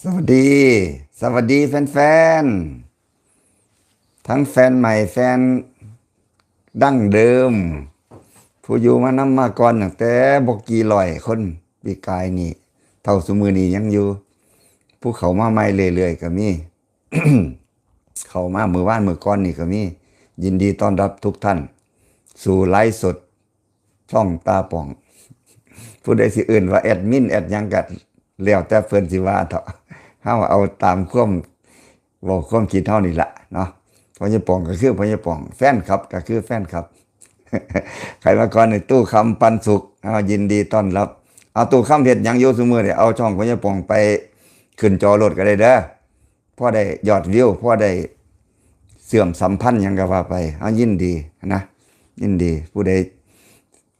ສະຫວັດດີ ສະຫວັດດີແຟນໆ ທັງແຟນໃໝ່ ແຟນດັ້ງເດີມ ຜູ້ຢູ່ມານຳມາກ່ອນຕັ້ງແຕ່ບໍ່ກີ່ຮ້ອຍຄົນປີກາຍນີ້ ເທົ່າຊຸມື້ນີ້ຍັງຢູ່ ຜູ້ເຂົ້າມາໃໝ່ເລື້ອຍໆກໍມີ ເຂົ້າມາມື້ວານມື້ກ່ອນນີ້ກໍມີ. ຍິນດີຕ້ອນຮັບທຸກທ່ານສູ່ໄລຟ໌ສົດ ຊ່ອງຕາປ່ອງ ຜູ້ໃດຊິເອີ້ນວ່າແອດມິນແອດຫຍັງກໍແລ້ວແຕ່ເພິ່ນຊິວ່າເຖາະ ເຮົາເອົາຕາມຄວາມເວົ້າຄວາມຄິດເຮົານີ້ລະເນາະ. ພໍ່ໃຫຍ່ປ່ອງກໍຄືພໍ່ໃຫຍ່ປ່ອງ ແຟນຄລັບກໍຄືແຟນຄລັບ ໃຜມາກ່ອນນີ້ ຕູ້ຄຳປັນສຸກ ເຮົາຍິນດີຕ້ອນຮັບ. ເອົາ ຕູ້ຄຳເຮັດຫຍັງຢູ່ຊຸມື້ນີ້? ເອົາຊ່ອງພໍ່ໃຫຍ່ປ່ອງໄປຂຶ້ນຈໍໂລດກໍໄດ້ເດີ ພໍໄດ້ຍອດວິວ ພໍໄດ້ເຊື່ອມສຳພັນຫຍັງກໍວ່າໄປ ເຮົາຍິນດີນະ ຍິນດີ. ຜູ້ໃດ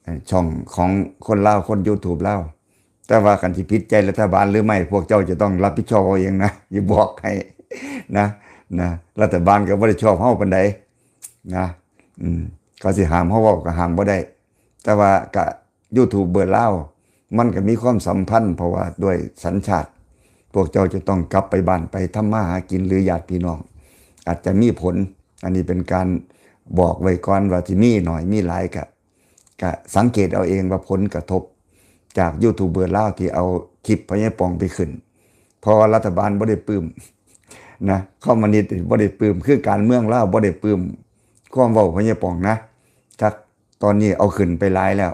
ເອີ່ ຊ່ອງຂອງຄົນລາວ ຄົນຢູທູບລາວ ແຕ່ວ່າຄັນຊິຜິດໃຈລັດຖະບານຫຼືໄມ່ ພວກເຈົ້າຈະຕ້ອງຮັບຜິດຊອບເອົາເອງນະ ຊິບອກໃຫ້ນະ ນະ ລັດຖະບານກໍບໍ່ໄດ້ຊອບເຮົາປານໃດນະ ອືມ ເຂົາຊິຫ້າມເຮົາເວົ້າກໍຫ້າມບໍ່ໄດ້ ແຕ່ວ່າກະ ຢູທູບເບີລາວ ມັນກໍມີຄວາມສຳພັນ ເພາະວ່າດ້ວຍສັນຊາດ ພວກເຈົ້າຈະຕ້ອງກັບໄປບ້ານໄປທຳມາຫາກິນ ຫຼື ຍາດພີ່ນ້ອງ ອາດຈະມີຜົນ. ອັນນີ້ເປັນການບອກໄວ້ກ່ອນວ່າຊິມີໜ້ອຍມີຫຼາຍ ກະ ກະສັງເກດເອົາເອງວ່າຜົນກະທົບຈາກຢູທູບເບີລາວທີ່ເອົາຄລິບພໍ່ໃຫຍ່ປ່ອງໄປຂຶ້ນ ເພາະວ່າລັດຖະບານບໍ່ໄດ້ປຶ້ມນະ ຄອມມູນິດບໍ່ໄດ້ປຶ້ມ ຄືການເມືອງລາວບໍ່ໄດ້ປຶ້ມຄວາມເວົ້າພໍ່ໃຫຍ່ປ່ອງນະ. ຈັກຕອນນີ້ເອົາຂຶ້ນໄປຫຼາຍແລ້ວ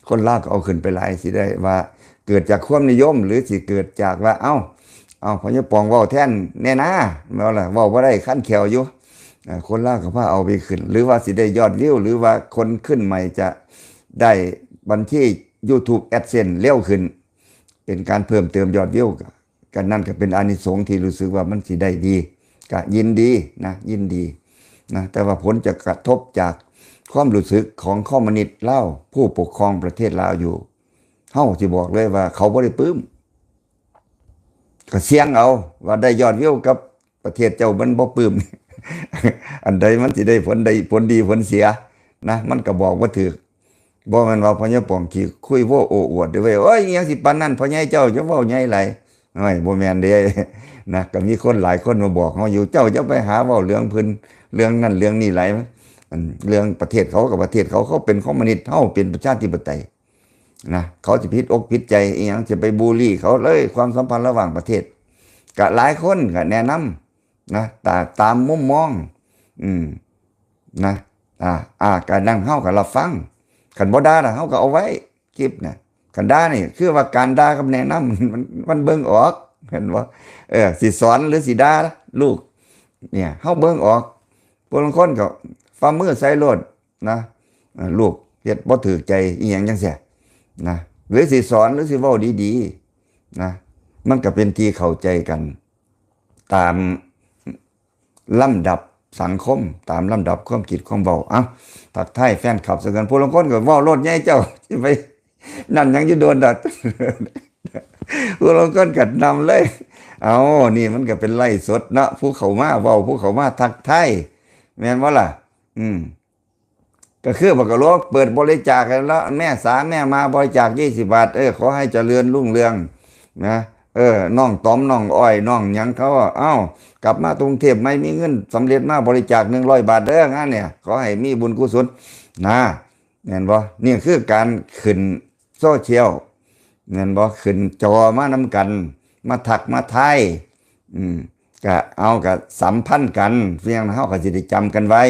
ຄົນລາວກໍເອົາຂຶ້ນໄປຫຼາຍ ຊິໄດ້ວ່າເກີດຈາກຄວາມນິຍົມ ຫຼື ຊິເກີດຈາກວ່າ ເອົ້າ ເອົາ ພໍ່ໃຫຍ່ປ່ອງເວົ້າແທນແດ່ນາ ແມ່ນບໍ່ລະ? ເວົ້າບໍ່ໄດ້ຄັນແຂ້ວຢູ່. ເອີ ຄົນລາວກໍພາເອົາໄປຂຶ້ນ ຫຼືວ່າຊິໄດ້ຍອດວິວ ຫຼືວ່າຄົນຂຶ້ນໃໝ່ຈະໄດ້ບັນຊີຢູທູບແອັດເຊັນເລັວຂຶ້ນ ເປັນການເພີ່ມເຕີມຍອດວິວ ກະ ກະນັ້ນກໍເປັນອານິສົງທີ່ຮູ້ສຶກວ່າມັນຊິໄດ້ດີ ກະຍິນດີນະ ຍິນດີນະ. ແຕ່ວ່າຜົນຈະກະທົບຈາກຄວາມຮູ້ສຶກຂອງຄອມມູນິດລາວ ຜູ້ປົກຄອງປະເທດລາວຢູ່ ເຮົາຊິບອກເລີຍວ່າເຂົາບໍ່ໄດ້ປຶ້ມ ກໍສ່ຽງເອົາວ່າໄດ້ຍອດວິວກັບປະເທດເຈົ້າມັນບໍ່ປຶ້ມ ອັນໃດມັນຊິໄດ້ຜົນໃດ ຜົນດີຜົນເສຍນະ ມັນກໍບອກບໍ່ຖືກ. ບໍ່ແມ່ນວ່າພໍ່ໃຫຍ່ປ່ອງຂີ້ຄຸຍໂວ້ໂອ້ອວດເດ້ເວີຍ ໂອ້ຍ ອີຫຍັງຊິປານນັ້ນ ພໍ່ໃຫຍ່ເຈົ້າຈະເວົ້າໃຫຍ່ຫຼາຍ. ໂອ້ຍ ບໍ່ແມ່ນເດ້ນະ ກໍມີຄົນຫຼາຍຄົນມາບອກເຮົາຢູ່ ເຈົ້າຢ່າໄປຫາເວົ້າເລື່ອງເພິ່ນ ເລື່ອງນັ້ນເລື່ອງນີ້ຫຼາຍ ອັນເລື່ອງປະເທດເຂົາກໍປະເທດເຂົາ ເຂົາເປັນຄອມມູນິດ ເຮົາເປັນປະຊາທິປະໄຕນະ ເຂົາຈະຜິດອົກຜິດໃຈອີຫຍັງ ຈະໄປບູລີເຂົາເລີຍ. ຄວາມສຳພັນລະຫວ່າງປະເທດ ກະຫຼາຍຄົນກະແນະນຳນະ ຕາ ຕາມມຸມມອງ ອືມ ນະ ອາ ອາ ກະນັ້ນເຮົາກໍຮັບຟັງ ຄັນບໍ່ດ່າລະເຮົາກໍເອົາໄວ້ ຄລິບນະ ຄັນດ່ານີ້ຄືວ່າການດ່າກັບແນະນຳ ມັນ ມັນເບິ່ງອອກ ເຫັນບໍ່? ເອີ ຊິສອນຫຼືຊິດ່າລູກ ເນຍ ເຮົາເບິ່ງອອກ. ຜູ້ລາງຄົນກໍຝ່າມືໃສ່ໂລດນະ ເອີ ລູກເຮັດບໍ່ຖືກໃຈອີຫຍັງຈັ່ງຊີ້ນະ ຫຼືຊິສອນ ຫຼືຊິເວົ້າດີໆນະ ມັນກໍເປັນທີ່ເຂົ້າໃຈກັນ ຕາມລຳດັບສັງຄົມ ຕາມລຳດັບຄວາມຄິດຄວາມເວົ້າ. ເອົ້າ ທັກທາຍແຟນຄລັບຊະກ່ອນ ຜູ້ລາງຄົນກໍເວົ້າໂລດ ໃຫຍ່ເຈົ້າ ຊິໄປນັ້ນຫຍັງຢູ່ໂດນດອກ ຜູ້ລາງຄົນກໍນຳເລີຍ. ເອົ້າ ນີ້ມັນກໍເປັນໄລຟ໌ສົດເນາະ ຜູ້ເຂົ້າມາເວົ້າ ຜູ້ເຂົ້າມາທັກທາຍ ແມ່ນບໍ່ລະ? ອືມ ກໍຄືບັກກະໂຫຼກເປີດບໍລິຈາກໃຫ້ລະ ແມ່ສາແມ່ມາບໍລິຈາກຊາວບາດ ເອີ ຂໍໃຫ້ຈະເລີນຮຸ່ງເຮືອງນະ ເອີ ນ້ອງຕອມ ນ້ອງອ້ອຍ ນ້ອງຫຍັງເຂົາ ເອົ້າ ກັບມາກຸງເທບໃໝ່ ມີເງິນສຳເລັດມາບໍລິຈາກໜຶ່ງຮ້ອຍບາດເດີ ງານນີ້ ຂໍໃຫ້ມີບຸນກຸສົນນະ ແມ່ນບໍ່? ນີ້ຄືການຂຶ້ນໂຊຊຽວ ແມ່ນບໍ່? ຂຶ້ນຈໍມານຳກັນ ມາທັກມາທາຍ ອືມ ກະເອົາ ກະສຳພັນກັນ ພຽງເຮົາກໍຊິໄດ້ຈຳກັນໄວ້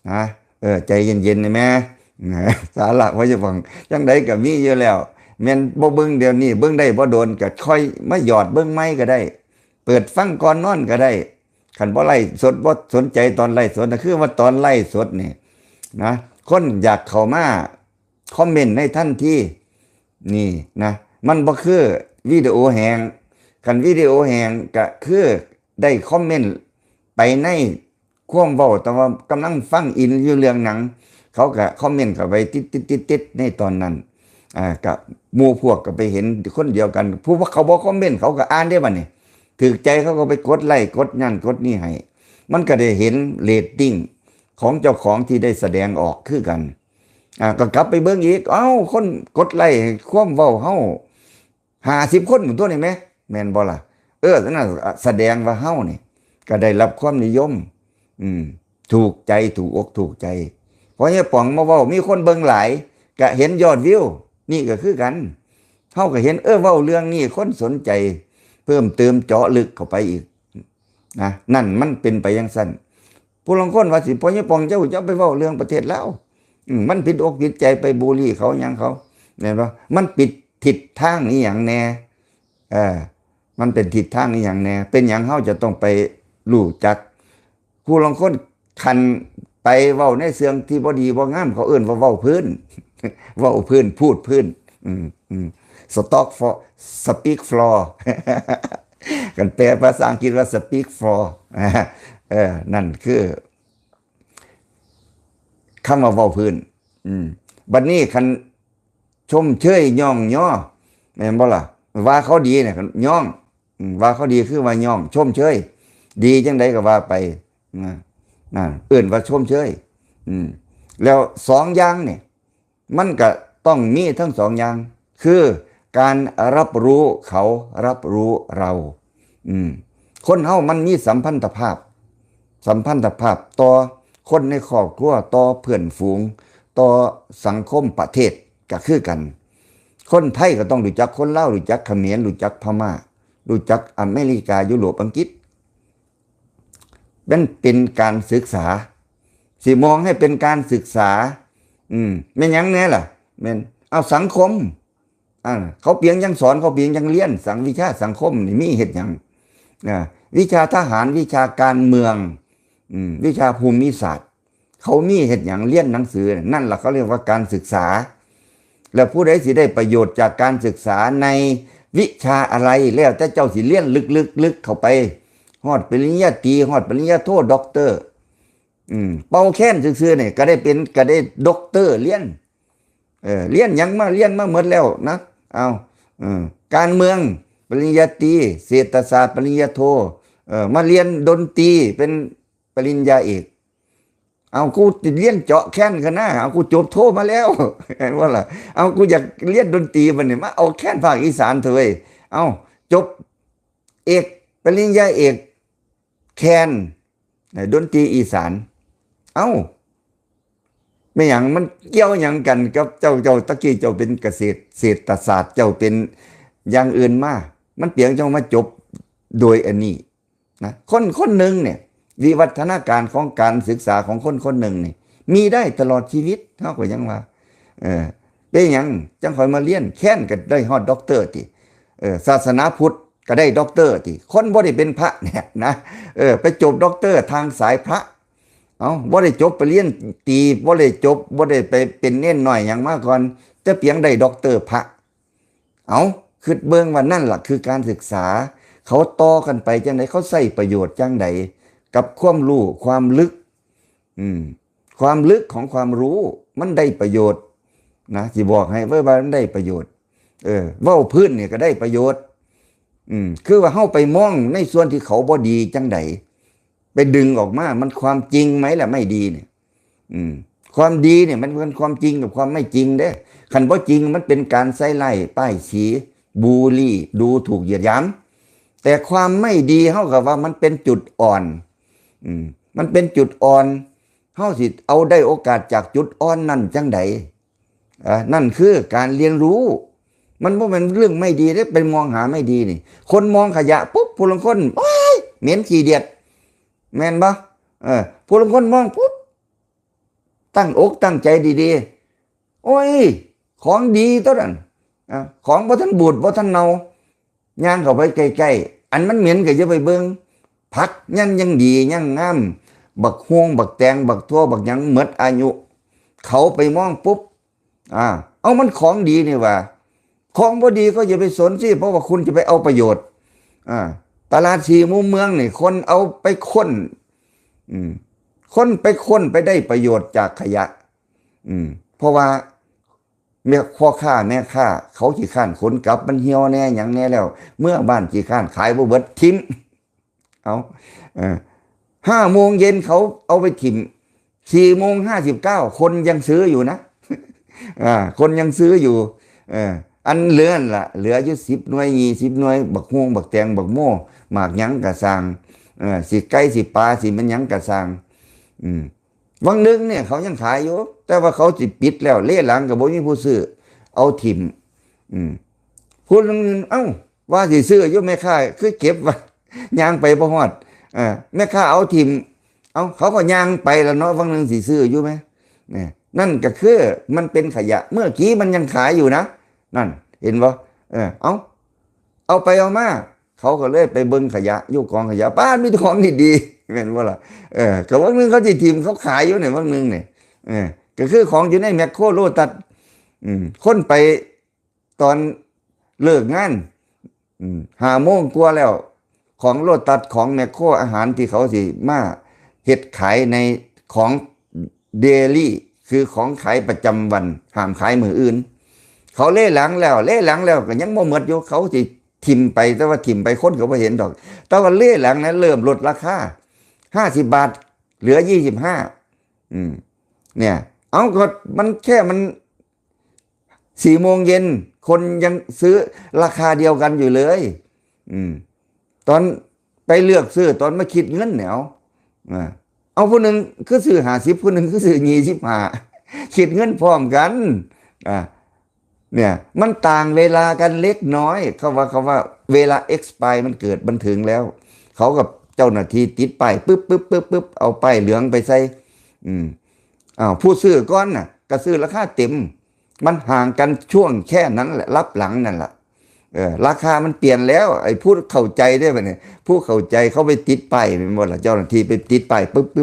ນະ. ເອີ ໃຈເຢັນໆ ແດ່ແມ່ ສາລະບໍ່ຢາກຟັງ ຈັ່ງໃດກໍມີຢູ່ແລ້ວ ແມ່ນບໍ່ເບິ່ງດຽວນີ້ ເບິ່ງໄດ້ບໍ່ດົນ ກໍຄ່ອຍມາຢອດເບິ່ງໃໝ່ກໍໄດ້ ເປີດຟັງກ່ອນນອນກໍໄດ້. ຄັນບໍ່ໄລຟ໌ສົດ ບໍ່ສົນໃຈຕອນໄລຟ໌ສົດນະ ຄືວ່າຕອນໄລຟ໌ສົດນີ້ນະ ຄົນຢາກເຂົ້າມາ ຄອມເມັນໃນທັນທີນີ້ນະ ມັນບໍ່ຄືວິດີໂອແຫ້ງ. ຄັນວິດີໂອແຫ້ງກະຄືໄດ້ຄອມເມັນໄປໃນຄວາມເວົ້າ ແຕ່ວ່າກຳລັງຟັງອິນຢູ່ເລື່ອງຫຍັງ ເຂົາກະຄອມເມັນເຂົ້າໄປຕິດໆໆໆ ໃນຕອນນັ້ນ ອາ ກະໝູ່ພວກກະໄປເຫັນຄົນດຽວກັນ ຜູ້ເຂົາບໍ່ຄອມເມັນເຂົາກະອ່ານເດ້ ບັດນີ້ຖືກໃຈເຂົາກໍໄປກົດໄລ ກົດນັ້ນກົດນີ້ໃຫ້ ມັນກະໄດ້ເຫັນເຣດຕິງຂອງເຈົ້າຂອງທີ່ໄດ້ສະແດງອອກຄືກັນ. ອາ ກໍກັບໄປເບິ່ງອີກ ເອົ້າ ຄົນກົດໄລຄວາມເວົ້າເຮົາຫ້າສິບຄົນພຸ້ນຕົວະນີ້ແມະ ແມ່ນບໍ່ລະ? ເອີ ນັ້ນສະແດງວ່າເຮົານີ້ກໍໄດ້ຮັບຄວາມນິຍົມ ອືມ ຖືກໃຈ ຖືກອົກຖືກໃຈ. ເພາະຍາຍປອງມາເວົ້າ ມີຄົນເບິ່ງຫຼາຍ ກະເຫັນຍອດວິວ ນີ້ກໍຄືກັນ. ເຮົາກໍເຫັນ ເອີ ເວົ້າເລື່ອງນີ້ ຄົນສົນໃຈເພີ່ມເຕີມເຈາະເລິກເຂົ້າໄປອີກນະ. ນັ້ນມັນເປັນໄປຈັ່ງຊັ້ນ. ຜູ້ລາງຄົນວ່າ ຊິ ພໍ່ໃຫຍ່ປອງ ເຈົ້າຈະໄປເວົ້າເລື່ອງປະເທດລາວ ອືມ ມັນຜິດອົກຜິດໃຈ ໄປບູລີເຂົາຫຍັງເຂົາ ແມ່ນບໍ່? ມັນຜິດທິດທາງອີຫຍັງແດ່? ເອີ ມັນເປັນທິດທາງອີຫຍັງແດ່? ເປັນຫຍັງເຮົາຈະຕ້ອງໄປຮູ້ຈັກ? ຜູ້ລາງຄົນຄັນໄປເວົ້າໃນເຊື່ອງທີ່ບໍ່ດີບໍ່ງາມ ເຂົາເອີ້ນວ່າເວົ້າພື້ນ ເວົ້າພື້ນ ພູດພື້ນ ອືມ ອືມ stock for speak for ຄັນແປພາສາອັງກິດວ່າ speak for ເອີ ນັ້ນຄື ຄຳວ່າເວົ້າພື້ນ. ອືມ ບັດນີ້ຄັນຊົມເຊີຍຍ້ອງຍໍ ແມ່ນບໍ່ລະ? ວ່າເຂົາດີນີ້ຍ້ອງ ອືມ ວ່າເຂົາດີຄືວ່າຍ້ອງ ຊົມເຊີຍ ດີຈັ່ງໃດກໍວ່າໄປ ນະ ນັ້ນເອີ້ນວ່າຊົມເຊີຍ. ອືມ ແລ້ວສອງຢ່າງນີ້ ມັນກະຕ້ອງມີທັງສອງຢ່າງ ຄືການຮັບຮູ້ເຂົາ ຮັບຮູ້ເຮົາ. ອືມ ຄົນເຮົາມັນມີສຳພັນທະພາບ ສຳພັນທະພາບຕໍ່ຄົນໃນຄອບຄົວ ຕໍ່ເພື່ອນຝູງ ຕໍ່ສັງຄົມປະເທດກະຄືກັນ. ຄົນໄທກໍຕ້ອງຮູ້ຈັກຄົນລາວ ຮູ້ຈັກຂະເໝນ ຮູ້ຈັກພະມ້າ ຮູ້ຈັກອາເມລິກາ ຢູໂຣບ ອັງກິດ. ມັນເປັນການສຶກສາ ຊິມອງໃຫ້ເປັນການສຶກສາ ອືມ ແມ່ນຫຍັງແດ່ລະ? ແມ່ນ ເອົາ ສັງຄົມ ອ່າ ເຂົາປຽງຍັງສອນ ເຂົາປຽງຍັງຮຽນສັງ ວິຊາສັງຄົມນີ້ມີເຮັດຫຍັງ? ອ່າ ວິຊາທະຫານ ວິຊາການເມືອງ ອືມ ວິຊາພູມິສາດ ເຂົາມີເຮັດຫຍັງ? ຮຽນໜັງສື ນັ້ນລະເຂົາຮຽກວ່າການສຶກສາ. ແລ້ວຜູ້ໃດຊິໄດ້ປະໂຫຍດຈາກການສຶກສາໃນວິຊາອະໄລ ແລ້ວແຕ່ເຈົ້າຊິຮຽນເລິກໆ ເລິກເຂົ້າໄປ ຮອດປະລິນຍາຕີ ຮອດປະລິນຍາໂທ ດັອກເຕີ ອືມ ເປົ່າແຄນຊື່ໆ ນີ້ກໍໄດ້ເປັນ ກໍໄດ້ດັອກເຕີຮຽນ ເອີ ຮຽນຫຍັງມາ ຮຽນມາໝົດແລ້ວນະ. ເອົາ ເອີ ການເມືອງປະລິນຍາຕີ ເສດຖະສາດປະລິນຍາໂທ ເອີ ມາຮຽນດົນຕີເປັນປະລິນຍາເອກ. ເອົາ ກູຮຽນເຈາະແຄນຄະນະ ເອົາ ກູຈົບໂທມາແລ້ວ ແມ່ນບໍ່ລະ? ເອົາ ກູຢາກຮຽນດົນຕີບັດນີ້ ມາເອົາແຄນພາກອີສານເຖາະເວີຍ. ເອົາ ຈົບເອກ ປະລິນຍາເອກແຄນ ດົນຕີອີສານ. ເອົ້າ ແມ່ນຫຍັງ? ມັນກ່ຽວຫຍັງກັນກັບເຈົ້າ? ເຈົ້າ ຕະກີ້ເຈົ້າເປັນກະເສດ ເສດຖະສາດ ເຈົ້າເປັນຢ່າງອື່ນມາ ມັນປຽງຈັ່ງມາຈົບໂດຍອັນນີ້ນະ? ຄົນຄົນໜຶ່ງນີ້ ວິວັດທະນາການຂອງການສຶກສາຂອງຄົນຄົນໜຶ່ງນີ້ ມີໄດ້ຕະຫຼອດຊີວິດ. ເຮົາກໍຍັງວ່າ ເອີ ເປັນຫຍັງຈັ່ງຄ່ອຍມາຮຽນ? ແຄນກໍໄດ້ຮອດດັອກເຕີຕິ ເອີ ສາສະໜາພຸດ ກໍໄດ້ດັອກເຕີຕິ ຄົນບໍ່ໄດ້ເປັນພະແນ່ນະ ເອີ ໄປຈົບດັອກເຕີທາງສາຍພະ. ເອົ້າ ບໍ່ໄດ້ຈົບປະລິນຍາຕີ ບໍ່ໄດ້ຈົບ ບໍ່ໄດ້ໄປເປັນເນນນ້ອຍຫຍັງມາກ່ອນ ແຕ່ປຽງໄດ້ດັອກເຕີພະ. ເອົ້າ ຄິດເບິ່ງວ່ານັ້ນລະຄືການສຶກສາ ເຂົາຕໍ່ກັນໄປຈັ່ງໃດ? ເຂົາໃຊ້ປະໂຫຍດຈັ່ງໃດກັບຄວາມຮູ້ຄວາມເລິກ? ອືມ ຄວາມເລິກຂອງຄວາມຮູ້ມັນໄດ້ປະໂຫຍດນະ ຊິບອກໃຫ້ເວີຍວ່າມັນໄດ້ປະໂຫຍດ. ເອີ ເວົ້າພື້ນນີ້ກໍໄດ້ປະໂຫຍດ ອືມ ຄືວ່າເຮົາໄປມອງໃນສ່ວນທີ່ເຂົາບໍ່ດີຈັ່ງໃດ ໄປດຶງອອກມາ ມັນຄວາມຈິງໄໝລະໄມ້ດີນີ້? ອືມ ຄວາມດີນີ້ມັນເປັນຄວາມຈິງກັບຄວາມໄມ່ຈິງເດ້. ຄັນບໍ່ຈິງມັນເປັນການໃສ່ຮ້າຍປ້າຍສີ ບູລີ ດູຖູກຢຽດຫຍາມ. ແຕ່ຄວາມໄມ່ດີເຮົາກໍວ່າມັນເປັນຈຸດອ່ອນ ອືມ ມັນເປັນຈຸດອ່ອນ ເຮົາຊິເອົາໄດ້ໂອກາດຈາກຈຸດອ່ອນນັ້ນຈັ່ງໃດ? ອາ ນັ້ນຄືການຮຽນຮູ້ ມັນບໍ່ແມ່ນເລື່ອງໄມ້ດີເດ້ ໄປມອງຫາໄມ້ດີນີ້. ຄົນມອງຂະຫຍະປຸບ ຜູ້ລາງຄົນ ໂອ້ຍ ເໝັນຂີ້ດຽດ ແມ່ນບໍ່? ເອີ ຜູ້ລາງຄົນມອງປຸບ ຕັ້ງອົກຕັ້ງໃຈດີໆ ໂອ້ຍ ຂອງດີຕົວນັ້ນ ອາ ຂອງບໍ່ທັນບູດ ບໍ່ທັນເນົ່າ ຍ່າງເຂົ້າໄປໃກ້ໆ ອັນມັນເໝັນກໍຢ່າໄປເບິ່ງ ຜັກຍັງ ຍັງດີຍັງງາມ ບັກຮວງ ບັກແຕງ ບັກຖົ່ວ ບັກຫຍັງໝົດອາຍຸ ເຂົາໄປມອງປຸບ ອາ ເອົາ ມັນຂອງດີນີ້ຫວ່າ ຂອງບໍ່ດີກໍຢ່າໄປສົນຊິ ເພາະວ່າຄຸນຈະໄປເອົາປະໂຫຍດ ອາ ຕະຫຼາດສີ່ມຸມເມືອງນີ້ ຄົນເອົາໄປຄົ້ນ ອືມ ຄົນໄປຄົ້ນໄປໄດ້ປະໂຫຍດຈາກຂະຫຍະ ອືມ ເພາະວ່າ ແມ່ ພໍ່ຄ້າແມ່ຄ້າເຂົາຂີ້ຄ້ານຂົນກັບ ມັນຫ່ຽວແດ່ຫຍັງແດ່ແລ້ວ ເມືອບ້ານຂີ້ຄ້ານຂາຍບໍ່ເບິດ ຖິ້ມ ເອົາ ເອີ ຫ້າໂມງເຢັນເຂົາເອົາໄປຖິ້ມ ສີ່ໂມງຫ້າສິບເກົ້າຄົນຍັງຊື້ຢູ່ນະ ອາ ຄົນຍັງຊື້ຢູ່ ເອີ ອັນເຫຼືອນັ້ນລະ ເຫຼືອຢູ່ສິບໜ່ວຍ ຊາວໜ່ວຍ ບັກຮວງ ບັກແຕງ ບັກໂມ ໝາກຫຍັງກະຊ່າງ ເອີ ຊິໄກ່ ຊິປາ ຊິແມ່ນຫຍັງກະຊ່າງ ອືມ ຫວ່າງໜຶ່ງນີ້ເຂົາຍັງຂາຍຢູ່ ແຕ່ວ່າເຂົາຊິປິດແລ້ວ ເລຫຼັງກໍບໍ່ມີຜູ້ຊື້ ເອົາຖິ້ມ ອືມ ຜູ້ໜຶ່ງ ເອົ້າ ວ່າຊິຊື້ຢູ່ ແມ່ຄ້າຄືເກັບໄວ້ ຍ່າງໄປບໍ່ຮອດ ເອີ ແມ່ຄ້າເອົາຖິ້ມ ເອົ້າ ເຂົາກໍຍ່າງໄປລະເນາະ ຫວ່າງໜຶ່ງຊິຊື້ຢູ່ແມ ນີ້ ນັ້ນກໍຄືມັນເປັນຂະຫຍະ ເມື່ອກີ້ມັນຍັງຂາຍຢູ່ນະ ນັ້ນ ເຫັນບໍ່ ເອີ ເອົ້າ ເອົາໄປເອົາມາ ເຂົາກໍເລີຍໄປເບິ່ງຂະຫຍະ ຢູ່ກອງຂະຫຍະ ປ້າດ ມີແຕ່ຂອງດີໆ ແມ່ນບໍ່ລະ ເອີ ກໍຫວ່າງໜຶ່ງເຂົາຊິຖິ້ມ ເຂົາຂາຍຢູ່ນີ້ ຫວ່າງໜຶ່ງນີ້ ເອີ ກໍຄືຂອງຢູ່ໃນແມັກໂຄ ໂລຕັດ ອືມ ຄົນໄປຕອນເລີກງານ ອືມ ຫ້າໂມງກວ່າແລ້ວ ຂອງໂລຕັດ ຂອງແມັກໂຄ ອາຫານທີ່ເຂົາຊິມາເຮັດຂາຍໃນຂອງເດລີ ຄືຂອງຂາຍປະຈຳວັນ ຫ້າມຂາຍມື້ອື່ນ ເຂົາເລຫຼັງແລ້ວ ເລຫຼັງແລ້ວກໍຍັງບໍ່ໝົດຢູ່ ເຂົາຊິຖິ້ມໄປ ແຕ່ວ່າຖິ້ມໄປຄົນກໍບໍ່ເຫັນດອກ ແຕ່ວ່າເລຫຼັງນັ້ນເລີ່ມລົດລາຄາ ຫ້າສິບບາດ ເຫຼືອ ຊາວຫ້າ ອືມ ເນ່ຍ ເອົ້າ ກໍມັນແຄ່ມັນ ສີ່ໂມງເຢັນ ຄົນຍັງຊື້ລາຄາດຽວກັນຢູ່ເລີຍ ອືມ ຕອນໄປເລືອກຊື້ ຕອນມາຄິດເງິນແລ້ວ ອາ ເອົາ ຜູ້ໜຶ່ງຄືຊື້ຫ້າສິບ ຜູ້ໜຶ່ງຄືຊື້ຊາວຫ້າ ຄິດເງິນພ້ອມກັນ ອາ ເນ່ຍ ມັນຕ່າງເວລາກັນເລັກນ້ອຍ ເຂົາວ່າ ເຂົາວ່າເວລາ expire ມັນເກີດ ມັນເຖິງແລ້ວ ເຂົາກັບເຈົ້າໜ້າທີ່ຕິດປ້າຍ ປຶບໆໆ ເອົາປ້າຍເຫຼືອງໄປໃສ່ ອືມ ອ້າວ ຜູ້ຊື້ກ່ອນນະ ກໍຊື້ລາຄາເຕັມ ມັນຫ່າງກັນຊ່ວງແຄ່ນັ້ນແຫຼະ ລັບຫຼັງນັ້ນລະ ເອີ ລາຄາມັນປ່ຽນແລ້ວ ໄອ້ຜູ້ເຂົ້າໃຈເດ້ບັດນີ້ ຜູ້ເຂົ້າໃຈເຂົາໄປຕິດປ້າຍແມ່ນບໍ່ລະ ເຈົ້າໜ້າທີ່ໄປຕິດປ້າຍ ປຶ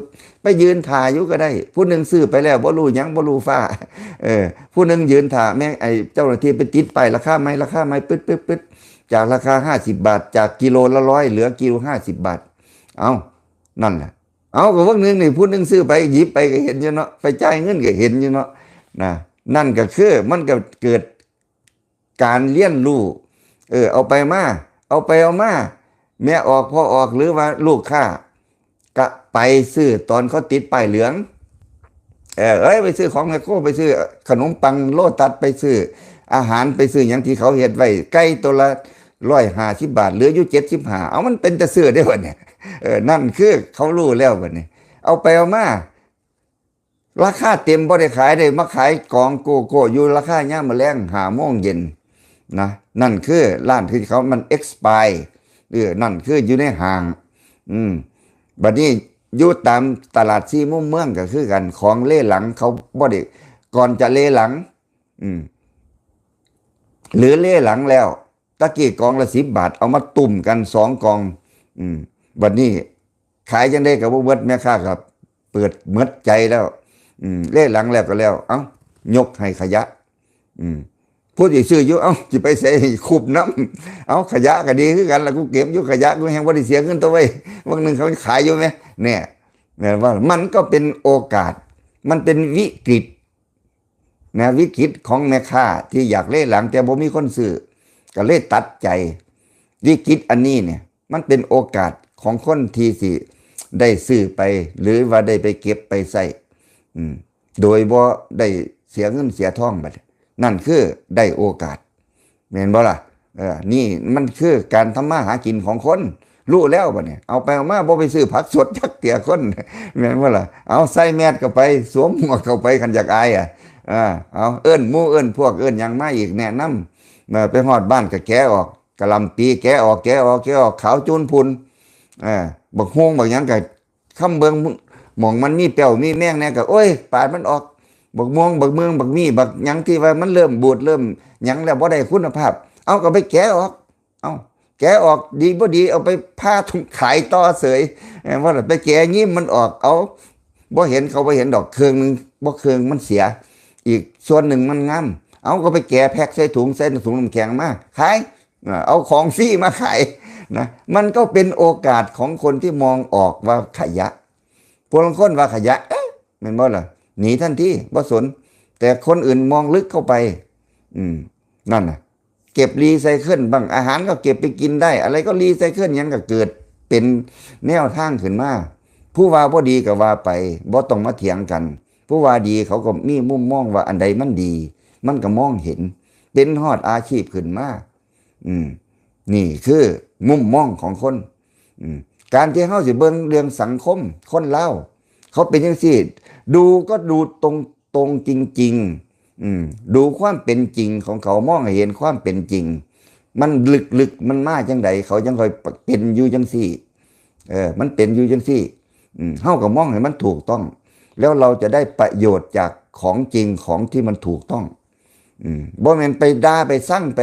ບໆໆໆ ໄປຢືນຖ້າຢູ່ກໍໄດ້ ຜູ້ໜຶ່ງຊື້ໄປແລ້ວ ບໍ່ຮູ້ຫຍັງ ບໍ່ຮູ້ຟ້າ ເອີ ຜູ້ໜຶ່ງຢືນຖ້າ ແມ່ນໄອ້ເຈົ້າໜ້າທີ່ໄປຕິດປ້າຍ ລາຄາໃໝ່ ລາຄາໃໝ່ ປຶດໆໆ ຈາກລາຄາຫ້າສິບບາດ ຈາກກິໂລລະຮ້ອຍ ເຫຼືອກິໂລຫ້າສິບບາດ ເອົ້າ ນັ້ນແຫຼະ ເອົາ ກໍເບິ່ງໜຶ່ງນີ້ ຜູ້ໜຶ່ງຊື້ໄປ ຫຍິບໄປກໍເຫັນຢູ່ເນາະ ໄປຈ່າຍເງິນກໍເຫັນຢູ່ເນາະ ນະ ນັ້ນກໍຄື ມັນກໍເກີດການລຽນຮູ້ ເອີ ເອົາໄປມາ ເອົາໄປເອົາມາ ແມ່ອອກ ພໍ່ອອກ ຫຼືວ່າລູກຄ້າ ກະໄປຊື້ຕອນເຂົາຕິດປ້າຍເຫຼືອງ ເອີ ເອີຍ ໄປຊື້ຂອງແມັກໂຄ ໄປຊື້ຂະໜົມປັງໂລຕັດ ໄປຊື້ອາຫານ ໄປຊື້ຫຍັງທີ່ເຂົາເຮັດໄວ້ ໄກ່ໂຕລະຮ້ອຍຫ້າສິບບາດ ເຫຼືອຢູ່ເຈັດສິບຫ້າ ເອົາ ມັນເປັນຕາຊື້ເດ້ບັດນີ້ ເອີ ນັ້ນຄືເຂົາຮູ້ແລ້ວບັດນີ້ ເອົາໄປເອົາມາ ລາຄາເຕັມບໍ່ໄດ້ຂາຍ ໄດ້ມາຂາຍກອງໂກໂກ້ຢູ່ລາຄາຍາມມື້ແລງ ຫ້າໂມງເຢັນນະ ນັ້ນຄືຮ້ານທີ່ເຂົາມັນ expire ເອີ ນັ້ນຄືຢູ່ໃນຫ້າງ ອືມ ບັດນີ້ຢູ່ຕາມຕະຫຼາດສີ່ມຸມເມືອງກໍຄືກັນ ຂອງເລຫຼັງເຂົາບໍ່ໄດ້ ກ່ອນຈະເລຫຼັງ ອືມ ຫຼືເລຫຼັງແລ້ວ ຕະກີ້ກອງລະສິບບາດ ເອົາມາຕຸ້ມກັນສອງກອງ ອືມ ບັດນີ້ຂາຍຈັ່ງໃດກໍບໍ່ເໝິດ ແມ່ຄ້າກໍເປີດເໝິດໃຈແລ້ວ ອືມ ເລຫຼັງແລ້ວກໍແລ້ວ ເອົ້າ ຍົກໃຫ້ຂະຫຍະ ອືມ ຜູ້ທີ່ຊື້ຢູ່ ເອົ້າ ຊິໄປໃສໃຫ້ຄຸບນຳ ເອົ້າ ຂະຫຍະກໍດີຄືກັນລະ ກູເກັບຢູ່ຂະຫຍະ ກູແຮ່ງບໍ່ໄດ້ເສຍເງິນຕົວໄວ້ ຫວ່າງໜຶ່ງເຂົາຂາຍຢູ່ແມ ແນ່ ແມ່ນວ່າ ມັນກໍເປັນໂອກາດ ມັນເປັນວິກິດ ນະ ວິກິດຂອງແມ່ຄ້າທີ່ຢາກເລຫຼັງ ແຕ່ບໍ່ມີຄົນຊື້ ກໍເລີຍຕັດໃຈ ວິກິດອັນນີ້ເນຍ ມັນເປັນໂອກາດຂອງຄົນທີ່ຊິໄດ້ຊື້ໄປ ຫຼືວ່າໄດ້ໄປເກັບໄປໃຊ້ ອືມ ໂດຍບໍ່ໄດ້ເສຍເງິນເສຍທອງ ບັດນັ້ນຄືໄດ້ໂອກາດ ແມ່ນບໍ່ລະ? ເອີ ນີ້ມັນຄືການທຳມາຫາກິນຂອງຄົນ ຮູ້ແລ້ວບັດນີ້ ເອົາໄປເອົາມາບໍ່ໄປຊື້ຜັກສົດຈັກເທື່ອຄົນ ແມ່ນບໍ່ລະ? ເອົາໃສ່ແມສເຂົ້າໄປ ສວມໝວກເຂົ້າໄປ ຄັນຢາກອາຍ ອາ ເອົາເອີ້ນໝູ່ເອີ້ນພວກເອີ້ນຫຍັງມາອີກ ແນະນຳ ເມື່ອໄປຮອດບ້ານກໍແກະອອກ ກະຫຼ່ຳປີແກະອອກ ແກະອອກ ແກະອອກ ຂາວຈູນພຸ່ນ ເອີ ບັກຮວງບັກຫຍັງກໍ ຄຳເບິ່ງ ໝ່ອງມັນມີແປ້ວມີແມງແດ່ກໍ ໂອ້ຍ ປາດມັນອອກ ບັກມ່ວງ ບັກເມືອງ ບັກມີ ບັກຫຍັງທີ່ວ່າມັນເລີ່ມບູດ ເລີ່ມຫຍັງແລ້ວ ບໍ່ໄດ້ຄຸນນະພາບ ເອົາ ກໍໄປແກະອອກ ເອົາ ແກະອອກ ດີບໍ່ດີ ເອົາໄປຜ່າຂາຍຕໍ່ເສີຍ ແມ່ນບໍ່ລະ? ໄປແກະຍິ້ມມັນອອກ ເອົາ ບໍ່ເຫັນ ເຂົາບໍ່ເຫັນດອກ ເຄິ່ງໜຶ່ງ ບໍ່ເຄິ່ງ ມັນເສຍ ອີກສ່ວນໜຶ່ງມັນງາມ ເອົາ ກໍໄປແກະແພັກໃສ່ຖົງ ໃສ່ຖົງນ້ຳແຂງມາຂາຍ ເອົາຂອງຟຣີມາຂາຍນະ ມັນກໍເປັນໂອກາດຂອງຄົນທີ່ມອງອອກວ່າຂະຫຍະ ຜູ້ລາງຄົນວ່າຂະຫຍະ ເອະ ແມ່ນບໍ່ລະ? ໜີທັນທີ ບໍ່ສົນ ແຕ່ຄົນອື່ນມອງເລິກເຂົ້າໄປ ອືມ ນັ້ນນະ ເກັບຣີໄຊເຄິນບ້າງ ອາຫານກໍເກັບໄປກິນໄດ້ ອະໄລກໍຣີໄຊເຄິນ ຫຍັງກໍເກີດເປັນແນວທາງຂຶ້ນມາ ຜູ້ວ່າບໍ່ດີກໍວ່າໄປ ບໍ່ຕ້ອງມາຖຽງກັນ ຜູ້ວ່າດີເຂົາກໍມີມຸມມອງວ່າອັນໃດມັນດີ ມັນກໍມອງເຫັນ ເປັນຮອດອາຊີບຂຶ້ນມາ. ອືມ ນີ້ຄືມຸມມອງຂອງຄົນ. ອືມ ການທີ່ເຮົາຊິເບິ່ງເລື່ອງສັງຄົມ ຄົນລາວເຂົາເປັນຈັ່ງຊີ້ ດູກໍດູຕົງ ຕົງຈິງໆ ອືມ ດູຄວາມເປັນຈິງຂອງເຂົາ ມອງໃຫ້ເຫັນຄວາມເປັນຈິງ ມັນລຶກໆ ມັນມາຈັ່ງໃດ ເຂົາຈັ່ງຄ່ອຍເປັນຢູ່ຈັ່ງຊີ້. ເອີ ມັນເປັນຢູ່ຈັ່ງຊີ້. ອືມ ເຮົາກໍມອງໃຫ້ມັນຖືກຕ້ອງ ແລ້ວເຮົາຈະໄດ້ປະໂຫຍດຈາກຂອງຈິງ ຂອງທີ່ມັນຖືກຕ້ອງ. ອືມ ບໍ່ແມ່ນໄປດ່າ ໄປຊັງ ໄປ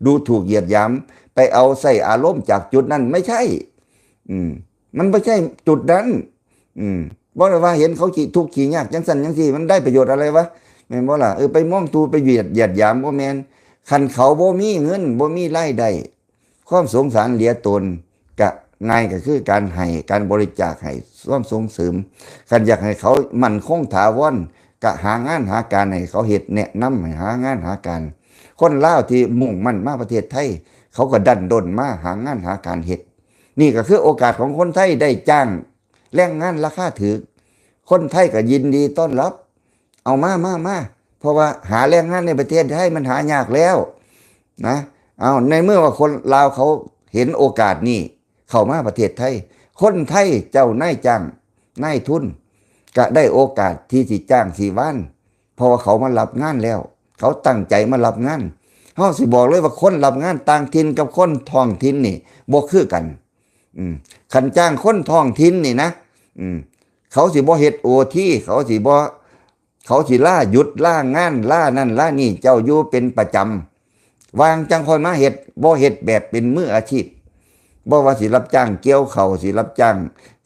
ດູຖູກຢຽດຫຍາມ ໄປເອົາໃຊ້ອາລົມຈາກຈຸດນັ້ນ ໄມ່ໃຊ່. ອືມ ມັນບໍ່ໃຊ່ຈຸດນັ້ນ. ອືມ ບໍ່ໄດ້ວ່າເຫັນເຂົາຂີ້ທຸກຂີ້ຍາກຈັ່ງຊັ້ນຈັ່ງຊີ້ ມັນໄດ້ປະໂຫຍດອະໄລວະ? ແມ່ນບໍ່ລະ? ເອີ ໄປມອງດູ ໄປຢຽດ ຢຽດຫຍາມ ບໍ່ແມ່ນ. ຄັນເຂົາບໍ່ມີເງິນ ບໍ່ມີລາຍໄດ້ ຄວາມສົງສານເຫຼືອຕົນ ກະງ່າຍ ກໍຄືການໃຫ້ ການບໍລິຈາກໃຫ້ ຄວາມສົ່ງເສີມ. ຄັນຢາກໃຫ້ເຂົາໝັ້ນຄົງຖາວອນ ກະຫາງານຫາການໃຫ້ເຂົາເຮັດ ແນະນຳໃຫ້ຫາງານຫາການ. ຄົນລາວທີ່ມຸ່ງໝັ້ນມາປະເທດໄທ ເຂົາກໍດັນດົນມາຫາງານຫາການເຮັດ. ນີ້ກໍຄືໂອກາດຂອງຄົນໄທໄດ້ຈ້າງແຮງງານລາຄາຖືກ ຄົນໄທກໍຍິນດີຕ້ອນຮັບ ເອົາມາ ມາ ມາ ເພາະວ່າຫາແຮງງານໃນປະເທດໄທມັນຫາຍາກແລ້ວນະ. ເອົາ ໃນເມື່ອວ່າຄົນລາວເຂົາເຫັນໂອກາດນີ້ ເຂົ້າມາປະເທດໄທ ຄົນໄທເຈົ້ານາຍຈ້າງ ນາຍທຶນ ກະໄດ້ໂອກາດທີ່ຊິຈ້າງຊິວານ ເພາະວ່າເຂົາມາຮັບງານແລ້ວ ເຂົາຕັ້ງໃຈມາຮັບງານ. ເຮົາຊິບອກເລີຍວ່າຄົນຮັບງານຕ່າງຖິ່ນກັບຄົນທ້ອງຖິ່ນນີ້ບໍ່ຄືກັນ. ອືມ ຄັນຈ້າງຄົນທ້ອງຖິ່ນນີ້ນະ ອືມ ເຂົາຊິບໍ່ເຮັດໂອທີ ເຂົາຊິບໍ່ ເຂົາຊິລາຢຸດລາງານ ລານັ້ນລານີ້ ເຈົ້າຢູ່ເປັນປະຈຳ ວ່າງຈັ່ງຄ່ອຍມາເຮັດ ບໍ່ເຮັດແບບເປັນມືອາຊີບ. ບໍ່ວ່າຊິຮັບຈ້າງກ່ຽວເຂົ້າ ຊິຮັບຈ້າງ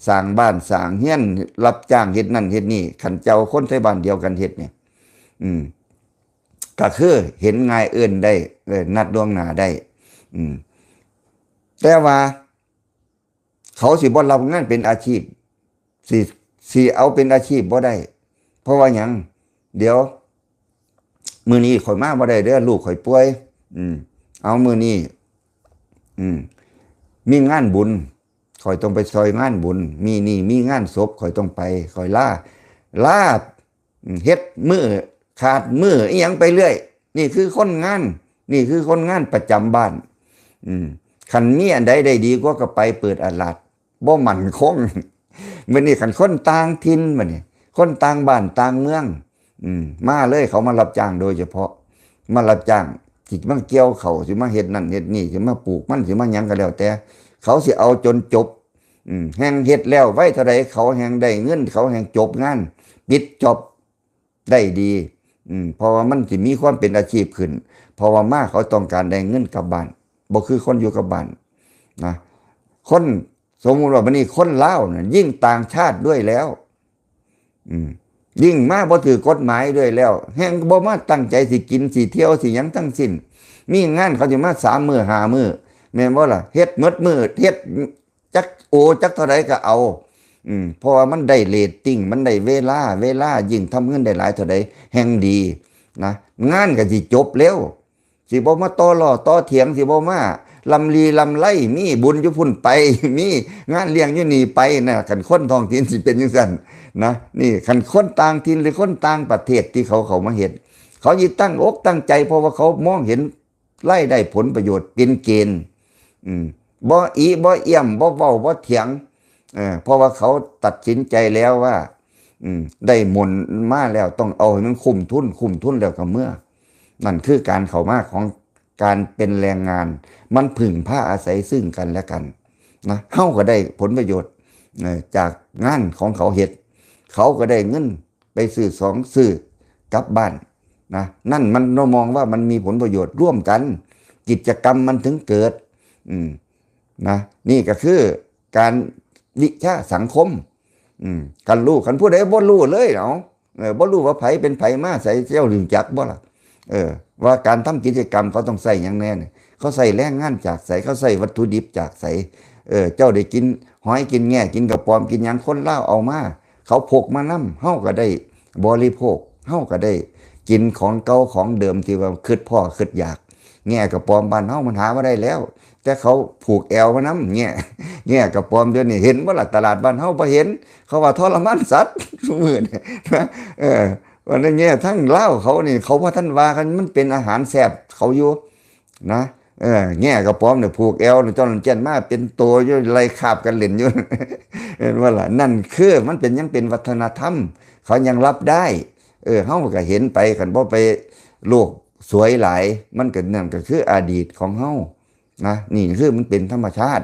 ສ້າງບ້ານສ້າງເຮືອນ ຮັບຈ້າງເຮັດນັ້ນເຮັດນີ້ ຄັນເຈົ້າຄົນໄທບ້ານດຽວກັນເຮັດນີ້ ອືມ ກໍຄືເຫັນງ່າຍເອີ້ນໄດ້ ເອີ ນັດລ່ວງໜ້າໄດ້. ອືມ ແຕ່ວ່າ ເຂົາຊິບໍ່ຮັບງານເປັນອາຊີບ ຊິ ຊິເອົາເປັນອາຊີບບໍ່ໄດ້. ເພາະວ່າຫຍັງ? ດຽວມື້ນີ້ຂ້ອຍມາບໍ່ໄດ້ເດີ້ ລູກຂ້ອຍປ່ວຍ. ອືມ ເອົາ ມື້ນີ້ ອືມ ມີງານບຸນ ຂ້ອຍຕ້ອງໄປຊ່ອຍງານບຸນ. ມີນີ້ ມີງານສົບ ຂ້ອຍຕ້ອງໄປ ຂ້ອຍລາ ລາ ເຮັດມື້ຂາດມື້ອີ່ຫຍັງໄປເລື້ອຍ. ນີ້ຄືຄົນງານ ນີ້ຄືຄົນງານປະຈຳບ້ານ. ອືມ ຄັນມີອັນໃດໄດ້ດີກວ່າກໍໄປເປີດອາລາດ ບໍ່ໝັ້ນຄົງ. ບັດນີ້ຄັນຄົນຕ່າງຖິ່ນ ບັດນີ້ຄົນຕ່າງບ້ານຕ່າງເມືອງ ອືມ ມາເລີຍ ເຂົາມາຮັບຈ້າງໂດຍສະເພາະ ມາຮັບຈ້າງ ຊິມາກ່ຽວເຂົ້າ ຊິມາເຮັດນັ້ນເຮັດນີ້ ຊິມາປູກມັນ ຊິມາຫຍັງກໍແລ້ວແຕ່ ເຂົາຊິເອົາຈົນຈົບ. ອືມ ແຮ່ງເຮັດແລ້ວໄວເທົ່າໃດ ເຂົາແຮ່ງໄດ້ເງິນ ເຂົາແຮ່ງຈົບງານ ປິດຈອບໄດ້ດີ. ອືມ ເພາະວ່າມັນຊິມີຄວາມເປັນອາຊີບຂຶ້ນ ເພາະວ່າມາເຂົາຕ້ອງການໄດ້ເງິນກັບບ້ານ ບໍ່ຄືຄົນຢູ່ກັບບ້ານນະ. ຄົນ ສົມມຸດວ່າບັດນີ້ຄົນລາວນະ ຍິ່ງຕ່າງຊາດດ້ວຍແລ້ວ ອືມ ຍິ່ງມາບໍ່ຖືກກົດໝາຍດ້ວຍແລ້ວ ແຮ່ງບໍ່ມາຕັ້ງໃຈຊິກິນ ຊິທ່ຽວ ຊິຫຍັງທັງສິ້ນ. ມີງານເຂົາຊິມາສາມມື້ຫ້າມື້ ແມ່ນບໍ່ລະ? ເຮັດໝົດມື້ ເຮັດຈັກໂອຈັກເທົ່າໃດກໍເອົາ. ອືມ ເພາະວ່າມັນໄດ້ເຣດຕິງ ມັນໄດ້ເວລາ ເວລາ ຍິ່ງທຳເງິນໄດ້ຫຼາຍເທົ່າໃດແຮ່ງດີນະ. ງານກໍຊິຈົບເລັວ ຊິບໍ່ມາຕໍ່ລໍ້ຕໍ່ຖຽງ ຊິບໍ່ມາລຳລີລຳໄລ ມີບຸນຢູ່ພຸ້ນໄປ ມີງານລ້ຽງຢູ່ນີ້ໄປນະ. ຄັນຄົນທ້ອງຖິ່ນຊິເປັນຈັ່ງຊັ້ນນະ. ນີ້ຄັນຄົນຕ່າງຖິ່ນ ຫຼື ຄົນຕ່າງປະເທດທີ່ເຂົາເຂົ້າມາເຮັດ ເຂົາຊິຕັ້ງອົກຕັ້ງໃຈ ເພາະວ່າເຂົາມອງເຫັນລາຍໄດ້ຜົນປະໂຫຍດເປັນເກນ. ອືມ ບໍ່ອີ່ບໍ່ອ້ຽມ ບໍ່ເວົ້າບໍ່ຖຽງ ເອີ ເພາະວ່າເຂົາຕັດສິນໃຈແລ້ວວ່າ ອືມ ໄດ້ໝົນມາແລ້ວ ຕ້ອງເອົາໃຫ້ມັນຄຸ້ມທຶນ ຄຸ້ມທຶນແລ້ວກໍເມືອ. ນັ້ນຄືການເຂົ້າມາຂອງການເປັນແຮງງານ ມັນເພິ່ງພາອາໄສຊຶ່ງກັນແລະກັນນະ. ເຮົາກໍໄດ້ຜົນປະໂຫຍດ ເອີ ຈາກງານຂອງເຂົາເຮັດ ເຂົາກໍໄດ້ເງິນໄປຊື້ຂອງຊື້ກັບບ້ານນະ. ນັ້ນມັນ ເຮົາມອງວ່າມັນມີຜົນປະໂຫຍດຮ່ວມກັນ ກິດຈະກຳມັນເຖິງເກີດ ອືມ ນະ. ນີ້ກໍຄືການວິຊາສັງຄົມ. ອືມ ຄັນຮູ້ ຄັນຜູ້ໃດບໍ່ຮູ້ເລີຍ ເອົາ ເອີ ບໍ່ຮູ້ວ່າໃຜເປັນໃຜມາໃສ ເຈົ້າຮູ້ຈັກບໍ່ລະ? ເອີ ວ່າການທຳກິດຈະກຳເຂົາຕ້ອງໃຊ້ຫຍັງແດ່ນີ້ ເຂົາໃຊ້ແຮງງານຈາກໃສ ເຂົາໃຊ້ວັດຖຸດິບຈາກໃສ? ເອີ ເຈົ້າໄດ້ກິນຫອຍ ກິນແງ ກິນກະປອມ ກິນຫຍັງ ຄົນລາວເອົາມາ ເຂົາພົກມານຳ ເຮົາກໍໄດ້ບໍລິໂພກ ເຮົາກໍໄດ້ກິນຂອງເກົ່າຂອງເດີມທີ່ວ່າຄຶດພໍ້ຄຶດຢາກ. ແງກະປອມບ້ານເຮົາມັນຫາບໍ່ໄດ້ແລ້ວ ແຕ່ເຂົາຜູກແອວມານຳ ແງ ແງກະປອມດຽວນີ້ເຫັນບໍ່ລະ? ຕະຫຼາດບ້ານເຮົາບໍ່ເຫັນ ເຂົາວ່າທໍລະມານສັດ ຊຸມື້ນີ້ນະ. ເອີ ວ່າໃນແງ່ທາງລາວເຂົານີ້ ເຂົາບໍ່ທັນວ່າກັນ ມັນເປັນອາຫານແຊບເຂົາຢູ່ນະ. ເອີ ແງ່ກະປອມນີ້ ຜູກແອວນີ້ ເຈົ້ານັ້ນເຈ້ນມາເປັນໂຕຢູ່ ໄລ່ຄາບກັນຫຼິ້ນຢູ່ ເຫັນບໍ່ລະ? ນັ້ນຄືມັນເປັນ ຍັງເປັນວັດທະນະທຳ ເຂົາຍັງຮັບໄດ້. ເອີ ເຮົາກະເຫັນໄປ ຄັນບໍ່ໄປໂລກສວຍຫຼາຍ ມັນກະ ນັ້ນກະຄືອະດີດຂອງເຮົາ ນະ ນີ້ຄືມັນເປັນທຳມະຊາດ.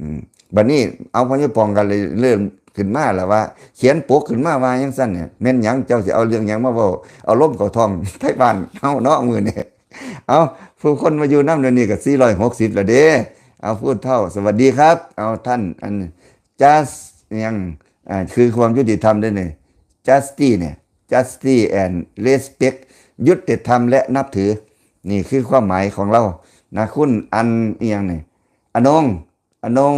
ອືມ ບັດນີ້ເອົາພະຍາປອງກະເລີຍເລີ່ມຂຶ້ນມາລະວ່າ ຂຽນປົກຂຶ້ນມາວ່າຈັ່ງຊັ້ນນີ້ ແມ່ນຫຍັງ? ເຈົ້າຊິເອົາເລື່ອງຫຍັງມາເວົ້າ ເອົາລົມເຂົ້າທ້ອງໄທບ້ານເຮົາເນາະມື້ນີ້. ເອົາ ຜູ້ຄົນມາຢູ່ນຳດຽວນີ້ກະສີ່ຮ້ອຍຫົກສິບລະເດ້. ເອົາ ຜູ້ເຖົ້າ ສະຫວັດດີຄັບ. ເອົາ ທ່ານ ອັນ Just ຫຍັງ ອ່າ ຄືຄວາມຍຸຕິທຳເດ້ນີ້ Justice ນີ້ Justice and Respect ຍຸຕິທຳ ແລະ ນັບຖື. ນີ້ຄືຄວາມໝາຍຂອງລາວນະ. ຄຸນອັນ ອີ່ຫຍັງນີ້ ອະນົງ ອະນົງ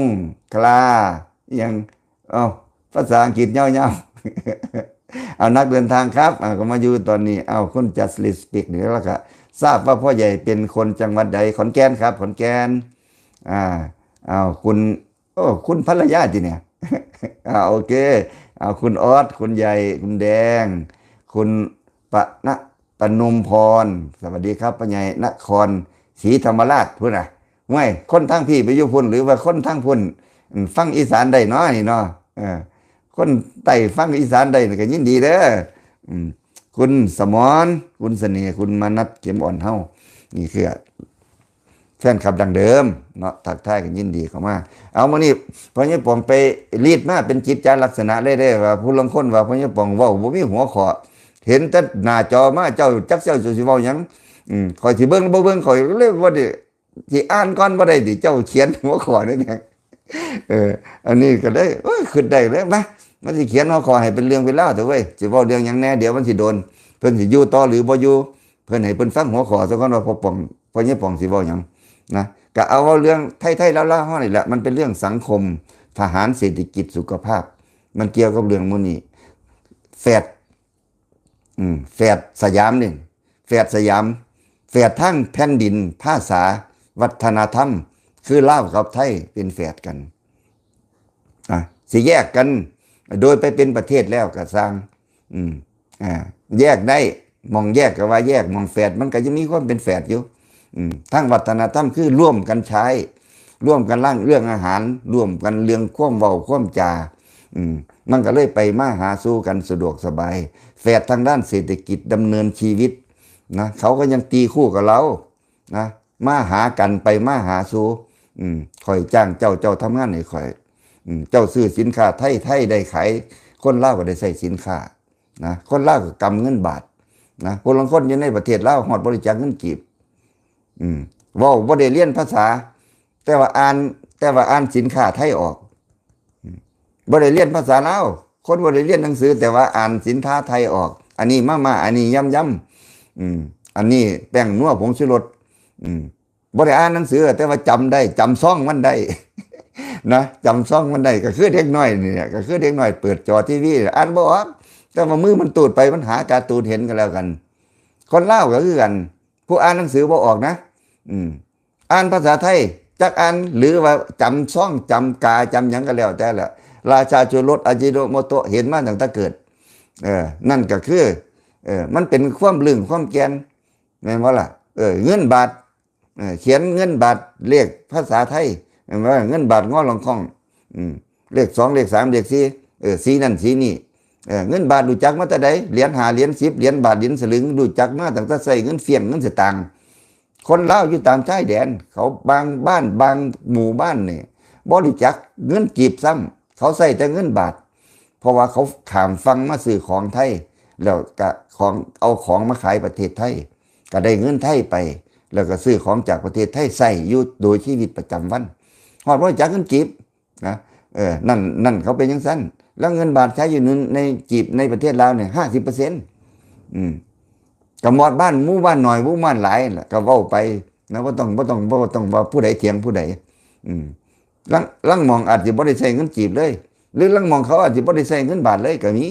ຄລາ ອີ່ຫຍັງ ເອົ້າ ພາສາອັງກິດຍາວໆ. ເອົາ ນັກເດີນທາງຄັບ ເອົາ ກໍມາຢູ່ຕອນນີ້. ເອົາ ຄຸນ Just Respect ນີ້ ແລ້ວກໍ ຊາບວ່າພໍ່ໃຫຍ່ເປັນຄົນຈັງຫວັດໃດ? ຂອນແກ່ນຄັບ ຂອນແກ່ນ. ອ່າ ເອົາ ຄຸນ ໂອ້ ຄຸນພັນລະຍາຕິເນຍ? ອ່າ ໂອເຄ. ເອົາ ຄຸນອອດ ຄຸນໃຫຍ່ ຄຸນແດງ ຄຸນປະນະ ປະນົມພອນ ສະຫວັດດີຄັບ ພໍ່ໃຫຍ່ ນະຄອນສີທຳມະລາດພຸ້ນນະ. ຫ້ວຍ ຄົນທາງພີ້ໄປຢູ່ພຸ້ນ ຫຼືວ່າຄົນທາງພຸ້ນ ອືມ ຟັງອີສານໄດ້ເນາະນີ້ເນາະ? ເອີ ຄົນໃຕ້ຟັງອີສານໄດ້ນີ້ກໍຍິນດີເດີ. ອືມ ຄຸນສະໝອນ ຄຸນສະເໜ່ ຄຸນມານັດ ເຂັມອ່ອນເຮົາ ນີ້ຄື ແຟນຄລັບດັ້ງເດີມເນາະ ທັກທາຍກັນຍິນດີເຂົ້າມາ. ເອົາ ມື້ນີ້ພໍ່ໃຫຍ່ປອງໄປລີດມາເປັນກິດຈາລັກສະນະເລີຍເດ້ ວ່າຜູ້ລາງຄົນວ່າພໍ່ໃຫຍ່ປອງເວົ້າບໍ່ມີຫົວຂໍ້ ເຫັນແຕ່ໜ້າຈໍມາ ເຈົ້າຈັກເຈົ້າຊິເວົ້າຫຍັງ. ອືມ ຂ້ອຍຊິເບິ່ງບໍ່ເບິ່ງ ຂ້ອຍເລີຍບໍ່ໄດ້ ຊິອ່ານກ່ອນບໍ່ໄດ້ຕິ ເຈົ້າຂຽນຫົວຂໍ້ນີ້ຫຍັງ? ເອີ ອັນນີ້ກໍເລີຍ ໂອ້ຍ ຄິດໄດ້ເລີຍ ມາ ມັນຊິຂຽນຫົວຂໍ້ໃຫ້ເປັນເລື່ອງເປັນລາວເຖາະເວີຍ ຊິເວົ້າເລື່ອງຫຍັງແດ່ ດຽວມັນຊິໂດນ ເພິ່ນຊິຢູ່ຕໍ່ຫຼືບໍ່ຢູ່ ເພິ່ນໃຫ້ເພິ່ນຟັງຫົວຂໍ້ຊະກ່ອນວ່າພໍ່ປອງ ພໍ່ໃຫຍ່ປອງຊິເວົ້າຫຍັງນະ. ກະເອົາເວົ້າເລື່ອງໄທໆລາວໆເຮົານີ້ແຫຼະ ມັນເປັນເລື່ອງສັງຄົມ ທະຫານ ເສດຖະກິດ ສຸຂະພາບ ມັນກ່ຽວກັບເລື່ອງໝູ່ນີ້. ແຟດ ອືມ ແຟດສະຫຍາມນີ້ ແຟດສະຫຍາມ ແຟດທາງແຜ່ນດິນ ພາສາ ວັດທະນະທຳ ຄືລາວກັບໄທເປັນແຟດກັນ. ອ່າ ຊິແຍກກັນໂດຍໄປເປັນປະເທດແລ້ວກໍຊ່າງ ອືມ ອ່າ ແຍກໄດ້ ໝ່ອງແຍກກໍວ່າແຍກ ໝ່ອງແຟດມັນກໍຍັງມີຄວາມເປັນແຟດຢູ່. ອືມ ທາງວັດທະນະທຳຄືຮ່ວມກັນໃຊ້ ຮ່ວມກັນລ້າງເລື່ອງອາຫານ ຮ່ວມກັນເລື່ອງຄວາມເວົ້າຄວາມຈາ ອືມ ມັນກໍເລີຍໄປມາຫາສູ່ກັນສະດວກສະບາຍ. ແຟດທາງດ້ານເສດຖະກິດ ດຳເນີນຊີວິດນະ ເຂົາກໍຍັງຕີຄູ່ກັບລາວນະ ມາຫາກັນ ໄປມາຫາສູ່. ອືມ ຂ້ອຍຈ້າງເຈົ້າ ເຈົ້າທຳງານໃຫ້ຂ້ອຍ. ອືມ ເຈົ້າຊື້ສິນຄ້າໄທ ໄທໄດ້ຂາຍ ຄົນລາວກໍໄດ້ໃຊ້ສິນຄ້ານະ ຄົນລາວກໍກຳເງິນບາດນະ. ຜູ້ລາງຄົນຢູ່ໃນປະເທດລາວຮອດບໍ່ໄດ້ຈັກເງິນກີບ. ອືມ ເວົ້າບໍ່ໄດ້ຮຽນພາສາ ແຕ່ວ່າອ່ານ ແຕ່ວ່າອ່ານສິນຄ້າໄທອອກ. ອືມ ບໍ່ໄດ້ຮຽນພາສາລາວ ຄົນບໍ່ໄດ້ຮຽນໜັງສື ແຕ່ວ່າອ່ານສິນຄ້າໄທອອກ. ອັນນີ້ມາມ່າ ອັນນີ້ຢຳຢຳ ອືມ ອັນນີ້ແປ້ງນົວ ຜົງຊູລົດ ອືມ ບໍ່ໄດ້ອ່ານໜັງສື ແຕ່ວ່າຈຳໄດ້ ຈຳຊອງມັນໄດ້ນະ ຈຳຊອງມັນໄດ້. ກໍຄືເດັກນ້ອຍນີ້ແຫຼະ ກໍຄືເດັກນ້ອຍເປີດຈໍທີວີ ອ່ານບໍ່ອອກ ແຕ່ວ່າມືມັນຕູດໄປ ມັນຫາກາຕູນເຫັນກໍແລ້ວກັນ. ຄົນລາວກໍຄືກັນ ຜູ້ອ່ານໜັງສືບໍ່ອອກນະ ອືມ ອ່ານພາສາໄທຈັກອ່ານ ຫຼືວ່າຈຳຊອງ ຈຳກາ ຈຳຫຍັງກໍແລ້ວແຕ່ລະ ລາຊາຊູລົດ ອາຈິໂນໂມໂຕະ ເຫັນມາຕັ້ງແຕ່ເກີດ. ເອີ ນັ້ນກໍຄື ເອີ ມັນເປັນຄວາມລຶ້ງຄວາມແກ່ນ ແມ່ນບໍ່ລະ? ເອີ ເງິນບາດ ເອີ ຂຽນເງິນບາດ ເລກພາສາໄທ ແມ່ນບໍ່ລະ? ເງິນບາດງໍລອງຄອງ ອືມ ເລກສອງ ເລກສາມ ເລກສີ່ ເອີ ສີນັ້ນສີນີ້. ເອີ ເງິນບາດຮູ້ຈັກມາແຕ່ໃດ? ຫຼຽນຫ້າ ຫຼຽນສິບ ຫຼຽນບາດ ຫຼຽນສະລຶງ ຮູ້ຈັກມາຕັ້ງແຕ່ໃຊ້ເງິນຟຽງ ເງິນສະຕາງ. ຄົນລາວຢູ່ຕາມຊາຍແດນ ເຂົາບາງບ້ານ ບາງໝູ່ບ້ານນີ້ ບໍ່ຮູ້ຈັກເງິນກີບຊ້ຳ ເຂົາໃຊ້ແຕ່ເງິນບາດ ເພາະວ່າເຂົາຂ້າມຝັ່ງມາຊື້ຂອງໄທ ແລ້ວກະຂອງ ເອົາຂອງມາຂາຍປະເທດໄທ ກະໄດ້ເງິນໄທໄປ ແລ້ວກະຊື້ຂອງຈາກປະເທດໄທໃຊ້ຢູ່ໂດຍຊີວິດປະຈຳວັນ ຮອດບໍ່ຮູ້ຈັກເງິນກີບນະ. ເອີ ນັ້ນ ນັ້ນເຂົາເປັນຈັ່ງຊັ້ນ. ແລ້ວເງິນບາດໃຊ້ຢູ່ໃນ ໃນ ກີບໃນປະເທດລາວນີ້ ຫ້າສິບເປີເຊັນ ອືມ ກະໝົດບ້ານ ໝູ່ບ້ານໜ້ອຍ ໝູ່ບ້ານຫຼາຍລະ ກະເວົ້າໄປນະ ບໍ່ຕ້ອງ ບໍ່ຕ້ອງ ບໍ່ຕ້ອງວ່າຜູ້ໃດຖຽງຜູ້ໃດ. ອືມ ລາງ ລາງໝ່ອງອາດຊິບໍ່ໄດ້ໃຊ້ເງິນກີບເລີຍ ຫຼືລາງໝ່ອງເຂົາອາດຊິບໍ່ໄດ້ໃຊ້ເງິນບາດເລີຍກໍມີ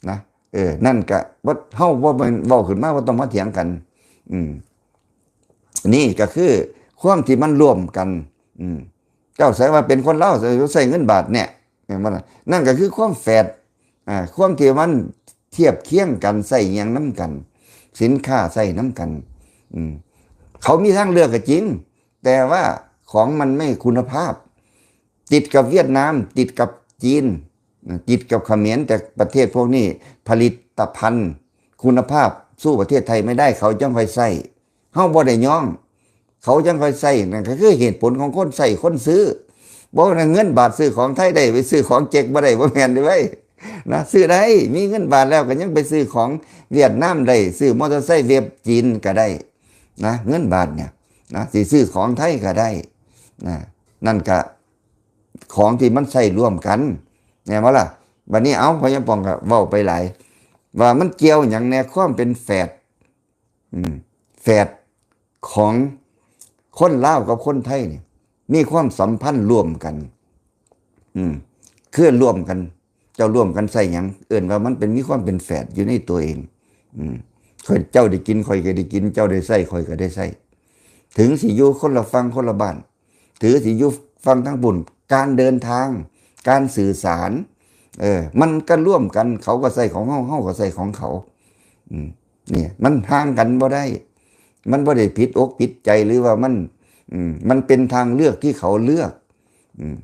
ນະ. ເອີ ນັ້ນກະບໍ່ ເຮົາບໍ່ແມ່ນເວົ້າຂຶ້ນມາ ບໍ່ຕ້ອງມາຖຽງກັນ. ອືມ ນີ້ກໍຄືຄວາມທີ່ມັນຮ່ວມກັນ. ອືມ ເຈົ້າໃສ່ວ່າເປັນຄົນລາວ ໃຊ້ເງິນບາດແນ່ ແມ່ນບໍ່ລະ? ນັ້ນກໍຄືຄວາມແຝດ ອ່າ ຄວາມທີ່ມັນ ທຽບຄຽງກັນ ໃຊ້ຫຍັງນຳກັນ ສິນຄ້າໃຊ້ນຳກັນ ອືມ ເຂົາມີທາງເລືອກກໍຈິງ ແຕ່ວ່າຂອງມັນໄມ່ຄຸນນະພາບ ຕິດກັບຫວຽດນາມ ຕິດກັບຈີນ ຕິດກັບຂະເໝນ ແຕ່ປະເທດພວກນີ້ຜະລິດຕະພັນຄຸນນະພາບສູ້ປະເທດໄທໄມ່ໄດ້ ເຂົາຈັ່ງຄ່ອຍໃຊ້ ເຮົາບໍ່ໄດ້ຍ້ອງ ເຂົາຈັ່ງຄ່ອຍໃຊ້ ນັ້ນກໍຄືເຫດຜົນຂອງຄົນໃຊ້ຄົນຊື້ ບໍ່ແມ່ນເງິນບາດຊື້ຂອງໄທໄດ້ ໄປຊື້ຂອງເຈັກບໍ່ໄດ້ ບໍ່ແມ່ນເດ້ເວີຍ ນະ ຊື້ໄດ້ ມີເງິນບາດແລ້ວກໍຍັງໄປຊື້ຂອງຫວຽດນາມໄດ້ ຊື້ມໍເຕີໄຊເວບຈີນກໍໄດ້ນະ ເງິນບາດເນຍນະ ຊິຊື້ຂອງໄທກໍໄດ້ນະ ນັ້ນກະຂອງທີ່ມັນໃຊ້ຮ່ວມກັນ ແມ່ນບໍ່ລະ? ບັດນີ້ ເອົາ ພະຍາປ່ອງກໍເວົ້າໄປຫຼາຍ ວ່າມັນກ່ຽວຫຍັງແດ່ ຄວາມເປັນແຝດ ອືມ ແຝດຂອງຄົນລາວກັບຄົນໄທນີ້ ມີຄວາມສຳພັນຮ່ວມກັນ ອືມ ຄືຮ່ວມກັນ ເຈົ້າຮ່ວມກັນໃຊ້ຫຍັງ ເອີ້ນວ່າມັນເປັນ ມີຄວາມເປັນແຝດຢູ່ໃນຕົວເອງ ອືມ ຂ້ອຍ ເຈົ້າໄດ້ກິນ ຂ້ອຍກໍໄດ້ກິນ ເຈົ້າໄດ້ໃຊ້ ຂ້ອຍກໍໄດ້ໃຊ້ ເຖິງຊິຢູ່ຄົນລະຝັ່ງຄົນລະບ້ານ ຖືຊິຢູ່ຝັ່ງທາງພຸ້ນ ການເດີນທາງ ການສື່ສານ ເອີ ມັນກໍຮ່ວມກັນ ເຂົາກໍໃຊ້ຂອງເຮົາ ເຮົາກໍໃຊ້ຂອງເຂົາ ອືມ ນີ້ ມັນຫ່າງກັນບໍ່ໄດ້ ມັນບໍ່ໄດ້ຜິດອົກຜິດໃຈ ຫຼືວ່າມັນ ອືມ ມັນເປັນທາງເລືອກທີ່ເຂົາເລືອກ ອືມ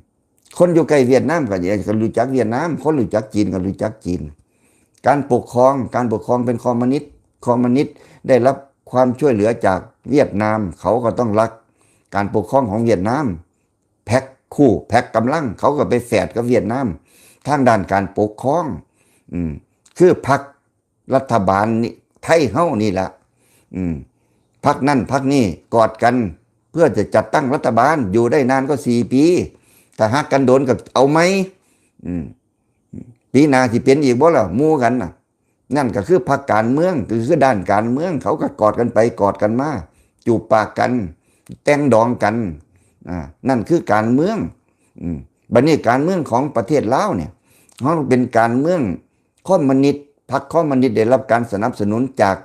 ຄົນຢູ່ໃກ້ຫວຽດນາມກໍ ກໍຮູ້ຈັກຫວຽດນາມ ຄົນຮູ້ຈັກຈີນກໍຮູ້ຈັກຈີນ ການປົກຄອງ ການປົກຄອງເປັນຄອມມູນິດ ຄອມມູນິດໄດ້ຮັບຄວາມຊ່ວຍເຫຼືອຈາກຫວຽດນາມ ເຂົາກໍຕ້ອງລັກການປົກຄອງຂອງຫວຽດນາມ ແພັກຄູ່ ແພັກກຳລັງ ເຂົາກໍໄປແຝດກັບຫວຽດນາມ ທາງດ້ານການປົກຄອງ ອືມ ຄືພັກລັດຖະບານນີ້ ໄທເຮົານີ້ລະ ອືມ ພັກນັ້ນພັກນີ້ກອດກັນ ເພື່ອຈະຈັດຕັ້ງລັດຖະບານ ຢູ່ໄດ້ນານກວ່າສີ່ປີ ຖ້າຮັກກັນດົນກໍເອົາໃໝ່ ອືມ ປີໜ້າຊິເປັນອີກບໍ່ລະ ໝູ່ກັນນະ? ນັ້ນກໍຄືພັກການເມືອງ ກໍຄືດ້ານການເມືອງ ເຂົາກໍກອດກັນໄປກອດກັນມາ ຈູບປາກກັນ ແຕ່ງດອງກັນ ອາ ນັ້ນຄືການເມືອງ ອືມ ບັດນີ້ການເມືອງຂອງປະເທດລາວນີ້ ເຮົາເປັນການເມືອງຄອມມູນິດ ພັກຄອມມູນິດໄດ້ຮັບການສະໜັບສະໜູນຈາກ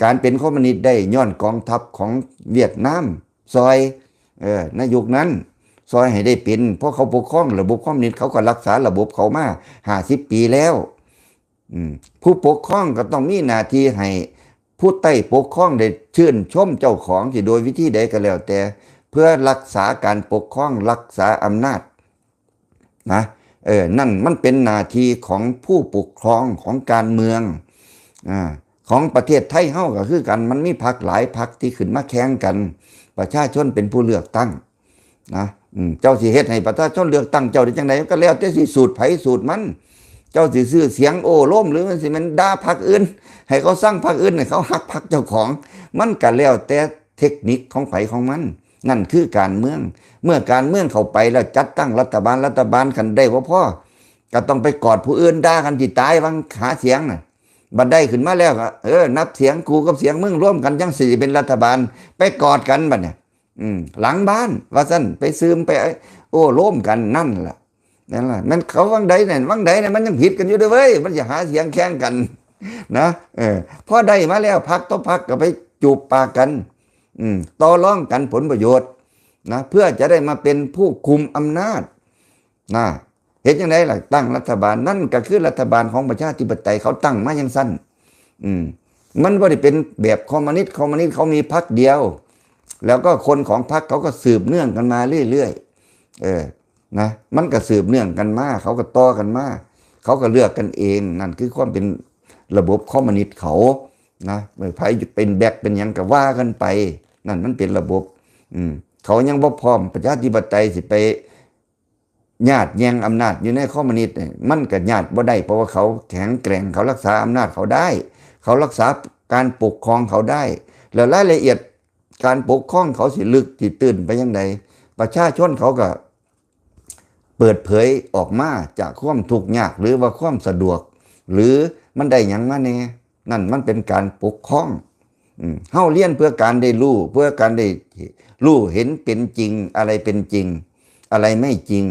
ການເປັນຄອມມູນິດໄດ້ຍ້ອນກອງທັບຂອງຫວຽດນາມ ຊ່ອຍ ເອີ ໃນຍຸກນັ້ນ ຊ່ອຍໃຫ້ໄດ້ເປັນ ເພາະເຂົາປົກຄອງລະບົບຄອມມູນິດ ເຂົາກໍຮັກສາລະບົບເຂົາມາຫ້າສິບປີແລ້ວ ອືມ ຜູ້ປົກຄອງກໍຕ້ອງມີໜ້າທີ່ໃຫ້ຜູ້ໃຕ້ປົກຄອງໄດ້ຊື່ນຊົມເຈົ້າຂອງ ທີ່ໂດຍວິທີໃດກໍແລ້ວແຕ່ ເພື່ອຮັກສາການປົກຄອງ ຮັກສາອຳນາດ ນະ ເອີ ນັ້ນມັນເປັນໜ້າທີ່ຂອງຜູ້ປົກຄອງຂອງການເມືອງ ອາ ຂອງປະເທດໄທເຮົາກໍຄືກັນ ມັນມີພັກຫຼາຍພັກທີ່ຂຶ້ນມາແຂ່ງກັນ ປະຊາຊົນເປັນຜູ້ເລືອກຕັ້ງນະ ອືມ ເຈົ້າຊິເຮັດໃຫ້ປະຊາຊົນເລືອກຕັ້ງເຈົ້າໄດ້ຈັ່ງໃດ ກໍແລ້ວແຕ່ຊິສູດໃຜສູດມັນ ເຈົ້າຊິຊື້ສຽງໂອ້ລົມ ຫຼືມັນຊິແມ່ນດ່າພັກອື່ນ ໃຫ້ເຂົາຊັງພັກອື່ນ ໃຫ້ເຂົາຮັກພັກເຈົ້າຂອງ ມັນກໍແລ້ວແຕ່ ເທັກນິກຂອງໃຜຂອງມັນ ນັ້ນຄືການເມືອງ ເມື່ອການເມືອງເຂົ້າໄປແລ້ວ ຈັດຕັ້ງລັດຖະບານ ລັດຖະບານຄັນໄດ້ບໍ່ພໍ ກໍຕ້ອງໄປກອດຜູ້ອື່ນ ດ່າກັນທີ່ຕາຍຫວ່າງຫາສຽງນະ ບັດໄດ້ຂຶ້ນມາແລ້ວກໍ ເອີ ນັບສຽງກູກັບສຽງມຶງລວມກັນ ຈັ່ງຊິເປັນລັດຖະບານ ໄປກອດກັນບັດນີ້ ອືມ ຫຼັງບ້ານວ່າຊັ້ນ ໄປຊືມ ໄປໂອ້ໂລມກັນ ນັ້ນລະ ນັ້ນລະ ແມ່ນເຂົາຫວ່າງໃດນັ້ນ ຫວ່າງໃດນັ້ນ ມັນຍັງຜິດກັນຢູ່ເດ້ເວີຍ ມັນຈະຫາສຽງແຂ່ງກັນນະ ເອີ ພໍໄດ້ມາແລ້ວ ພັກຕໍ່ພັກກໍໄປຈູບປາກກັນ ອືມ ຕໍ່ລອງກັນຜົນປະໂຫຍດນະ ເພື່ອຈະໄດ້ມາເປັນຜູ້ຄຸມອຳນາດນະ ເຮັດຈັ່ງໃດລະ ຕັ້ງລັດຖະບານ ນັ້ນກໍຄືລັດຖະບານຂອງປະຊາທິປະໄຕ ເຂົາຕັ້ງມາຈັ່ງຊັ້ນ ອືມ ມັນບໍ່ໄດ້ເປັນແບບຄອມມູນິດ ຄອມມູນິດເຂົາມີພັກດຽວ ແລ້ວກໍຄົນຂອງພັກເຂົາກໍສືບເນື່ອງກັນມາເລື້ອຍໆ ເອີ ນະ ມັນກໍສືບເນື່ອງກັນມາ ເຂົາກໍຕໍ່ກັນມາ ເຂົາກໍເລືອກກັນເອງ ນັ້ນຄືຄວາມເປັນລະບົບຄອມມູນິດເຂົານະ ເອີ ໃຜເປັນແບັກເປັນຫຍັງກໍວ່າກັນໄປ ນັ້ນມັນເປັນລະບົບ ອືມ ເຂົາຍັງບໍ່ພ້ອມປະຊາທິປະໄຕ ຊິໄປຍາດແຍ່ງອຳນາດຢູ່ໃນຄອມມູນິດນີ້ ມັນກໍຍາດບໍ່ໄດ້ ເພາະວ່າເຂົາແຂງແກຮ່ງ ເຂົາລັກສາອຳນາດເຂົາໄດ້ ເຂົາລັກສາການປົກຄອງເຂົາໄດ້ ແລ້ວລາຍລະອຽດການປົກຄອງເຂົາຊິເລິກຊິຕື່ນໄປຈັ່ງໃດ ປະຊາຊົນເຂົາກໍ ເປີດເຜີຍອອກມາຈາກຄວາມທຸກຍາກ ຫຼືວ່າຄວາມສະດວກ ຫຼືມັນໄດ້ຫຍັງມາແດ່ ນັ້ນມັນເປັນການປົກຄອງ ອືມ ເຮົາຮຽນເພື່ອການໄດ້ຮູ້ ເພື່ອການໄດ້ຮູ້ເຫັນເປັນຈິງ ອະໄລເປັນຈິງ ອະໄລໄມ່ຈິງ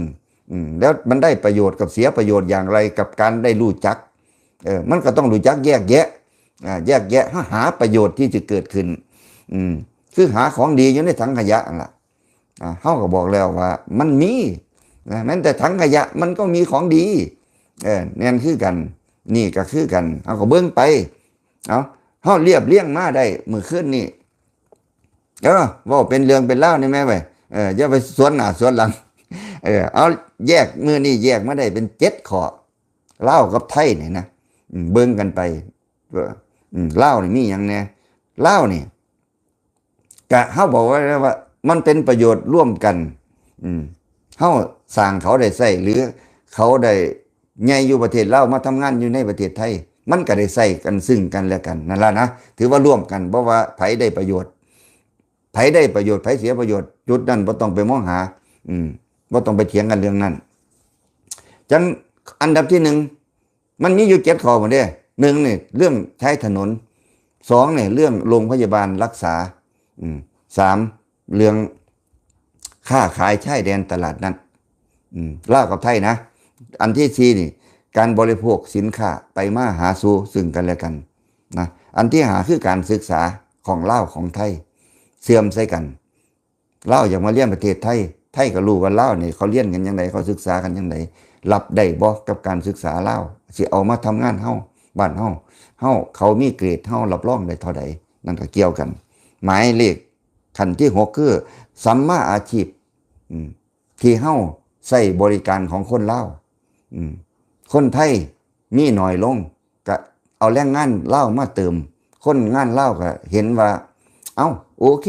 ອືມ ແລ້ວມັນໄດ້ປະໂຫຍດກັບເສຍປະໂຫຍດຢ່າງໃດກັບການໄດ້ຮູ້ຈັກ ເອີ ມັນກໍຕ້ອງຮູ້ຈັກແຍກແຍະ ອາ ແຍກແຍະ ຫາປະໂຫຍດທີ່ຈະເກີດຂຶ້ນ ອືມ ຄືຫາຂອງດີຢູ່ໃນຖັງຂະຫຍະຫັ້ນລະ ອ່າ ເຮົາກໍບອກແລ້ວວ່າມັນມີນະ ແມ່ນແຕ່ຖັງຂະຫຍະມັນກໍມີຂອງດີ ເອີ ແມ່ນຄືກັນ ນີ້ກໍຄືກັນ ເຮົາກໍເບິ່ງໄປ. ເອົາ ເຮົາລຽບລຽງມາໄດ້ມື້ຄືນນີ້ ເອີ ເວົ້າເປັນເລື່ອງເປັນລາວນີ້ແມ່ເວີຍ ເອີ ຢ່າໄປສວນໜ້າສວນຫຼັງ ເອີ ເອົາ ແຍກ ມື້ນີ້ແຍກມາໄດ້ເປັນເຈັດຂໍ້ ລາວກັບໄທນີ້ນະ ອືມ ເບິ່ງກັນໄປ ເອີ ອືມ ລາວນີ້ມີຫຍັງແດ່? ລາວນີ້ ກະເຮົາບອກໄວ້ແລ້ວວ່າ ມັນເປັນປະໂຫຍດຮ່ວມກັນ ອືມ ເຮົາສ້າງເຂົາໄດ້ໃຊ້ ຫຼື ເຂົາໄດ້ໃຫຍ່ຢູ່ປະເທດລາວ ມາທຳງານຢູ່ໃນປະເທດໄທ ມັນກະໄດ້ໃຊ້ກັນ ຊຶ່ງກັນແລະກັນ ນັ້ນລະນະ ຖືວ່າຮ່ວມກັນ ເພາະວ່າໃຜໄດ້ປະໂຫຍດ ໃຜໄດ້ປະໂຫຍດ ໃຜເສຍປະໂຫຍດ ຈຸດນັ້ນບໍ່ຕ້ອງໄປມອງຫາ ອືມ ບໍ່ຕ້ອງໄປຖຽງກັນເລື່ອງນັ້ນ. ຈັ່ງ ອັນດັບທີໜຶ່ງ ມັນມີຢູ່ເຈັດຂໍ້ພຸ້ນເດ້ ໜຶ່ງນີ້ເລື່ອງໃຊ້ຖະໜົນ ສອງນີ້ເລື່ອງໂຮງພະຍາບານລັກສາ ອືມ ສາມເລື່ອງຄ້າຂາຍຊາຍແດນຕະຫຼາດນັດ ອືມ ລາວກັບໄທນະ ອັນທີສີ່ນີ້ການບໍລິໂພກສິນຄ້າໄປມາຫາສູ່ຊຶ່ງກັນແລະກັນນະ ອັນທີຫ້າຄືການສຶກສາຂອງລາວຂອງໄທເຊື່ອມໃສ່ກັນ ລາວຢາກມາຮຽນປະເທດໄທ ໄທກໍຮູ້ວ່າລາວນີ້ເຂົາຮຽນກັນຈັ່ງໃດ ເຂົາສຶກສາກັນຈັ່ງໃດ ຮັບໄດ້ບໍ່ກັບການສຶກສາລາວ ຊິເອົາມາທຳງານເຮົາ ບ້ານເຮົາ ເຮົາ ເຂົາມີເກຣດ ເຮົາຮັບຮອງໄດ້ເທົ່າໃດ ນັ້ນກໍກ່ຽວກັນ. ໝາຍເລກຂັ້ນທີຫົກ ຄືສຳມາອາຊີບ ອືມ ທີ່ເຮົາໃຊ້ບໍລິການຂອງຄົນລາວ ອືມ ຄົນໄທມີໜ້ອຍລົງ ກະເອົາແຮງງານລາວມາເຕີມ ຄົນງານລາວກະເຫັນວ່າ ເອົ້າ ໂອເຄ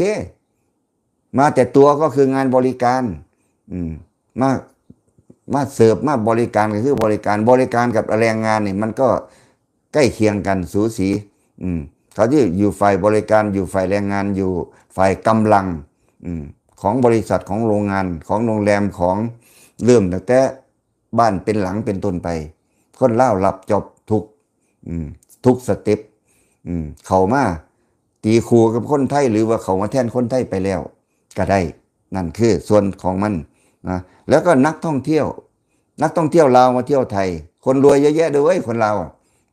ມາແຕ່ຕົວກໍຄືງານບໍລິການ ອືມ ມາ ມາເສີບ ມາບໍລິການກໍຄືບໍລິການ ບໍລິການກັບແຮງງານນີ້ ມັນກໍໃກ້ຄຽງກັນ ສູສີ ອືມ ເຂົາຊິຢູ່ຝ່າຍບໍລິການ ຢູ່ຝ່າຍແຮງງານ ຢູ່ຝ່າຍກຳລັງ ອືມ ຂອງບໍລິສັດ ຂອງໂຮງງານ ຂອງໂຮງແຮມ ຂອງ ເລີ່ມຕັ້ງແຕ່ ບ້ານເປັນຫຼັງເປັນຕົ້ນໄປ ຄົນລາວຮັບຈ໊ອບທຸກ ອືມ ທຸກສະເຕັບ ອືມ ເຂົ້າມາຕີຄູ່ກັບຄົນໄທ ຫຼືວ່າເຂົ້າມາແທນຄົນໄທໄປແລ້ວກໍໄດ້ ນັ້ນຄືສ່ວນຂອງມັນນະ. ແລ້ວກໍນັກທ່ອງທ່ຽວ ນັກທ່ອງທ່ຽວລາວມາທ່ຽວໄທ ຄົນລວຍເຍອະແຍະເດີ້ເວີຍ ຄົນລາວ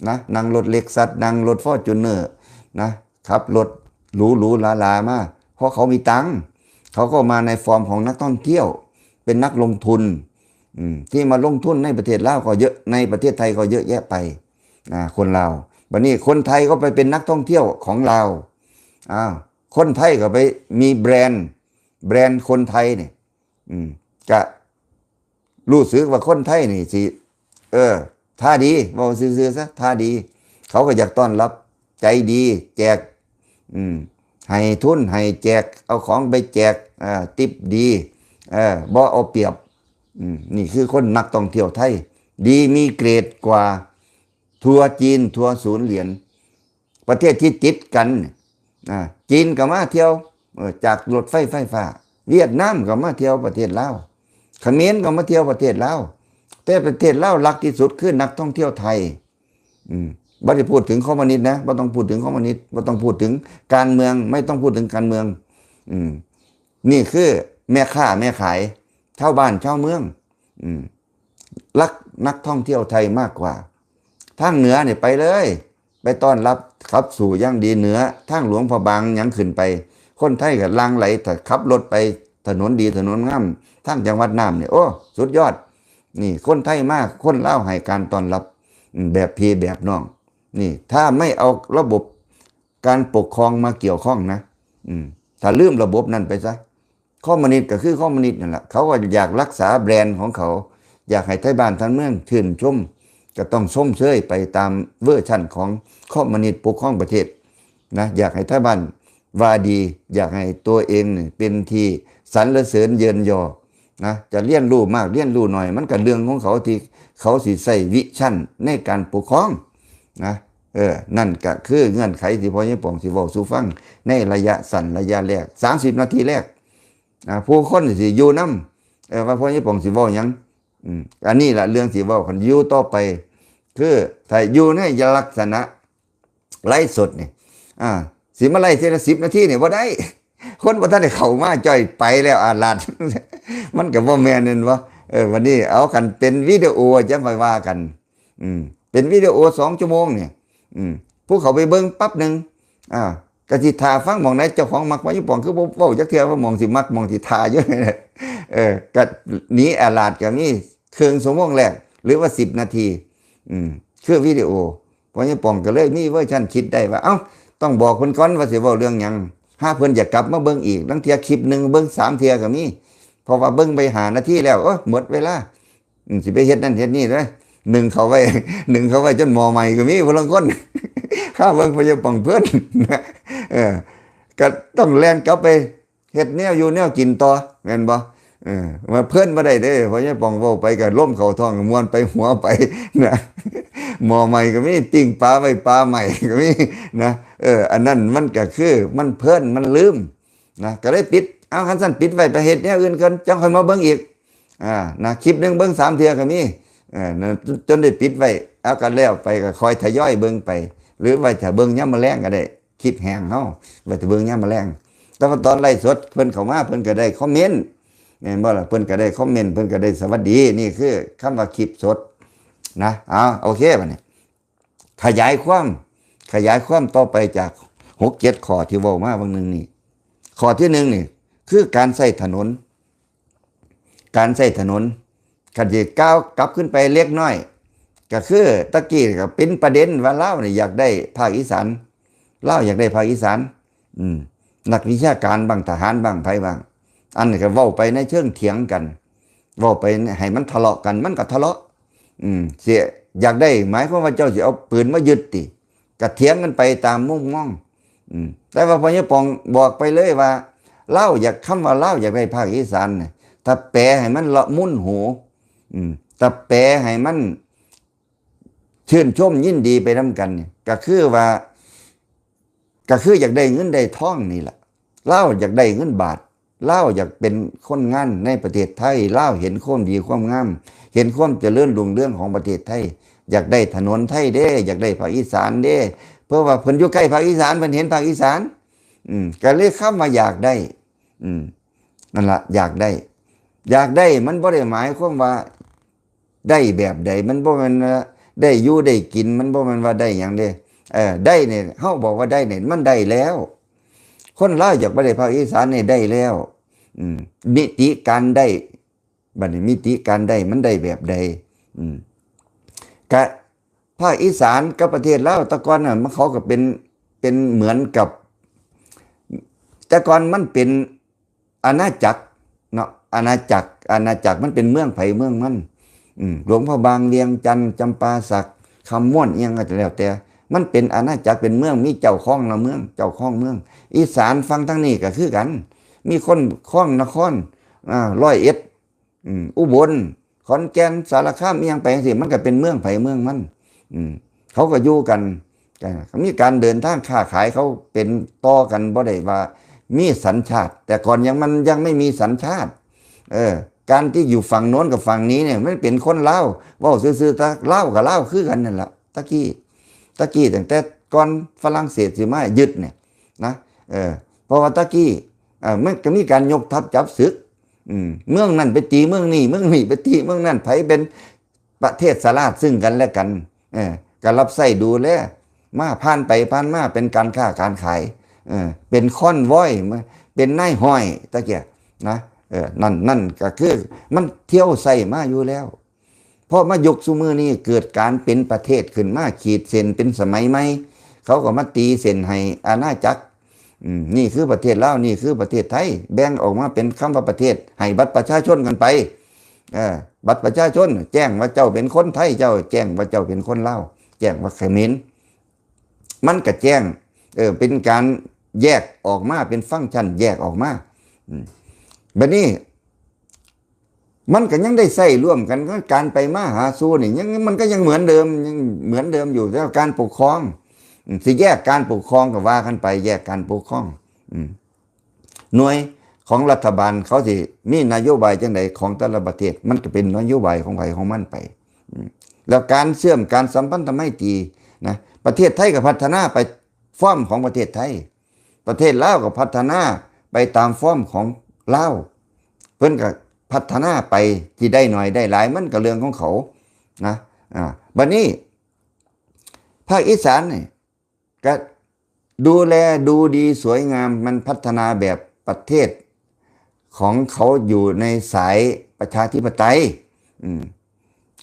ນະ ນັ່ງລົດເລັກຊັດ ນັ່ງລົດຟໍຈູນເນີນະ ຂັບລົດຫຼູໆຫຼາໆມາ ເພາະເຂົາມີຕັງ ເຂົາກໍມາໃນຟອມຂອງນັກທ່ອງທ່ຽວ ເປັນນັກລົງທຶນ ອືມ ທີ່ມາລົງທຶນໃນປະເທດລາວກໍເຍອະ ໃນປະເທດໄທກໍເຍອະແຍະໄປ ອາ ຄົນລາວ. ບັດນີ້ຄົນໄທກໍໄປເປັນນັກທ່ອງທ່ຽວຂອງລາວ ອ້າວ ຄົນໄທກໍໄປມີແບຣນ ແບຣນຄົນໄທນີ້ ອືມ ກະ ຮູ້ສຶກວ່າຄົນໄທນີ້ຊິ ເອີ ທ່າດີ ເວົ້າຊື່ໆຊະ ທ່າດີ ເຂົາກໍຢາກຕ້ອນຮັບ ໃຈດີ ແຈກ ອືມ ໃຫ້ທຶນ ໃຫ້ແຈກ ເອົາຂອງໄປແຈກ ເອີ ຕິບດີ ເອີ ບໍ່ເອົາປຽບ ອືມ ນີ້ຄືຄົນນັກທ່ອງທ່ຽວໄທ ດີ ມີເກຣດກວ່າທົ່ວຈີນ ທົ່ວສູນຫຼຽນ. ປະເທດທີ່ຕິດກັນ ອາ ຈີນກໍມາທ່ຽວ ເອີ ຈາກລົດໄຟໄຟຟ້າ ຫວຽດນາມກໍມາທ່ຽວປະເທດລາວ ຂະເໝນກໍມາທ່ຽວປະເທດລາວ ແຕ່ປະເທດລາວຫຼັກທີ່ສຸດຄືນັກທ່ອງທ່ຽວໄທ ອືມ ບໍ່ໄດ້ພູດເຖິງຄອມມູນິດນະ ບໍ່ຕ້ອງພູດເຖິງຄອມມູນິດ ບໍ່ຕ້ອງພູດເຖິງການເມືອງ ໄມ່ຕ້ອງພູດເຖິງການເມືອງ ອືມ ນີ້ຄືແມ່ຄ້າແມ່ຂາຍ ຊາວບ້ານຊາວເມືອງ ອືມ ລັກນັກທ່ອງທ່ຽວໄທມາກກວ່າ. ທາງເໜືອນີ້ໄປເລີຍ ໄປຕ້ອນຮັບຂັບສູ່ຢ່າງດີເໜືອ ທາງຫຼວງພະບາງຫຍັງຂຶ້ນໄປ ຄົນໄທກໍຫຼັ່ງໄຫຼ ຖ້າຂັບລົດໄປຖະໜົນດີຖະໜົນງາມ ທາງຈັງຫວັດນ້ຳນີ້ ໂອ້ ສຸດຍອດ ນີ້ຄົນໄທມາ ຄົນລາວໃຫ້ການຕ້ອນຮັບ ອືມ ແບບພີ່ແບບນ້ອງ. ນີ້ຖ້າໄມ່ເອົາລະບົບການປົກຄອງມາກ່ຽວຂ້ອງນະ ອືມ ຖ້າລືມລະບົບນັ້ນໄປຊະ ຄອມມູນິດກໍຄືຄອມມູນິດນັ້ນລະ ເຂົາກໍຢາກລັກສາແບຣນຂອງເຂົາ ຢາກໃຫ້ໄທບ້ານທັງເມືອງຊື່ນຊົມ ກໍຕ້ອງຊົມເຊີຍໄປຕາມເວີຊັນຂອງຄອມມູນິດປົກຄອງປະເທດນະ ຢາກໃຫ້ໄທບ້ານວ່າດີ ຢາກໃຫ້ຕົວເອງນີ້ເປັນທີ່ສັນລະເສີນເຍີນຍໍນະ ຈະຮຽນຮູ້ມາກຮຽນຮູ້ໜ້ອຍ ມັນກໍເລື່ອງຂອງເຂົາທີ່ເຂົາຊິໃຊ້ວິຊັນໃນການປົກຄອງນະ. ເອີ ນັ້ນກໍຄືເງື່ອນໄຂທີ່ພໍ່ໃຫຍ່ປອງຊິເວົ້າສູ່ຟັງໃນໄລຍະສັ້ນໄລຍະແລກ ສາມສິບນາທີແລກ ອາ ຜູ້ຄົນຊິຢູ່ນຳ ເອີ ວ່າພໍ່ໃຫຍ່ປອງຊິເວົ້າຫຍັງ ອືມ ອັນນີ້ລະເລື່ອງຊິເວົ້າ ຄັນຢູ່ຕໍ່ໄປ ຄືຖ້າຢູ່ໃນລັກສະນະໄລຟ໌ສົດນີ້ ອາ ຊິມາໄລຟ໌ເທື່ອລະສິບນາທີນີ້ບໍ່ໄດ້ ຄົນບໍ່ທັນໄດ້ເຂົ້າມາ ຈ້ອຍໄປແລ້ວອາລາດ ມັນກໍບໍ່ແມ່ນແມ່ນບໍ່? ເອີ ບັດນີ້ເອົາ ຄັນເປັນວິດີໂອຈັ່ງຄ່ອຍວ່າກັນ ອືມ ເປັນວິດີໂອສອງຊົ່ວໂມງນີ້ ອືມ ຜູ້ເຂົາໄປເບິ່ງປັບໜຶ່ງ ອາ ກະຊິຖ້າຟັງໝ່ອງໃດ ເຈົ້າຂອງມັກ ວ່າຢູ່ປ່ອງຄືບໍ່ເວົ້າຈັກເທື່ອ ວ່າໝ່ອງຊິມັກ ໝ່ອງຊິຖ້າຢູ່ ເອີ ກະໜີອາລາດກະມີເຄິ່ງຊົ່ວໂມງແລກ ຫຼືວ່າສິບນາທີ ອືມ ຄືວິດີໂອ. ພໍ່ໃຫຍ່ປ່ອງກໍເລີຍມີເວີຊັນຄິດໄດ້ວ່າ ເອົ້າ ຕ້ອງບອກເພິ່ນກ່ອນວ່າຊິເວົ້າເລື່ອງຫຍັງ ຫາເພິ່ນຢາກກັບມາເບິ່ງອີກ. ລາງເທື່ອຄລິບໜຶ່ງເບິ່ງສາມເທື່ອກໍມີ ເພາະວ່າເບິ່ງໄປຫ້ານາທີແລ້ວ ໂອ້ຍ ໝົດເວລາ ອືມ ຊິໄປເຮັດນັ້ນເຮັດນີ້ເດ້ ໜຶ່ງເຂົ້າໄວ້ ໜຶ່ງເຂົ້າໄວ້ຈົນໝໍ້ໄໝ້ກໍມີຜູ້ລາງຄົນ ຄາເບິ່ງພະຍາປ່ອງເພິ່ນ ເອີ ກໍຕ້ອງແລ່ນກັບໄປເຮັດແນວຢູ່ແນວກິນຕໍ່ ແມ່ນບໍ່? ເອີ ວ່າເພິ່ນບໍ່ໄດ້ເດ້ ພະຍາປ່ອງເວົ້າໄປກໍລົມເຂົ້າທ້ອງ ມ່ວນໄປຫົວໄປນະ ໝໍ້ໄໝ້ກໍມີ ປີ້ງປາໄວ້ປາໄໝ້ກໍມີນະ ເອີ ອັນນັ້ນມັນກໍຄືມັນເພີນ ມັນລືມ ນະ ກໍເລີຍປິດ. ເອົາ ຄັນຊັ້ນປິດໄວ້ ໄປເຮັດແນວອື່ນກ່ອນ ຈັ່ງຄ່ອຍມາເບິ່ງອີກ ອ່າ ນະ ຄລິບໜຶ່ງເບິ່ງສາມເທື່ອກໍມີ ເອີ ນະ ຈົນໄດ້ປິດໄວ້. ເອົາ ກໍແລ້ວໄປ ກໍຄ່ອຍທະຍອຍເບິ່ງໄປ ຫຼືວ່າຖ້າເບິ່ງຍາມມື້ແລງກໍໄດ້ ຄລິບແຫ້ງເຮົາ ໄວ້ຖ້າເບິ່ງຍາມມື້ແລງ. ແຕ່ວ່າຕອນໄລຟ໌ສົດ ເພິ່ນເຂົ້າມາ ເພິ່ນກໍໄດ້ຄອມເມັນ ແມ່ນບໍ່ລະ? ເພິ່ນກໍໄດ້ຄອມເມັນ ເພິ່ນກໍໄດ້ສະຫວັດດີ. ນີ້ຄືຄຳວ່າຄລິບສົດນະ. ເອົາ ໂອເຄ ບັດນີ້ ຂະຫຍາຍຄວາມ ຂະຫຍາຍຄວາມຕໍ່ໄປຈາກຫົກເຈັດຂໍ້ທີ່ເວົ້າມາຫວ່າງໜຶ່ງນີ້. ຂໍ້ທີໜຶ່ງນີ້ ຄືການໃຊ້ຖະໜົນ ການໃຊ້ຖະໜົນ ຄັນຊິກ່າວກັບຂຶ້ນໄປເລັກນ້ອຍ ກໍຄືຕະກີ້ກໍເປັນປະເດັນວ່າລາວນີ້ຢາກໄດ້ພາກອີສານ ລາວຢາກໄດ້ພາກອີສານ ອືມ ນັກວິຊາການບ້າງ ທະຫານບ້າງ ໃຜບ້າງ ອັນນີ້ກໍເວົ້າໄປໃນເຊີງຖຽງກັນ ເວົ້າໄປໃຫ້ມັນທະເລາະກັນ ມັນກໍທະເລາະ ອືມ ເສຍ ຢາກໄດ້ ໝາຍຄວາມວ່າເຈົ້າຊິເອົາປືນມາຍຶດຕິ? ກະຖຽງກັນໄປຕາມມຸມມອງ ອືມ ແຕ່ວ່າພໍ່ໃຫຍ່ປ່ອງບອກໄປເລີຍວ່າ ລາວຢາກ ຄຳວ່າລາວຢາກໄດ້ພາກອີສານນີ້ ຖ້າແປໃຫ້ມັນລະມຸນຫູ ອືມ ຖ້າແປໃຫ້ມັນ ຊື່ນຊົມຍິນດີໄປນຳກັນນີ້ ກໍຄືວ່າ ກໍຄືຢາກໄດ້ເງິນໄດ້ທອງນີ້ລະ ລາວຢາກໄດ້ເງິນບາດ ລາວຢາກເປັນຄົນງານໃນປະເທດໄທ ລາວເຫັນຄວາມດີຄວາມງາມ ເຫັນຄວາມຈະເລີນຮຸ່ງເຮືອງຂອງປະເທດໄທ ຢາກໄດ້ຖະໜົນໄທເດ້ ຢາກໄດ້ພາກອີສານເດ້ ເພາະວ່າເພິ່ນຢູ່ໃກ້ພາກອີສານ ເພິ່ນເຫັນພາກອີສານ ອືມ ກໍເລີຍຄຳວ່າຢາກໄດ້ ອືມ ນັ້ນລະ ຢາກໄດ້ ຢາກໄດ້ ມັນບໍ່ໄດ້ໝາຍຄວາມວ່າ ໄດ້ແບບໃດ ມັນບໍ່ແມ່ນວ່າໄດ້ຢູ່ໄດ້ກິນ ມັນບໍ່ແມ່ນວ່າໄດ້ຫຍັງເດ້ ເອີ ໄດ້ນີ້ ເຮົາບອກວ່າໄດ້ນີ້ ມັນໄດ້ແລ້ວ ຄົນລາວຢາກມາໄດ້ພາກອີສານນີ້ໄດ້ແລ້ວ ອືມ ມິຕິການໄດ້ ບັດນີ້ມິຕິການໄດ້ ມັນໄດ້ແບບໃດ ອືມ ກະພາກອີສານກັບປະເທດລາວ ແຕ່ກ່ອນນະ ມັນ ເຂົາກໍເປັນ ເປັນເໝືອນກັບ ແຕ່ກ່ອນມັນເປັນ ອານາຈັກເນາະ ອານາຈັກ ອານາຈັກມັນເປັນເມືອງໃຜເມືອງມັນ ອືມ ຫຼວງພະບາງ ວຽງຈັນ ຈຳປາສັກ ຄຳມ່ວນ ອີ່ຫຍັງກໍແລ້ວແຕ່ ມັນເປັນອານາຈັກ ເປັນເມືອງ ມີເຈົ້າຄອງລະເມືອງ ເຈົ້າຄອງເມືອງ ອີສານຝັ່ງທາງນີ້ກໍຄືກັນ ມີຄົນຄອງນະຄອນ ອາ ຮ້ອຍເອັດ ອືມ ອຸບົນ ຂອນແກ່ນ ສາລະຄາມ ອີ່ຫຍັງໄປຈັ່ງຊີ້ ມັນກໍເປັນເມືອງໃຜເມືອງມັນ ອືມ ເຂົາກໍຢູ່ກັນ ກໍມີການເດີນທາງຄ້າຂາຍ ເຂົາເປັນຕໍ່ກັນ ບໍ່ໄດ້ວ່າມີສັນຊາດ ແຕ່ກ່ອນຍັງ ມັນຍັງໄມ່ມີສັນຊາດ ເອີ ການທີ່ຢູ່ຝັ່ງໂນ້ນກັບຝັ່ງນີ້ນີ້ ມັນເປັນຄົນລາວ ເວົ້າຊື່ໆ ແຕ່ລາວກັບລາວຄືກັນນັ້ນລະ ຕະກີ້ ຕະກີ້ຕັ້ງແຕ່ກ່ອນຝຣັ່ງເສດຊິມາຍຶດນີ້ນະ ເອີ ເພາະວ່າຕະກີ້ ເອີ ມັນກໍມີການຍົກທັບຈັບສຶກ ອືມ ເມືອງນັ້ນໄປຕີເມືອງນີ້ ເມືອງນີ້ໄປຕີເມືອງນັ້ນ ໃຜເປັນປະເທດສະຫຼາດຊຶ່ງກັນແລະກັນ ເອີ ກໍຮັບໃຊ້ດູແລ ມາ ຜ່ານໄປຜ່ານມາ ເປັນການຄ້າການຂາຍ ເອີ ເປັນຄອນວອຍ ເປັນນາຍຮ້ອຍ ຕະກີ້ນະ ເອີ ນັ້ນ ນັ້ນກໍຄືມັນທ່ຽວໃຊ້ມາຢູ່ແລ້ວ. ເພາະມາຍຸກຊຸມື້ນີ້ເກີດການເປັນປະເທດຂຶ້ນມາ ຂີດເສັ້ນເປັນສະໄໝໃໝ່ ເຂົາກໍມາຕີເສັ້ນໃຫ້ອານາຈັກ ອືມ ນີ້ຄືປະເທດລາວ ນີ້ຄືປະເທດໄທ ແບ່ງອອກມາເປັນຄຳວ່າປະເທດ ໃຫ້ບັດປະຊາຊົນກັນໄປ ເອີ ບັດປະຊາຊົນແຈ້ງວ່າເຈົ້າເປັນຄົນໄທ ເຈົ້າແຈ້ງວ່າເຈົ້າເປັນຄົນລາວ ແຈ້ງວ່າຂະເໝນ ມັນກະແຈ້ງ ເອີ ເປັນການແຍກອອກມາ ເປັນຟັງຊັນແຍກອອກມາ ອືມ ບັດນີ້ ມັນກໍຍັງໄດ້ໃຊ້ຮ່ວມກັນ ການໄປມາຫາສູ່ນີ້ ຍັງ ມັນກໍຍັງເໝືອນເດີມ ຍັງເໝືອນເດີມຢູ່ ແຕ່ວ່າການປົກຄອງ ອືມ ຊິແຍກການປົກຄອງກໍວ່າກັນໄປ ແຍກການປົກຄອງ ອືມ ໜ່ວຍຂອງລັດຖະບານເຂົາຊິມີນະໂຍບາຍຈັ່ງໃດຂອງແຕ່ລະປະເທດ ມັນກໍເປັນນະໂຍບາຍຂອງໃຜຂອງມັນໄປ ອືມ ແລ້ວການເຊື່ອມການສຳພັນທຳໄມຕີນະ ປະເທດໄທກໍພັດທະນາໄປຟອມຂອງປະເທດໄທ ປະເທດລາວກໍພັດທະນາໄປຕາມຟອມຂອງລາວ ເພິ່ນກໍພັດທະນາໄປ ຊິໄດ້ໜ້ອຍໄດ້ຫຼາຍ ມັນກໍເລື່ອງຂອງເຂົານະ ອາ ບັດນີ້ ພາກອີສານນີ້ ກະດູແລດູດີສວຍງາມ ມັນພັດທະນາແບບປະເທດຂອງເຂົາຢູ່ໃນສາຍປະຊາທິປະໄຕ ອືມ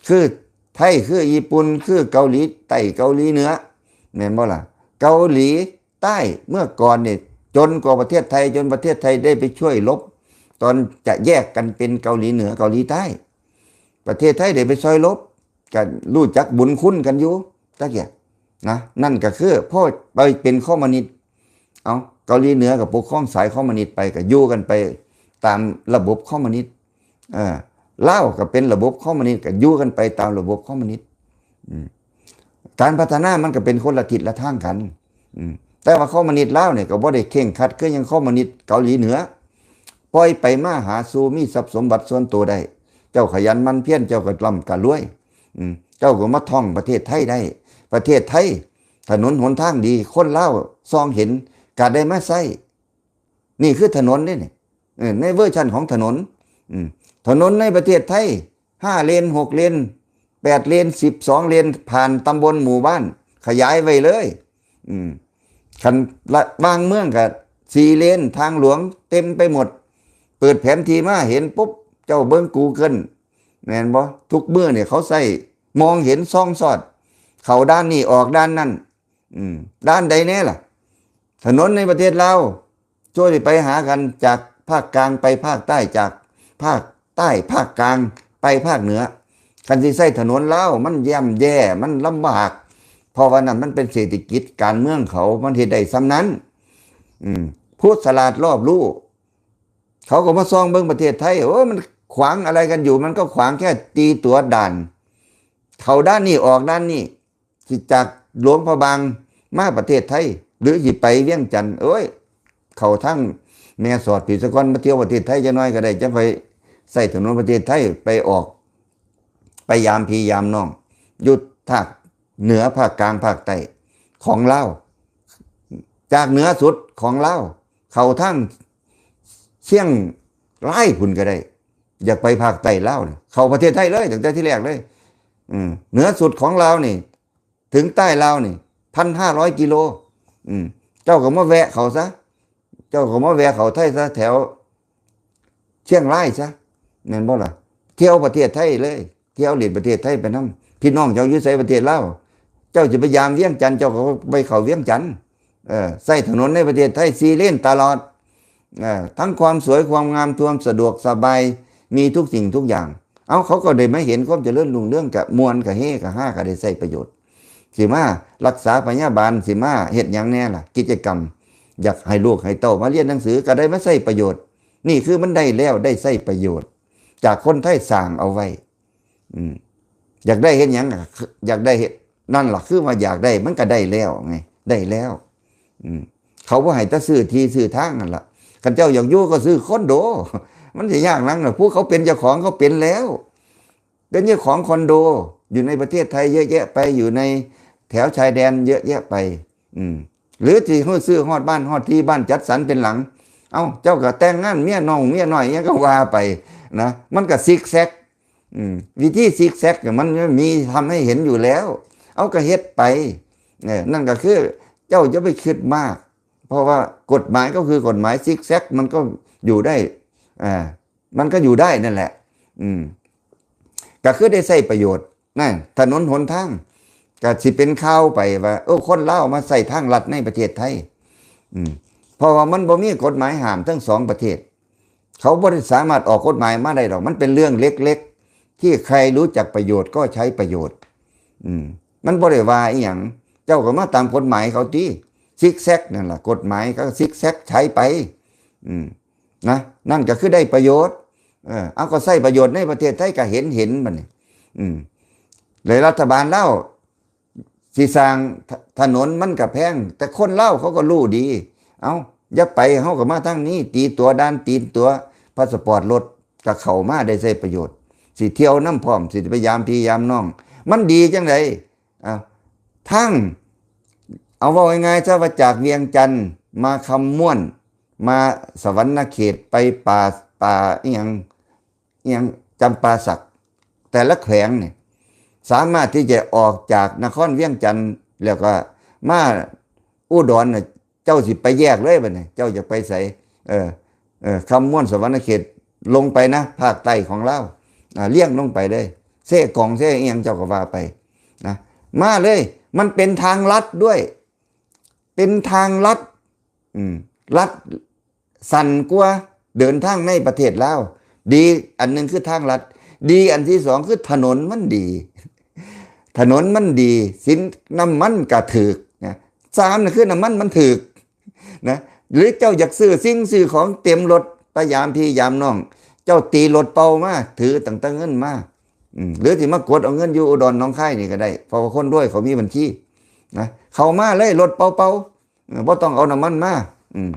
ຄື ໄທຄືຍີ່ປຸ່ນ ຄືເກົາຫຼີໃຕ້ ເກົາຫຼີເໜືອ ແມ່ນບໍ່ລະ? ເກົາຫຼີໃຕ້ເມື່ອກ່ອນນີ້ຈົນກວ່າປະເທດໄທ ຈົນປະເທດໄທໄດ້ໄປຊ່ວຍລົບ ຕອນຈະແຍກກັນເປັນເກົາຫຼີເໜືອ ເກົາຫຼີໃຕ້ ປະເທດໄທໄດ້ໄປຊ່ອຍລົບ ກໍຮູ້ຈັກບຸນຄຸນກັນຢູ່ຕະກີ້ນະ. ນັ້ນກໍຄືພໍໄປເປັນຄອມມູນິດ ເອົາ ເກົາຫຼີເໜືອກໍປົກຄອງສາຍຄອມມູນິດໄປ ກໍຢູ່ກັນໄປຕາມລະບົບຄອມມູນິດ ເອີ ລາວກໍເປັນລະບົບຄອມມູນິດ ກໍຢູ່ກັນໄປຕາມລະບົບຄອມມູນິດ. ອືມ ການພັດທະນາມັນກໍເປັນຄົນລະທິດລະທາງກັນ. ອືມ ແຕ່ວ່າຄອມມູນິດລາວນີ້ກໍບໍ່ໄດ້ເຄັ່ງຄັດຄືຫຍັງຄອມມູນິດເກົາຫຼີເໜືອ ປ່ອຍໄປມາຫາສູ່ ມີຊັບສົມບັດສ່ວນໂຕໄດ້ ເຈົ້າຂະຫຍັນໝັ່ນພຽນ ເຈົ້າກໍລ່ຳກໍລວຍ. ອືມ ເຈົ້າກໍມາທ່ອງປະເທດໄທໄດ້ ປະເທດໄທ ຖະໜົນຫົນທາງດີ ຄົນລາວສ່ອງເຫັນ ກໍໄດ້ມາໃຊ້. ນີ້ຄືຖະໜົນເດ້ນີ້ ເອີ ໃນເວີຊັນຂອງຖະໜົນ. ອືມ ຖະໜົນໃນປະເທດໄທ ຫ້າເລນ ຫົກເລນ ແປດເລນ ສິບສອງເລນ ຜ່ານຕຳບົນ ໝູ່ບ້ານ ຂະຫຍາຍໄວ້ເລີຍ. ອືມ ຄັນລະ ບາງເມືອງກໍສີ່ເລນ ທາງຫຼວງເຕັມໄປໝົດ ເປີດແຜນທີ່ມາເຫັນປຸບ ເຈົ້າເບິ່ງ Google ແມ່ນບໍ່? ທຸກມື້ນີ້ເຂົາໃຊ້ ມອງເຫັນ ສ່ອງສອດ ເຂົ້າດ່ານນີ້ ອອກດ່ານນັ້ນ. ອືມ ດ່ານໃດແດ່ລະ? ຖະໜົນໃນປະເທດລາວ ຊ່ວຍໄປຫາກັນ ຈາກພາກກາງໄປພາກໃຕ້ ຈາກພາກໃຕ້ພາກກາງໄປພາກເໜືອ. ຄັນຊິໃຊ້ຖະໜົນລາວ ມັນຍ່ຳແຍ່ ມັນລຳບາກ ເພາະວ່ານັ້ນມັນເປັນເສດຖະກິດການເມືອງເຂົາ ມັນເຮັດໄດ້ສ່ຳນັ້ນ. ອືມ ຜູ້ສະຫຼາດລອບຮູ້ ເຂົາກໍມາສ່ອງເບິ່ງປະເທດໄທ ໂອ້ ມັນຂວາງອະໄລກັນຢູ່ ມັນກໍຂວາງແຄ່ຕີຕົວດ່ານ ເຂົ້າດ່ານນີ້ ອອກດ່ານນີ້. ຊິຈາກຫຼວງພະບາງມາປະເທດໄທ ຫຼືຊິໄປວຽງຈັນ ໂອ້ຍ ເຂົ້າທາງແມ່ສອດພີ້ສາກ່ອນ ມາທ່ຽວປະເທດໄທຈັກໜ້ອຍກໍໄດ້ ຈັ່ງຄ່ອຍໃຊ້ຖະໜົນປະເທດໄທໄປອອກ ໄປຢາມພີ່ຢາມນ້ອງ ຢູ່ພາກເໜືອ ພາກກາງ ພາກໃຕ້ຂອງລາວ ຈາກເໜືອສຸດຂອງລາວ ເຂົ້າທາງຊຽງລາຍພຸ້ນກໍໄດ້. ຢາກໄປພາກໃຕ້ລາວນີ້ ເຂົ້າປະເທດໄທເລີຍ ຕັ້ງແຕ່ທີແລກເລີຍ. ເໜືອສຸດຂອງລາວນີ້ ເຖິງໃຕ້ລາວນີ້ ພັນຫ້າຮ້ອຍກິໂລ. ອືມ ເຈົ້າກໍມາແວະເຂົາຊະ ເຈົ້າກໍມາແວະເຂົາໄທຊະ ແຖວຊຽງລາຍຊະ ແມ່ນບໍ່ລະ? ທ່ຽວປະເທດໄທເລີຍ ທ່ຽວຫຼິ້ນປະເທດໄທໄປນຳ. ພີ່ນ້ອງເຈົ້າຢູ່ໃສປະເທດລາວ? ເຈົ້າຊິໄປຢາມວຽງຈັນ ເຈົ້າກໍໄປເຂົ້າວຽງຈັນ. ເອີ ໃຊ້ຖະໜົນໃນປະເທດໄທສີ່ເລນຕະຫຼອດ. ເອີ ທັງຄວາມສວຍຄວາມງາມ ຄວາມສະດວກສະບາຍ ມີທຸກສິ່ງທຸກຢ່າງ. ເອົາ ເຂົາກໍໄດ້ມາເຫັນຄວາມຈະເລີນຮຸ່ງເຮືອງ ກະມ່ວນ ກະເຮ ກະຮາ ກະໄດ້ໃຊ້ປະໂຫຍດ. ຊິມາລັກສາພະຍາບານ ຊິມາເຮັດຫຍັງແດ່ລະ? ກິດຈະກຳ ຢາກໃຫ້ລູກໃຫ້ເຕົ້າມາຮຽນໜັງສື ກະໄດ້ມາໃຊ້ປະໂຫຍດ. ນີ້ຄືມັນໄດ້ແລ້ວ ໄດ້ໃຊ້ປະໂຫຍດຈາກຄົນໄທສ້າງເອົາໄວ້. ອືມ ຢາກໄດ້ເຮັດຫຍັງ? ຢາກໄດ້ເຮັດ ນັ້ນລະ ຄືວ່າຢາກໄດ້ ມັນກະໄດ້ແລ້ວໄງ ໄດ້ແລ້ວ. ອືມ ເຂົາບໍ່ໃຫ້ແຕ່ຊື້ທີ່ຊື້ທາງນັ້ນລະ. ຄັນເຈົ້າຢາກຢູ່ກໍຊື້ຄອນໂດ ມັນຊິຍາກຫຍັງລະ? ຜູ້ເຂົາເປັນເຈົ້າຂອງ ເຂົາເປັນແລ້ວ ເປັນເຈົ້າຂອງຄອນໂດ ຢູ່ໃນປະເທດໄທເຍອະແຍະໄປ ຢູ່ໃນແຖວຊາຍແດນເຍອະແຍະໄປ. ອືມ ຫຼືຊິຮູ້ ຊື້ຮອດບ້ານຮອດທີ່ ບ້ານຈັດສັນເປັນຫຼັງ. ເອົ້າ ເຈົ້າກໍແຕ່ງງານເມຍນ້ອງເມຍນ້ອຍ ອີ່ຫຍັງກໍວ່າໄປນະ ມັນກໍຊິກແຊັກ. ອືມ ວິທີຊິກແຊັກມັນມີທຳໃຫ້ເຫັນຢູ່ແລ້ວ ເອົາ ກໍເຮັດໄປ. ເອີ ນັ້ນກໍຄືເຈົ້າຢ່າໄປຄິດມາກ ເພາະວ່າກົດໝາຍກໍຄືກົດໝາຍ ຊິກແຊັກມັນກໍຢູ່ໄດ້ ເອີ ມັນກໍຢູ່ໄດ້ນັ້ນແຫຼະ. ອືມ ກໍຄືໄດ້ໃຊ້ປະໂຫຍດນະ ຖະໜົນຫົນທາງ ກໍຊິເປັນຂ່າວໄປວ່າ ໂອ້ ຄົນລາວມາໃຊ້ທາງລັດໃນປະເທດໄທ. ອືມ ເພາະວ່າມັນບໍ່ມີກົດໝາຍຫ້າມທັງສອງປະເທດ. ເຂົາບໍ່ໄດ້ສາມາດອອກກົດໝາຍມາໄດ້ດອກ ມັນເປັນເລື່ອງເລັກໆ ທີ່ໃຄຮູ້ຈັກປະໂຫຍດກໍໃຊ້ປະໂຫຍດ. ອືມ ມັນບໍ່ໄດ້ວ່າອີ່ຫຍັງ ເຈົ້າກໍມາຕາມກົດໝາຍເຂົາຕິ ຊິກແຊັກນັ້ນລະ ກົດໝາຍກໍຊິກແຊັກໃຊ້ໄປ. ອືມ ນະ ນັ້ນກໍຄືໄດ້ປະໂຫຍດ. ເອີ ເອົາ ກໍໃຊ້ປະໂຫຍດໃນປະເທດໄທກໍເຫັນ ເຫັນບັດນີ້. ອືມ ແລະລັດຖະບານລາວ ຊິສ້າງຖະ ຖະໜົນມັນກະແພງ ແຕ່ຄົນລາວເຂົາກໍຮູ້ດີ. ເອົ້າ ຢ່າໄປ ເຮົາກໍມາທາງນີ້ ຕີຕົວດ່ານ ຕີຕົວພາສະປອດລົດ ກະເຂົ້າມາໄດ້ໃຊ້ປະໂຫຍດ ຊິທ່ຽວນຳພ້ອມ ຊິໄປຢາມພີ່ຢາມນ້ອງ ມັນດີຈັ່ງໃດ? ເອົ້າ ທາງ ເອົາເວົ້າງ່າຍໆຊະວ່າ ຈາກວຽງຈັນມາຄຳມ່ວນ ມາສະຫວັນນະເຂດ ໄປປ່າ ປ່າອີ່ຫຍັງ ອີ່ຫຍັງ ຈຳປາສັກ ແຕ່ລະແຂວງນີ້ ສາມາດທີ່ຈະອອກຈາກນະຄອນວຽງຈັນ ແລ້ວກໍມາອຸດອນນະ ເຈົ້າຊິໄປແຍກເລີຍບັດນີ້ ເຈົ້າຈະໄປໃສ? ເອີ ເອີ ຄຳມ່ວນ ສະຫວັນນະເຂດ ລົງໄປນະ ພາກໃຕ້ຂອງລາວ ອາ ລຽງລົງໄປເລີຍ ເຊກອງເຊອີ່ຫຍັງເຈົ້າກໍວ່າໄປນະ ມາເລີຍ. ມັນເປັນທາງລັດດ້ວຍ ເປັນທາງລັດ ອືມ ລັດສັ້ນກວ່າເດີນທາງໃນປະເທດລາວ. ດີອັນໜຶ່ງຄືທາງລັດ ດີອັນທີສອງຄືຖະໜົນມັນດີ ຖະໜົນມັນດີ ສິນ ນ້ຳມັນກະຖືກນະ ສາມນະຄືນ້ຳມັນມັນຖືກ ນະ ຫຼືເຈົ້າຢາກຊື້ສິ່ງຊື້ຂອງເຕັມລົດ ໄປຢາມພີ່ຢາມນ້ອງ ເຈົ້າຕີລົດເປົ່າມາ ຖືຕັ້ງແຕ່ເງິນມາ ອືມ ຫຼືຊິມາກົດເອົາເງິນຢູ່ອຸດອນໜອງຄາຍນີ້ກໍໄດ້ ເພາະວ່າຄົນລວຍເຂົາມີບັນຊີນະ ເຂົ້າມາເລີຍລົດເປົ່າໆ ເອີ ບໍ່ຕ້ອງເອົານ້ຳມັນມາ ອືມ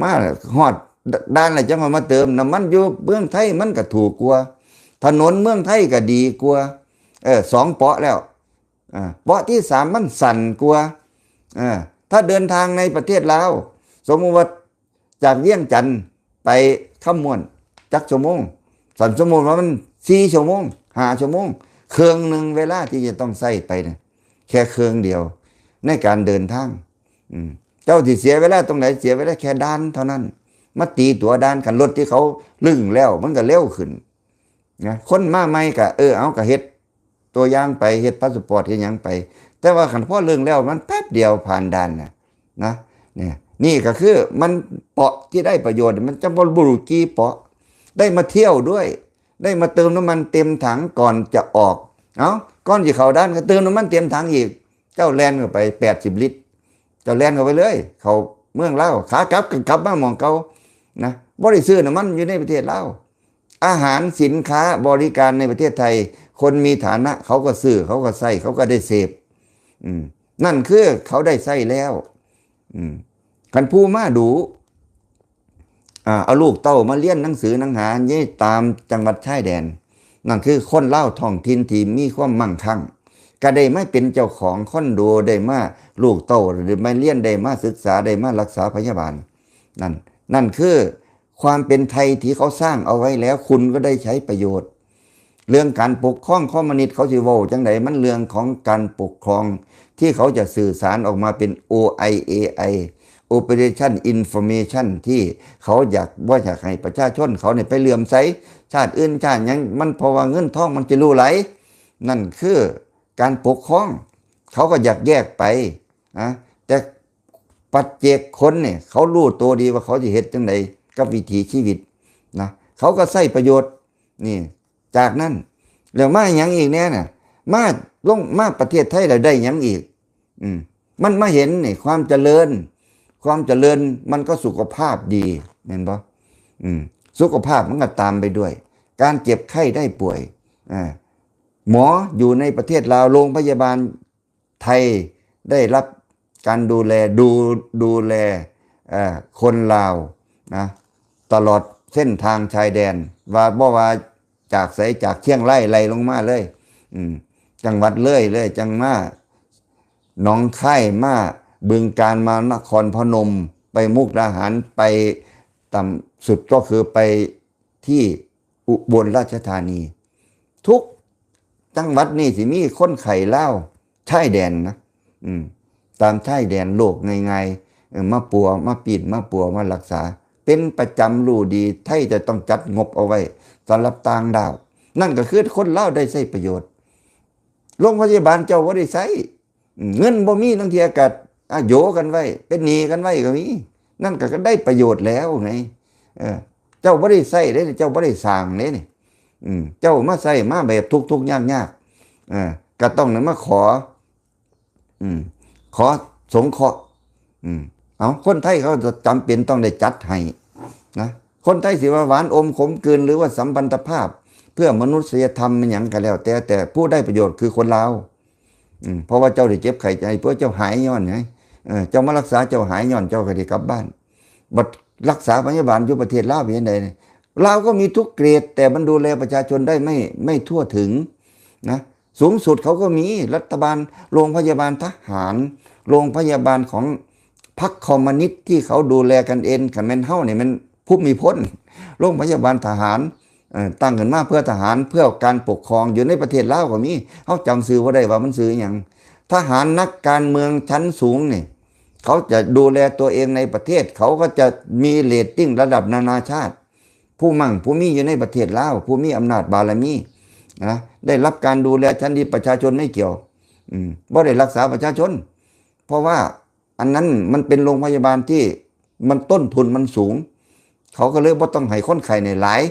ມາຮອດດ່ານແລ້ວຈັ່ງເອົາມາເຕີມ. ນ້ຳມັນຢູ່ເມືອງໄທມັນກໍຖືກກວ່າ ຖະໜົນເມືອງໄທກໍດີກວ່າ ເອີ ສອງເປາະແລ້ວ ອ່າ ເປາະທີສາມມັນສັ້ນກວ່າ ເອີ ຖ້າເດີນທາງໃນປະເທດລາວ ສົມມຸດວ່າຈາກວຽງຈັນໄປຄຳມ່ວນຈັກຊົ່ວໂມງ? ສັນສົມມຸດວ່າມັນສີ່ຊົ່ວໂມງ ຫ້າຊົ່ວໂມງ ເຄິ່ງໜຶ່ງເວລາທີ່ຈະຕ້ອງໃຊ້ໄປນະ ແຄ່ເຄິ່ງດຽວໃນການເດີນທາງ ອືມ ເຈົ້າຊິເສຍເວລາຕົງໃດ? ເສຍເວລາແຄ່ດ່ານເທົ່ານັ້ນ ມາຕີຕົວດ່ານ ຄັນລົດທີ່ເຂົາລຶ້ງແລ້ວມັນກໍເລັວຂຶ້ນນະ ຄົນມາໃໝ່ກໍ ເອີ ເອົາ ກໍເຮັດ ຕົວຢ່າງໄປ ເຮັດພາສປອດເຮັດຫຍັງໄປ ແຕ່ວ່າຄັນພໍເລື່ອງແລ້ວມັນແປັບດຽວຜ່ານດ່ານນະ ນະ ນີ້ ນີ້ກໍຄືມັນເປາະທີ່ໄດ້ປະໂຫຍດ ມັນຈະບໍ່ຮູ້ກີ່ເປາະ ໄດ້ມາທ່ຽວດ້ວຍ ໄດ້ມາເຕີມນ້ຳມັນເຕັມຖັງກ່ອນຈະອອກ ເອົ້າ ກ່ອນຊິເຂົ້າດ່ານກໍເຕີມນ້ຳມັນເຕັມຖັງອີກ ເຈົ້າແລ່ນເຂົ້າໄປແປດສິບລິດ ເຈົ້າແລ່ນເຂົ້າໄປເລີຍ ເຂົ້າເມືອງລາວ ຂາກັບກໍກັບມາໝ່ອງເກົ່ານະ ບໍ່ໄດ້ຊື້ນ້ຳມັນຢູ່ໃນປະເທດລາວ. ອາຫານ ສິນຄ້າ ບໍລິການໃນປະເທດໄທ ຄົນມີຖານະເຂົາກໍຊື້ ເຂົາກໍໃຊ້ ເຂົາກໍໄດ້ເສບ ອືມ ນັ້ນຄືເຂົາໄດ້ໃຊ້ແລ້ວ ອືມ ຄັນຜູ້ມາດູ ອ່າ ເອົາລູກເຕົ້າມາຮຽນໜັງສືໜັງຫາຢູ່ຕາມຈັງຫວັດຊາຍແດນ ນັ້ນຄືຄົນລາວທ້ອງຖິ່ນທີ່ມີຄວາມມັ່ງຄັ່ງ ກໍໄດ້ມາເປັນເຈົ້າຂອງຄອນໂດ ໄດ້ມາ ລູກເຕົ້າໄດ້ມາຮຽນ ໄດ້ມາສຶກສາ ໄດ້ມາລັກສາພະຍາບານ ນັ້ນ ນັ້ນຄື ຄວາມເປັນໄທທີ່ເຂົາສ້າງເອົາໄວ້ແລ້ວ ຄຸນກໍໄດ້ໃຊ້ປະໂຫຍດ. ເລື່ອງການປົກຄອງຄອມມູນິດເຂົາຊິເວົ້າຈັ່ງໃດ ມັນເລື່ອງຂອງການປົກຄອງທີ່ເຂົາຈະສື່ສານອອກມາເປັນ ໂອໄອເອໄອ Operation Information ທີ່ເຂົາຢາກ ບໍ່ຢາກໃຫ້ປະຊາຊົນເຂົານີ້ໄປເຫຼື້ອມໃສຊາດອື່ນຊາດຫຍັງ ມັນ ເພາະວ່າເງິນທອງມັນຈະຫຼູໄຫຼ. ນັ້ນຄືການປົກຄອງ ເຂົາກໍຢາກແຍກໄປນະ ແຕ່ປັກເຈກຄົນນີ້ ເຂົາຮູ້ໂຕດີວ່າເຂົາຊິເຮັດຈັ່ງໃດກັບວິຖີຊີວິດນະ ເຂົາກໍໃຊ້ປະໂຫຍດນີ້ຈາກນັ້ນ. ແລ້ວມາຫຍັງອີກແດ່ນະ ມາລົງມາປະເທດໄທແລ້ວໄດ້ຫຍັງອີກ? ອືມ ມັນມາເຫັນນີ້ ຄວາມຈະເລີນ ຄວາມຈະເລີນມັນກໍສຸຂະພາບດີ ແມ່ນບໍ່? ອືມ ສຸຂະພາບມັນກໍຕາມໄປດ້ວຍ ການເຈັບໄຂ້ໄດ້ປ່ວຍ ອາ ໝໍຢູ່ໃນປະເທດລາວ ໂລງພະຍາບານ ໄທໄດ້ຮັບການດູແລ ດູ ດູແລ ເອີ ຄົນລາວນະ ຕະຫຼອດເສັ້ນທາງຊາຍແດນ ວ່າ ບໍ່ວ່າຈາກໃສ ຈາກຊຽງລາຍໄລ່ລົງມາເລີຍ ອືມ ຈັງຫວັດເລີຍເລີຍ ຈັ່ງມາໜອງຄາຍ ມາບຶງການ ມານະຄອນພະນົມ ໄປມຸກດາຫານ ໄປຕ່ຳສຸດກໍຄືໄປ ທີ່ອຸບົນລາຊະທານີ ທຸກຈັງຫວັດນີ້ຊິມີຄົນໄຂ້ລາວຊາຍແດນນະ ອືມ ຕາມຊາຍແດນໂລກງ່າຍໆ ເອີ ມາປົວ ມາປີ້ນ ມາປົວ ມາລັກສາ ເປັນປະຈຳ ຮູ້ດີ ໄທຈະຕ້ອງຈັດງົບເອົາໄວ້ສຳລັບຕ່າງດ້າວ ນັ້ນກໍຄືຄົນລາວໄດ້ໃຊ້ປະໂຫຍດ ໂລງພະຍາບານເຈົ້າບໍ່ໄດ້ໃຊ້ ອືມ ເງິນບໍ່ມີ ລາງເທື່ອກໍ ອາ ໂຢກັນໄວ້ ເປັນໜີ້ກັນໄວ້ກໍມີ ນັ້ນກໍ ກໍໄດ້ປະໂຫຍດແລ້ວໄງ ເອີ ເຈົ້າບໍ່ໄດ້ໃຊ້ເດ້ ເຈົ້າບໍ່ໄດ້ສ້າງເດ້ນີ້ ອືມ ເຈົ້າມາໃຊ້ມາແບບທຸກໆຍາກໆ ເອີ ກໍຕ້ອງໄດ້ມາຂໍ ອືມ ຂໍສົງເຄາະ ອືມ ເອົາ ຄົນໄທເຂົາຈຳເປັນຕ້ອງໄດ້ຈັດໃຫ້ນະ ຄົນໄທຊິວ່າຫວານອົມຂົມກືນ ຫຼືວ່າສຳພັນທະພາບເພື່ອມະນຸດສະຍະທຳ ແມ່ນຫຍັງກໍແລ້ວແຕ່ ແຕ່ຜູ້ໄດ້ປະໂຫຍດຄືຄົນລາວ ອືມ ເພາະວ່າເຈົ້າໄດ້ເຈັບໄຂ້ໄດ້ປ່ວຍ ເຈົ້າຫາຍຍ້ອນຫຍັງ? ເອີ ເຈົ້າມາລັກສາເຈົ້າຫາຍຍ້ອນເຈົ້າກໍໄດ້ກັບບ້ານ ບັດລັກສາພະຍາບານຢູ່ປະເທດລາວເປັນຈັ່ງໃດ? ລາວກໍມີທຸກເກຣດ ແຕ່ມັນດູແລປະຊາຊົນໄດ້ໄມ່ ໄມ່ທົ່ວເຖິງນະ ສູງສຸດເຂົາກໍມີ ລັດຖະບານ ໂລງພະຍາບານທະຫານ ໂລງພະຍາບານຂອງພັກຄອມມູນິດທີ່ເຂົາດູແລກັນເອງ ຄັນແມ່ນເຮົານີ້ແມ່ນ ພູມິພົນ ໂລງພະຍາບານທະຫານ ເອີ ຕັ້ງຂຶ້ນມາເພື່ອທະຫານ ເພື່ອການປົກຄອງ ຢູ່ໃນປະເທດລາວກໍມີ ເຮົາຈຳຊື່ບໍ່ໄດ້ວ່າມັນຊື່ຫຍັງ ທະຫານນັກການເມືອງຊັ້ນສູງນີ້ ເຂົາຈະດູແລຕົວເອງໃນປະເທດ ເຂົາກໍຈະມີເຣດຕິງລະດັບນານາຊາດ ຜູ້ມັ່ງຜູ້ມີຢູ່ໃນປະເທດລາວ ຜູ້ມີອຳນາດບາລະມີ ນະ ໄດ້ຮັບການດູແລຊັ້ນດີ ປະຊາຊົນໄມ່ກ່ຽວ ອືມ ບໍ່ໄດ້ຮັກສາປະຊາຊົນ ເພາະວ່າອັນນັ້ນມັນເປັນໂຮງພະຍາບານທີ່ມັນຕົ້ນທຶນມັນສູງ ເຂົາກໍເລີຍບໍ່ຕ້ອງໃຫ້ຄົນໄຂ້ນີ້ຫຼາຍ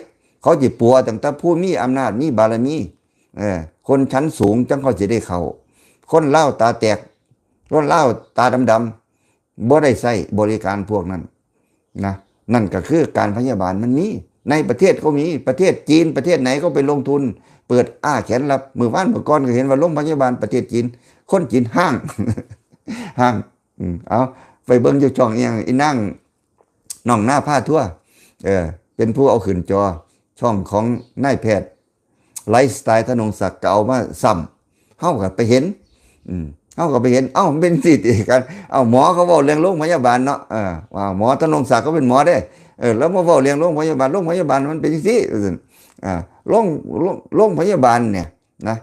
ເຂົາຊິປົວຕັ້ງແຕ່ຜູ້ມີອຳນາດມີບາລະມີ ເອີ ຄົນຊັ້ນສູງຈັ່ງຄ່ອຍຊິໄດ້ເຂົ້າ ຄົນລາວຕາແຕກ ຄົນລາວຕາດຳໆ ບໍ່ໄດ້ໃຊ້ບໍລິການພວກນັ້ນນະ ນັ້ນກໍຄືການພະຍາບານມັນມີ ໃນປະເທດກໍມີ ປະເທດຈີນ ປະເທດໃດກໍໄປລົງທຶນເປີດອ້າແຂນຮັບ ມື້ວານມື້ກ່ອນກໍເຫັນວ່າໂຮງພະຍາບານປະເທດຈີນ ຄົນຈີນຫ້າງ ຫ້າງ ອືມ ເອົາ ໄປເບິ່ງຢູ່ຊ່ອງອີ່ຫຍັງ ອີນາງ ນ້ອງນາພາທົວ ເອີ ເປັນຜູ້ເອົາຂຶ້ນຈໍ ຊ່ອງຂອງນາຍແພດ ໄລຟ໌ສະໄຕລ໌ ທະນົງສັກ ກໍເອົາມາຊ້ຳ ເຮົາກໍໄປເຫັນ ອືມ ເຮົາກໍໄປເຫັນ ເອົ້າ ມັນເປັນຈັ່ງຊີ້ຕິ ກັນ ເອົ້າ ໝໍເຂົາເວົ້າເລື່ອງໂຮງພະຍາບານເນາະ ເອີ ວ່າໝໍທະນົງສັກເຂົາເປັນໝໍເດ້ ເອີ ແລ້ວມາເວົ້າເລື່ອງໂຮງພະຍາບານ ໂຮງພະຍາບານມັນເປັນຈັ່ງຊີ້ ວ່າຊັ້ນ ອາ ໂຮງ ໂຮງ ໂຮງພະຍາບານນີ້ນະ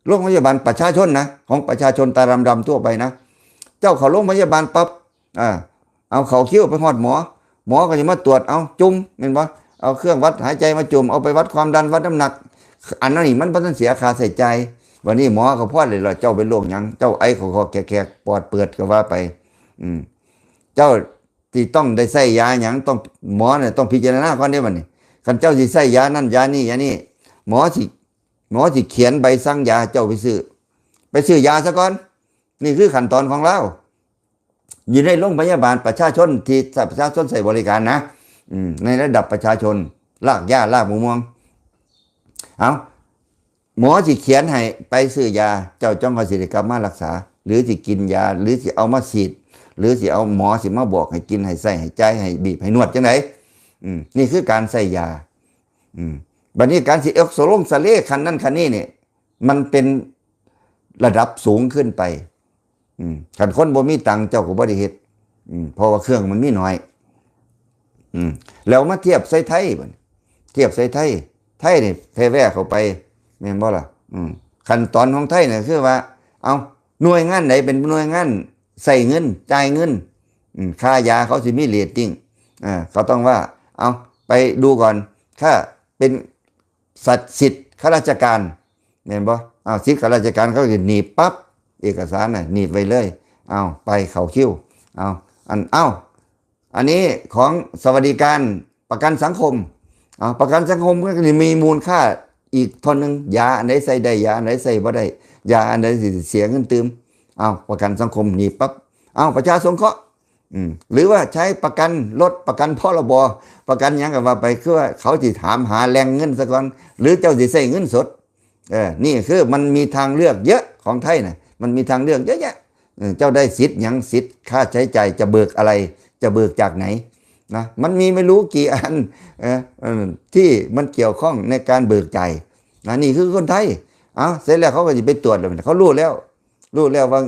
ໂຮງພະຍາບານປະຊາຊົນນະ ຂອງປະຊາຊົນຕາດຳໆທົ່ວໄປນະ ເຈົ້າເຂົ້າໂຮງພະຍາບານປັບ ອາ ເອົາເຂົ້າຄິວໄປຮອດໝໍ ໝໍກໍຈະມາຕວດ ເອົາຈຸ່ມ ແມ່ນບໍ່ ເອົາເຄື່ອງວັດຫາຍໃຈມາຈຸ່ມ ເອົາໄປວັດຄວາມດັນ ວັດນ້ຳໜັກ ອັນນັ້ນນີ້ມັນບໍ່ທັນເສຍຄ່າໃຊ້ຈ່າຍ ບັດນີ້ໝໍກໍພອດເລີຍລະ ເຈົ້າເປັນໂລກຫຍັງ ເຈົ້າໄອເຂົກໆແຂກໆ ປອດເປີດກໍວ່າໄປ ອືມ ເຈົ້າຊິຕ້ອງໄດ້ໃຊ້ຢາຫຍັງ ຕ້ອງ ໝໍນີ້ຕ້ອງພິຈາລະນາກ່ອນເດ້ບັດນີ້ ຄັນເຈົ້າຊິໃຊ້ຢານັ້ນຢານີ້ຢານີ້ ໝໍຊິ ໝໍຊິຂຽນໃບສັ່ງຢາເຈົ້າໄປຊື້ ໄປຊື້ຢາຊະກ່ອນ ນີ້ຄືຂັ້ນຕອນຂອງລາວ ຢູ່ໃນໂຮງພະຍາບານປະຊາຊົນທີ່ປະຊາຊົນໃຊ້ບໍລິການນະ ອືມ ໃນລະດັບປະຊາຊົນ ລາກຫຍ້າລາກໝາກມ່ວງ ເອົາ ໝໍຊິຂຽນໃຫ້ໄປຊື້ຢາ ເຈົ້າຈັ່ງຄ່ອຍຊິໄດ້ກັບມາຮັກສາ ຫຼືຊິກິນຢາ ຫຼືຊິເອົາມາສີດ ຫຼືຊິເອົາ ໝໍຊິມາບອກໃຫ້ກິນ ໃຫ້ໃຊ້ ໃຫ້ຈ່າຍ ໃຫ້ບີບ ໃຫ້ນວດຈັ່ງໃດ ອືມ ນີ້ຄືການໃຊ້ຢາ ອືມ ບັດນີ້ການຊິເອັກສະລົງສະເລຂັ້ນນັ້ນຂັ້ນນີ້ນີ້ ມັນເປັນລະດັບສູງຂຶ້ນໄປ ອືມ ຄັນຄົນບໍ່ມີຕັງເຈົ້າກໍບໍ່ໄດ້ເຮັດ ອືມ ເພາະວ່າເຄື່ອງມັນມີໜ້ອຍ ອືມ ແລ້ວມາທຽບໃສ່ໄທບັດນີ້ ທຽບໃສ່ໄທ ໄທນີ້ແຜ່ແວ່ເຂົ້າໄປ ແມ່ນບໍ່ລະ ອືມ ຂັ້ນຕອນຂອງໄທນີ້ຄືວ່າ ເອົາ ໜ່ວຍງານໃດເປັນໜ່ວຍງານໃຊ້ເງິນ ຈ່າຍເງິນ ອືມ ຄ່າຢາເຂົາຊິມີເຣດຕິງ ເອີ ເຂົາຕ້ອງວ່າ ເອົາ ໄປດູກ່ອນ ຖ້າເປັນ ສັດສິດຂ້າລາຊະການ ແມ່ນບໍ່? ອ້າວ ສິດຂ້າລາຊະການ ເຂົາຊິໜີບປັບ ເອກະສານນະ ໜີບໄວ້ເລີຍ ເອົາ ໄປເຂົ້າຄິວ ເອົາ ອັນ ເອົາ ອັນນີ້ຂອງສະຫວັດດີການປະກັນສັງຄົມ ເອົາ ປະກັນສັງຄົມກໍຊິມີມູນຄ່າອີກທ່ອນໜຶ່ງ ຢາອັນໃດໃຊ້ໄດ້ ຢາອັນໃດໃຊ້ບໍ່ໄດ້ ຢາອັນໃດຊິເສຍເງິນຕື່ມ ເອົາ ປະກັນສັງຄົມໜີບປັບ ເອົາ ປະຊາສົງເຄາະ ອືມ ຫຼືວ່າໃຊ້ປະກັນລົດ ປະກັນ ພລບ ປະກັນຫຍັງກໍວ່າໄປ ຄືວ່າເຂົາຊິຖາມຫາແຫຼ່ງເງິນສາກ່ອນ ຫຼືເຈົ້າຊິໃຊ້ເງິນສົດ ເອີ ນີ້ຄືມັນມີທາງເລືອກເຍອະ ຂອງໄທນະ ມັນມີທາງເລືອກເຍອະແຍະ ເອີ ເຈົ້າໄດ້ສິດຫຍັງ ສິດຄ່າໃຊ້ຈ່າຍ ຈະເບີກອະໄລ ຈະເບີກຈາກໃນນະ ມັນມີໄມ່ຮູ້ກີ່ອັນ ເອີ ທີ່ມັນກ່ຽວຂ້ອງໃນການເບີກຈ່າຍນະ ນີ້ຄືຄົນໄທ ເອົາ ເສັດແລ້ວເຂົາກໍຊິໄປຕວດແລ້ວ ເຂົາຮູ້ແລ້ວ ຮູ້ແລ້ວວ່າ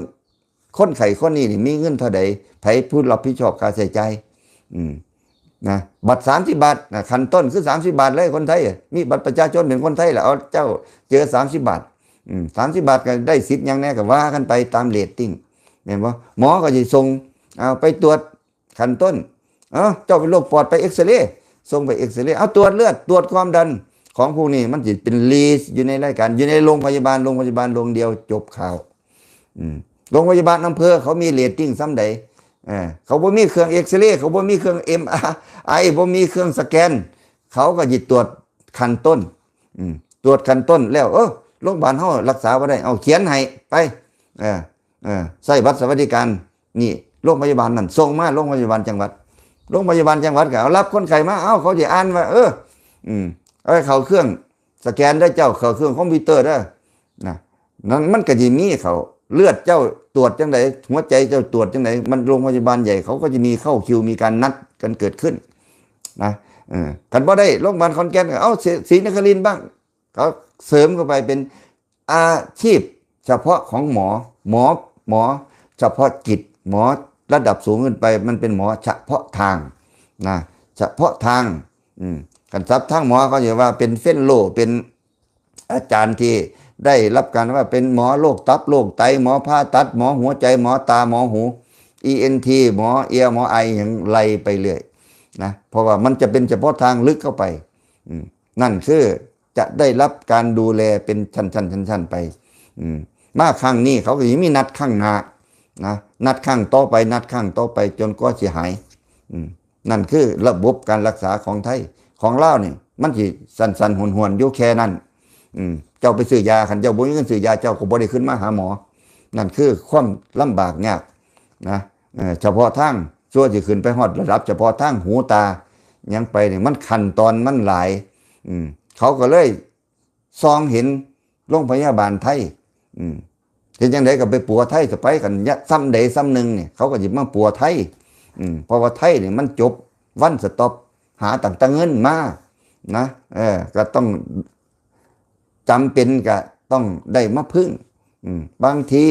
ຄົນໄຂ້ຄົນນີ້ນີ້ມີເງິນເທົ່າໃດ ໃຜຜູ້ຮັບຜິດຊອບຄ່າໃຊ້ຈ່າຍ ອືມ ນະ ບັດສາມສິບບາດນະ ຂັ້ນຕົ້ນຄືສາມສິບບາດເລີຍ ຄົນໄທ ມີບັດປະຊາຊົນເປັນຄົນໄທລະ ເອົາ ເຈົ້າເຈີສາມສິບບາດ ອືມ ສາມສິບບາດກໍໄດ້ສິດຫຍັງແດ່ ກໍວ່າກັນໄປຕາມເຣດຕິງ ແມ່ນບໍ່? ໝໍກໍຊິສົ່ງ ເອົາ ໄປຕວດຂັ້ນຕົ້ນ ເອົາ ເຈົ້າເປັນໂລກປອດ ໄປເອັກຊະເຣ ສົ່ງໄປເອັກຊະເຣ ເອົາ ຕວດເລືອດ ຕວດຄວາມດັນ ຂອງພວກນີ້ມັນຊິເປັນລີສຢູ່ໃນລາຍການ ຢູ່ໃນໂຮງພະຍາບານ ໂຮງພະຍາບານໂຮງດຽວ ຈົບຂ່າວ ອືມ ໂຮງພະຍາບານອຳເພີເຂົາມີເຣດຕິງສ່ຳໃດ? ເອີ ເຂົາບໍ່ມີເຄື່ອງເອັກຊະເຣ ເຂົາບໍ່ມີເຄື່ອງເອັມອາໄອ ບໍ່ມີເຄື່ອງສະແກນ ເຂົາກໍຊິຕວດຂັ້ນຕົ້ນ ອືມ ຕວດຂັ້ນຕົ້ນແລ້ວ ເອີ ໂຮງບານເຮົາລັກສາບໍ່ໄດ້ ເອົາ ຂຽນໃຫ້ ໄປ ເອີ ເອີ ໃຊ້ບັດສະຫວັດດີການ ນີ້ ໂຮງພະຍາບານນັ້ນສົ່ງມາໂຮງພະຍາບານຈັງຫວັດ ໂຮງພະຍາບານຈັງຫວັດກໍເອົາ ຮັບຄົນໄຂ້ມາ ເອົາ ເຂົາຊິອ່ານວ່າ ເອີ ອືມ ເອົາ ເຂົ້າເຄື່ອງ ສະແກນເດີເຈົ້າ ເຂົ້າເຄື່ອງຄອມພິວເຕີເດີ ນະ ນັ້ນມັນກໍຊິມີເຂົ້າ ເລືອດເຈົ້າຕວດຈັ່ງໃດ ຫົວໃຈເຈົ້າຕວດຈັ່ງໃດ ມັນໂຮງພະຍາບານໃຫຍ່ ເຂົາກໍຈະມີເຂົ້າຄິວ ມີການນັດກັນເກີດຂຶ້ນນະ ເອີ ຄັນບໍ່ໄດ້ ໂຮງບານຂອນແກ່ນກໍເອົາ ສີ ສີນະຄະລິນບ້າງ ເຂົາເສີມເຂົ້າໄປເປັນອາຊີບສະເພາະຂອງໝໍ ໝໍ ໝໍສະເພາະກິດ ໝໍລະດັບສູງຂຶ້ນໄປ ມັນເປັນໝໍສະເພາະທາງນະ ສະເພາະທາງ ອືມ ຄັນສັບທາງໝໍເຂົາຈະວ່າເປັນເຟນໂລ ເປັນ ອາຈານທີ່ໄດ້ຮັບການວ່າເປັນໝໍໂລກຕັບ ໂລກໄຕ ໝໍຜ່າຕັດ ໝໍຫົວໃຈ ໝໍຕາ ໝໍຫູ ອີເອັນທີ ໝໍເອຍ ໝໍໄອ ຫຍັງໄລ່ໄປເລື້ອຍນະ ເພາະວ່າມັນຈະເປັນສະເພາະທາງເລິກເຂົ້າໄປ ອືມ ນັ້ນຄື ຈະໄດ້ຮັບການດູແລເປັນຊັ້ນໆໆໆໄປ. ອືມ ມາຄັ້ງນີ້ເຂົາກໍຊິມີນັດຄັ້ງໜ້ານະ ນັດຄັ້ງຕໍ່ໄປ ນັດຄັ້ງຕໍ່ໄປ ຈົນກວ່າຊິຫາຍ. ອືມ ນັ້ນຄືລະບົບການລັກສາຂອງໄທ. ຂອງລາວນີ້ມັນຊິສັ້ນໆຫວນໆຢູ່ແຄ່ນັ້ນ. ອືມ ເຈົ້າໄປຊື້ຢາ ຄັນເຈົ້າບໍ່ມີເງິນຊື້ຢາ ເຈົ້າກໍບໍ່ໄດ້ຂຶ້ນມາຫາໝໍ. ນັ້ນຄືຄວາມລຳບາກຍາກນະ. ເອີ ສະເພາະທາງ ຊົ່ວຊິຂຶ້ນໄປຮອດລະດັບສະເພາະທາງຫູຕາຫຍັງໄປນີ້ ມັນຂັ້ນຕອນມັນຫຼາຍ. ອືມ ເຂົາກໍເລີຍສ່ອງເຫັນໂລງພະຍາບານໄທ. ອືມ ເຮັດຈັ່ງໃດກໍໄປປົວໄທຊະໄປ ຄັນຊຳໃດຊຳໜຶ່ງນີ້ ເຂົາກໍຊິມາປົວໄທ. ອືມ ເພາະວ່າໄທນີ້ມັນຈົບ one stop ຫາຕັ້ງແຕ່ເງິນມານະ. ເອີ ກໍຕ້ອງ ຈຳເປັນກະຕ້ອງໄດ້ມາເພິ່ງ. ອືມ ບາງທີ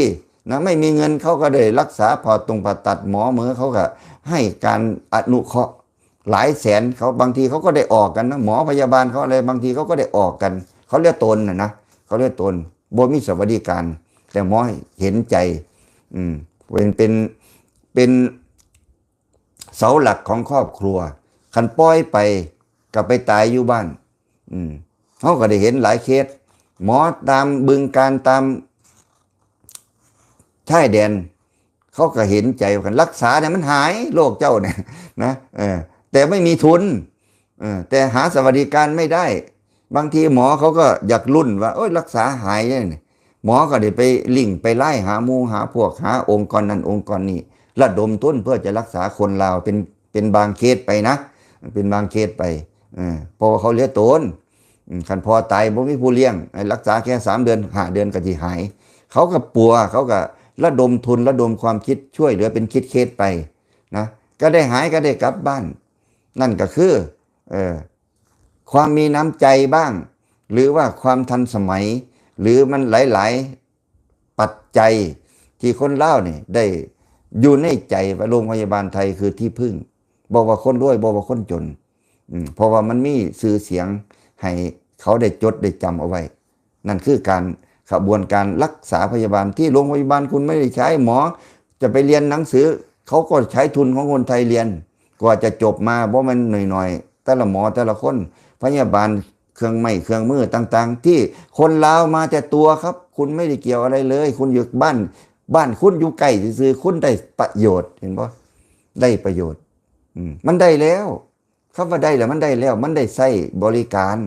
ນະ ໄມ່ມີເງິນ ເຂົາກໍໄດ້ລັກສາ ຜ່າຕົງຜ່າຕັດ ໝໍເໝີເຂົາກໍໃຫ້ການອະນຸເຄາະຫຼາຍແສນ. ເຂົາ ບາງທີເຂົາກໍໄດ້ອອກກັນນະ ໝໍພະຍາບານເຂົາ ແລະ ບາງທີເຂົາກໍໄດ້ອອກກັນ. ເຂົາເຫຼືອຕົນນະນະ ເຂົາເຫຼືອຕົນ ບໍ່ມີສະຫວັດດີການ ແຕ່ໝໍເຫັນໃຈ. ອືມ ເປັນ ເປັນ ເປັນ ເສົາຫຼັກຂອງຄອບຄົວ. ຄັນປ່ອຍໄປກໍໄປຕາຍຢູ່ບ້ານ. ອືມ ເຮົາກໍໄດ້ເຫັນຫຼາຍເຄສ ໝໍຕາມບຶງການ ຕາມຊາຍແດນ ເຂົາກໍເຫັນໃຈວ່າ ລັກສາໃຫ້ມັນຫາຍໂລກເຈົ້ານີ້ນະ. ເອີ ແຕ່ໄມ່ມີທຶນ ເອີ ແຕ່ຫາສະຫວັດດີການໄມ່ໄດ້. ບາງທີໝໍເຂົາກໍຢາກລຸ້ນວ່າ ໂອ້ຍ ລັກສາຫາຍເດ້ນີ້ ໝໍກໍໄດ້ໄປລິ້ງໄປລາຍຫາໝູ່ຫາພວກ ຫາອົງກອນນັ້ນອົງກອນນີ້ ລະດົມທຶນເພື່ອຈະລັກສາຄົນລາວ ເປັນ ເປັນບາງເຄສໄປນະ ເປັນບາງເຄສໄປ. ເອີ ເພາະວ່າເຂົາເຫຼືອຕົນ. ອືມ ຄັນພໍ່ຕາຍບໍ່ມີຜູ້ລ້ຽງ ໃຫ້ລັກສາແຄ່ສາມເດືອນ ຫ້າເດືອນກໍຊິຫາຍ. ເຂົາກໍປົວ ເຂົາກໍລະດົມທຶນ ລະດົມຄວາມຄິດ ຊ່ວຍເຫຼືອເປັນເຄສໆໄປນະ ກໍໄດ້ຫາຍ ກໍໄດ້ກັບບ້ານ. ນັ້ນກໍຄື ເອີ ຄວາມມີນ້ຳໃຈບ້າງ ຫຼືວ່າຄວາມທັນສະໄໝ ຫຼືມັນຫຼາຍໆປັດໄຈທີ່ຄົນລາວນີ້ໄດ້ຢູ່ໃນໃຈວ່າໂລງພະຍາບານໄທຄືທີ່ເພິ່ງ ບໍ່ວ່າຄົນລວຍ ບໍ່ວ່າຄົນຈົນ. ອືມ ເພາະວ່າມັນມີຊື່ສຽງໃຫ້ເຂົາໄດ້ຈົດໄດ້ຈຳເອົາໄວ້. ນັ້ນຄືການ ຂະບວນການລັກສາພະຍາບານທີ່ໂລງພະຍາບານ ຄຸນໄມ່ໄດ້ໃຊ້ໝໍ ຈະໄປຮຽນໜັງສື ເຂົາກໍໃຊ້ທຶນຂອງຄົນໄທຮຽນ ກວ່າຈະຈົບມາບໍ່ແມ່ນໜ້ອຍໆ ແຕ່ລະໝໍແຕ່ລະຄົນ ພະຍາບານ ເຄື່ອງໄມ້ເຄື່ອງມືຕ່າງໆ ທີ່ຄົນລາວມາແຕ່ຕົວຄັບ ຄຸນໄມ່ໄດ້ກ່ຽວອະໄລເລີຍ ຄຸນຢູ່ບ້ານ ບ້ານຄຸນຢູ່ໃກ້ຊື່ໆ ຄຸນໄດ້ປະໂຫຍດ ເຫັນບໍ່ ໄດ້ປະໂຫຍດ. ອືມ ມັນໄດ້ແລ້ວ ຄຳວ່າໄດ້ລະມັນໄດ້ແລ້ວ ມັນໄດ້ໃຊ້ບໍລິການ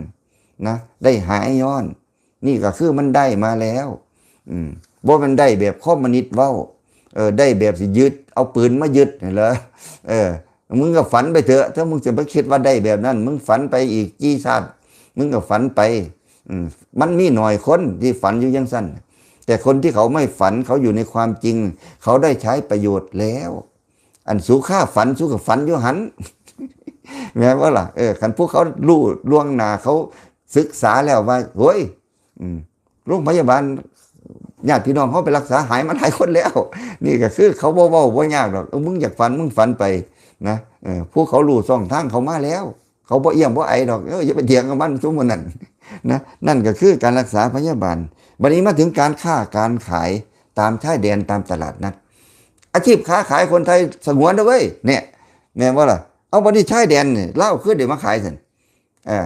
ນະ ໄດ້ຫາຍຍ້ອນ ນີ້ກໍຄືມັນໄດ້ມາແລ້ວ. ອືມ ບໍ່ແມ່ນໄດ້ແບບຄອມມູນິດເວົ້າ ເອີ ໄດ້ແບບຊິຍຶດ ເອົາປືນມາຍຶດຫັ້ນລະ. ເອີ ມຶງກໍຝັນໄປເຖາະ ຖ້າມຶງຈະໄປຄິດວ່າໄດ້ແບບນັ້ນ ມຶງຝັນໄປອີກກີ່ຊາດ ມຶງກໍຝັນໄປ. ອືມ ມັນມີໜ້ອຍຄົນທີ່ຝັນຢູ່ຈັ່ງຊັ້ນ ແຕ່ຄົນທີ່ເຂົາໄມ່ຝັນ ເຂົາຢູ່ໃນຄວາມຈິງ ເຂົາໄດ້ໃຊ້ປະໂຫຍດແລ້ວ. ອັນສູຂ້າຝັນ ສູກໍຝັນຢູ່ຫັ້ນ ແມ່ນບໍ່ລະ? ເອີ ຄັນພວກເຂົາຮູ້ລ່ວງໜ້າ ເຂົາສຶກສາແລ້ວວ່າ ໂອ້ຍ ອືມ ໂລງພະຍາບານ ຍາດພີ່ນ້ອງເຮົາໄປລັກສາຫາຍມາຫຼາຍຄົນແລ້ວ ນີ້ກໍຄືເຂົາບໍ່ເວົ້າບໍ່ຍາກດອກ ເອີ ມຶງຢາກຝັນ ມຶງຝັນໄປນະ. ເອີ ພວກເຂົາຮູ້ຊ່ອງທາງເຂົາມາແລ້ວ ເຂົາບໍ່ອ້ຽມບໍ່ໄອດອກ. ເອີ ຢ່າໄປຖຽງກັບມັນ ຊຸມໝູ່ນັ້ນນະ. ນັ້ນກໍຄືການລັກສາພະຍາບານ. ບັດນີ້ມາເຖິງການຄ້າການຂາຍຕາມຊາຍແດນ ຕາມຕະຫຼາດນັດ ອາຊີບຄ້າຂາຍຄົນໄທສະຫງວນເດີ້ເວີຍ ແນ່ ແມ່ນບໍ່ລະ? ເອົາ ບັດນີ້ຊາຍແດນນີ້ ລາວຄືໄດ້ມາຂາຍຊັ້ນ ເອີ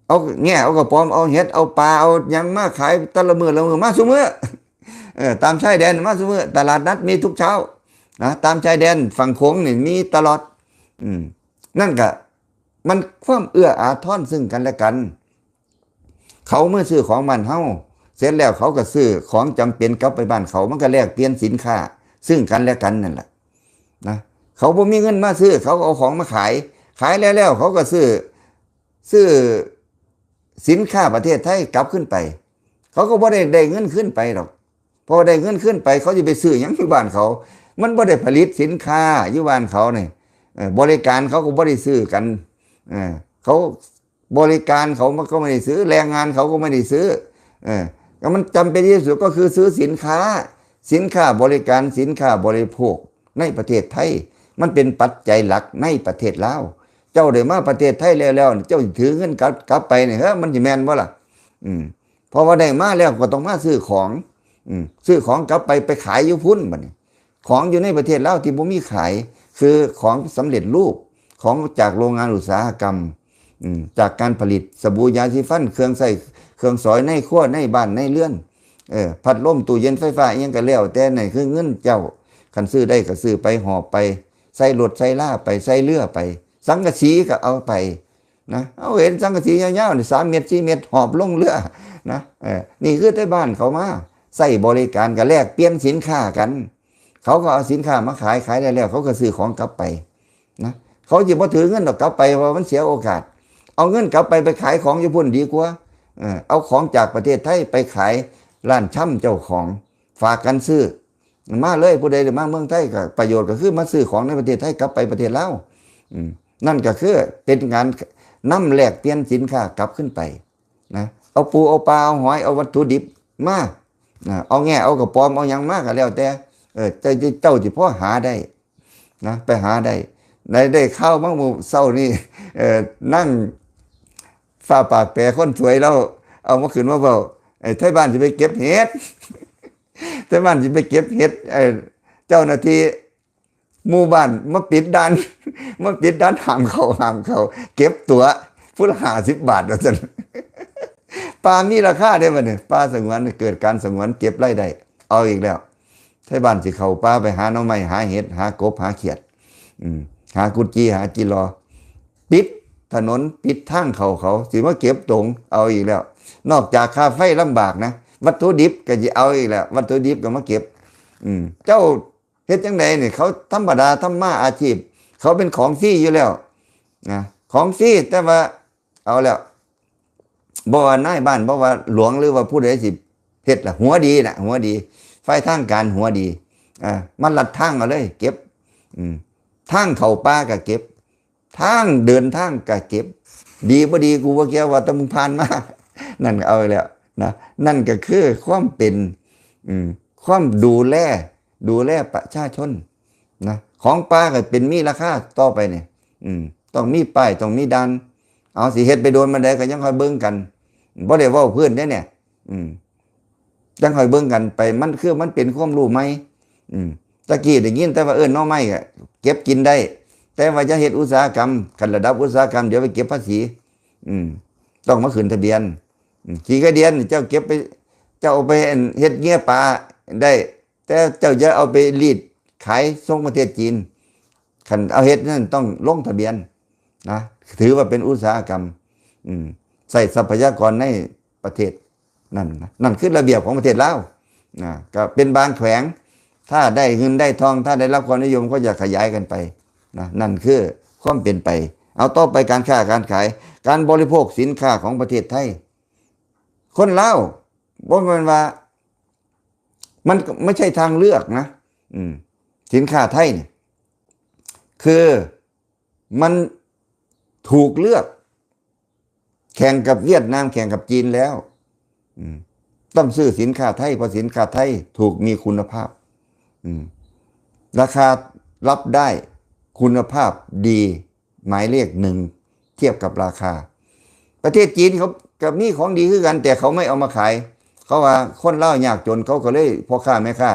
ເອົາແງ່ ເອົາກະປອມ ເອົາເຫັດ ເອົາປາ ເອົາຫຍັງມາຂາຍແຕ່ລະມື້ລະມື້ ມາຊຸມື້ ເອີ ຕາມຊາຍແດນມາຊຸມື້ ຕະຫຼາດນັດມີທຸກເຊົ້ານະ ຕາມຊາຍແດນຝັ່ງໂຂງນີ້ມີຕະຫຼອດ. ອືມ ນັ້ນກະ ມັນຄວາມເອື້ອອາທອນຊຶ່ງກັນແລະກັນ ເຂົາມາຊື້ຂອງບ້ານເຮົາ ເສັດແລ້ວເຂົາກໍຊື້ຂອງຈຳເປັນກັບໄປບ້ານເຂົາ ມັນກໍແລກປ່ຽນສິນຄ້າຊຶ່ງກັນແລະກັນນັ້ນລະນະ. ເຂົາບໍ່ມີເງິນມາຊື້ ເຂົາກໍເອົາຂອງມາຂາຍ ຂາຍແລ້ວໆ ເຂົາກໍຊື້ ຊື້ສິນຄ້າປະເທດໄທກັບຄືນໄປ ເຂົາກໍບໍ່ໄດ້ ໄດ້ເງິນຄືນໄປດອກ ເພາະວ່າໄດ້ເງິນຄືນໄປ ເຂົາຊິໄປຊື້ຫຍັງຢູ່ບ້ານເຂົາ ມັນບໍ່ໄດ້ຜະລິດສິນຄ້າຢູ່ບ້ານເຂົານີ້ ເອີ ບໍລິການເຂົາກໍບໍ່ໄດ້ຊື້ກັນ ເອີ ເຂົາ ບໍລິການເຂົາມັນກໍບໍ່ໄດ້ຊື້ ແຮງງານເຂົາກໍບໍ່ໄດ້ຊື້ ເອີ ກໍມັນຈຳເປັນທີ່ສຸດກໍຄືຊື້ສິນຄ້າ ສິນຄ້າບໍລິການ ສິນຄ້າບໍລິໂພກໃນປະເທດໄທ ມັນເປັນປັດໄຈຫຼັກໃນປະເທດລາວ. ເຈົ້າໄດ້ມາປະເທດໄທແລ້ວໆ ເຈົ້າຊິຖືເງິນກັບ ກັບໄປນີ້ ເອີ ມັນຊິແມ່ນບໍ່ລະ? ອືມ ເພາະວ່າໄດ້ມາແລ້ວກໍຕ້ອງມາຊື້ຂອງ ອືມ ຊື້ຂອງກັບໄປ ໄປຂາຍຢູ່ພຸ້ນ ບັດນີ້ ຂອງຢູ່ໃນປະເທດລາວທີ່ບໍ່ມີຂາຍ ຄືຂອງສຳເລັດຮູບ ຂອງຈາກໂຮງງານອຸດສາຫະກຳ ອືມ ຈາກການຜະລິດສະບູ ຢາສີຟັນ ເຄື່ອງໃຊ້ ເຄື່ອງສອຍໃນຄົວໃນບ້ານໃນເຮືອນ ເອີ ພັດລົມ ຕູ້ເຢັນ ໄຟຟ້າ ອີ່ຫຍັງກໍແລ້ວແຕ່ ນັ້ນຄືເງິນເຈົ້າ. ຄັນຊື້ໄດ້ກໍຊື້ໄປ ຫອບໄປ ໃສ່ລົດໃສ່ລາໄປ ໃສ່ເຮືອໄປ ສັງກະສີກໍເອົາໄປນະ. ເຮົາເຫັນສັງກະສີຍາວໆນີ້ ສາມເມັດ ສີ່ເມັດ ຫອບລົງເຮືອນະ. ເອີ ນີ້ຄືໄທບ້ານເຂົາມາໃຊ້ບໍລິການ ກໍແລກປ່ຽນສິນຄ້າກັນ. ເຂົາກໍເອົາສິນຄ້າມາຂາຍ ຂາຍໄດ້ແລ້ວ ເຂົາກໍຊື້ຂອງກັບໄປນະ. ເຂົາຊິບໍ່ຖືເງິນດອກກັບໄປ ເພາະວ່າມັນເສຍໂອກາດ. ເອົາເງິນກັບໄປ ໄປຂາຍຂອງຢູ່ພຸ້ນດີກວ່າ. ເອີ ເອົາຂອງຈາກປະເທດໄທໄປຂາຍຮ້ານຊຳເຈົ້າຂອງ ຝາກກັນຊື້ມາເລີຍ. ຜູ້ໃດໄດ້ມາເມືອງໄທ ກໍປະໂຫຍດກໍຄືມາຊື້ຂອງໃນປະເທດໄທກັບໄປປະເທດລາວ. ອືມ ນັ້ນກໍຄືເປັນການນຳແລກປ່ຽນສິນຄ້າກັບຄືນໄປນະ. ເອົາປູເອົາປາ ເອົາຫອຍ ເອົາວັດຖຸດິບມານະ ເອົາແງ ເອົາກະປອມ ເອົາຫຍັງມາກໍແລ້ວແຕ່ ເອີ ເຈົ້າ ເຈົ້າຊິພໍຫາໄດ້ນະ ໄປຫາໄດ້. ໄດ້ ໄດ້ຂ່າວມາມື້ເຊົ້ານີ້ ເອີ ນາງຟ້າປາກແປ ຄົນສວຍລາວເອົາມາຂຶ້ນມາເວົ້າ ໄທບ້ານຊິໄປເກັບເຫັດ ໄທບ້ານຊິໄປເກັບເຫັດ ເຈົ້າໜ້າທີ່ ໝູ່ບ້ານມາປິດດ່ານ ມາປິດດ່ານ ຫ້າມເຂົ້າ ຫ້າມເຂົ້າ ເກັບຕົວະ ຜູ້ລະຫ້າສິບບາດ ວ່າຊັ້ນ. ປ່າມີລາຄາເດ້ບັດນີ້ ປ່າສະຫງວນ ເກີດການສະຫງວນ ເກັບລາຍໄດ້ ເອົາອີກແລ້ວ. ໄທບ້ານຊິເຂົ້າປ່າໄປຫາໜໍ່ໄມ້ ຫາເຫັດ ຫາກົບ ຫາຂຽດ ອືມ ຫາກຸດຈີ່ ຫາຈີ່ລໍ ປິດຖະໜົນ ປິດທາງເຂົ້າເຂົາ ຊິມາເກັບຕົງ ເອົາອີກແລ້ວ. ນອກຈາກຄ່າໄຟລຳບາກນະ ວັດຖຸດິບກໍຊິເອົາອີກແລ້ວ ວັດຖຸດິບກໍມາເກັບ. ອືມ ເຈົ້າ ເຮັດຈັ່ງໃດນີ້ ເຂົາທຳມະດາ ທຳມາອາຊີບ ເຂົາເປັນຂອງຟຣີຢູ່ແລ້ວນະ ຂອງຟຣີ ແຕ່ວ່າເອົາແລ້ວ ບໍ່ວ່ານາຍບ້ານ ບໍ່ວ່າຫຼວງ ຫຼືວ່າຜູ້ໃດຊິເຮັດລະ ຫົວດີນະ ຫົວດີ ຝ່າຍທາງການຫົວດີ ອ່າ ມາລັດທາງເອົາເລີຍ ເກັບ ອືມ ທາງເຂົ້າປ່າກໍເກັບ ທາງເດີນທາງກະເກັບ ດີບໍ່ດີກູບໍ່ກ່ຽວ ວ່າແຕ່ມຶງຜ່ານມາ ນັ້ນກໍເອົາແລ້ວນະ. ນັ້ນກໍຄືຄວາມເປັນ ອືມ ຄວາມດູແລ ດູແລປະຊາຊົນນະ. ຂອງປ່າກໍເປັນມີລາຄາຕໍ່ໄປນີ້ ອືມ ຕ້ອງມີປ້າຍ ຕ້ອງມີດ່ານ. ເອົາ ຊິເຮັດໄປໂດນປານໃດກໍຍັງຄ່ອຍເບິ່ງກັນ ບໍ່ໄດ້ເວົ້າພື້ນເດ້ນີ້ ອືມ ຈັ່ງຄ່ອຍເບິ່ງກັນໄປ ມັນຄື ມັນເປັນຄວາມຮູ້ໃໝ່ ອືມ ຕະກີ້ໄດ້ຍິນແຕ່ວ່າ ເອີ ໜໍ່ໄມ້ກໍເກັບກິນໄດ້ ແຕ່ວ່າຢ່າເຮັດອຸດສາຫະກຳ ຄັນລະດັບອຸດສາຫະກຳ ດຽວໄປເກັບພາສີ ອືມ ຕ້ອງມາຂຶ້ນທະບຽນ ອືມ ຂີ້ກະດຽນ ເຈົ້າເກັບໄປ ເຈົ້າເອົາໄປ ອັນ ເຮັດເຫຍື່ອປາໄດ້ ແຕ່ເຈົ້າຢ່າເອົາໄປລີດຂາຍສົ່ງປະເທດຈີນ ຄັນເອົາເຮັດນັ້ນຕ້ອງລົງທະບຽນນະ ຖືວ່າເປັນອຸດສາຫະກຳ ອືມ ໃຊ້ຊັບພະຍາກອນໃນປະເທດ ນັ້ນນະ ນັ້ນຄືລະບຽບຂອງປະເທດລາວນະ. ກໍເປັນບາງແຂວງ ຖ້າໄດ້ເງິນໄດ້ທອງ ຖ້າໄດ້ຮັບຄວາມນິຍົມ ກໍຈະຂະຫຍາຍກັນໄປນະ. ນັ້ນຄືຄວາມເປັນໄປ. ເອົາ ຕໍ່ໄປການຄ້າການຂາຍ ການບໍລິໂພກສິນຄ້າຂອງປະເທດໄທ ຄົນລາວບໍ່ແມ່ນວ່າ ມັນ ມັນບໍ່ໃຊ່ທາງເລືອກນະ ອືມ ສິນຄ້າໄທນີ້ ຄືມັນຖືກເລືອກ ແຂ່ງກັບຫວຽດນາມ ແຂ່ງກັບຈີນແລ້ວ ອືມ ຕ້ອງຊື້ສິນຄ້າໄທ ເພາະສິນຄ້າໄທຖືກ ມີຄຸນນະພາບ ອືມ ລາຄາຮັບໄດ້ ຄຸນນະພາບດີ ໝາຍເລກໜຶ່ງ ທຽບກັບລາຄາ. ປະເທດຈີນເຂົາກໍມີຂອງດີຄືກັນ ແຕ່ເຂົາບໍ່ເອົາມາຂາຍ ເຂົາວ່າຄົນລາວຍາກຈົນ ເຂົາກໍເລີຍ ພໍ່ຄ້າແມ່ຄ້າ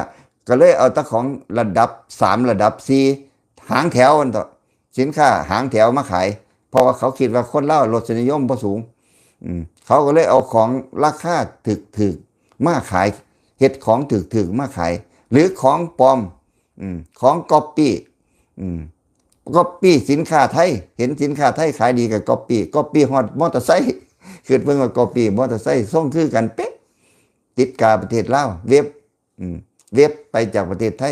ກໍເລີຍເອົາແຕ່ຂອງລະດັບສາມ ລະດັບສີ່ ຫາງແຖວຫັ້ນເຖາະ ສິນຄ້າຫາງແຖວມາຂາຍ ເພາະວ່າເຂົາຄິດວ່າຄົນລາວລົດສະນິຍົມບໍ່ສູງ ອືມ ເຂົາກໍເລີຍເອົາຂອງລາຄາຖືກໆມາຂາຍ ເຮັດຂອງຖືກໆມາຂາຍ ຫຼືຂອງປອມ ອືມ ຂອງກັອບປີ້ ອືມ ກັອບປີ້ສິນຄ້າໄທ ເຫັນສິນຄ້າໄທຂາຍດີກໍກັອບປີ້ ກັອບປີ້ຮອດມໍເຕີໄຊ ຄິດເບິ່ງວ່າກັອບປີ້ມໍເຕີໄຊ ຊົງຄືກັນເປະ ຕິດກາປະເທດລາວ ເວັບ ອືມ ເວັບໄປຈາກປະເທດໄທ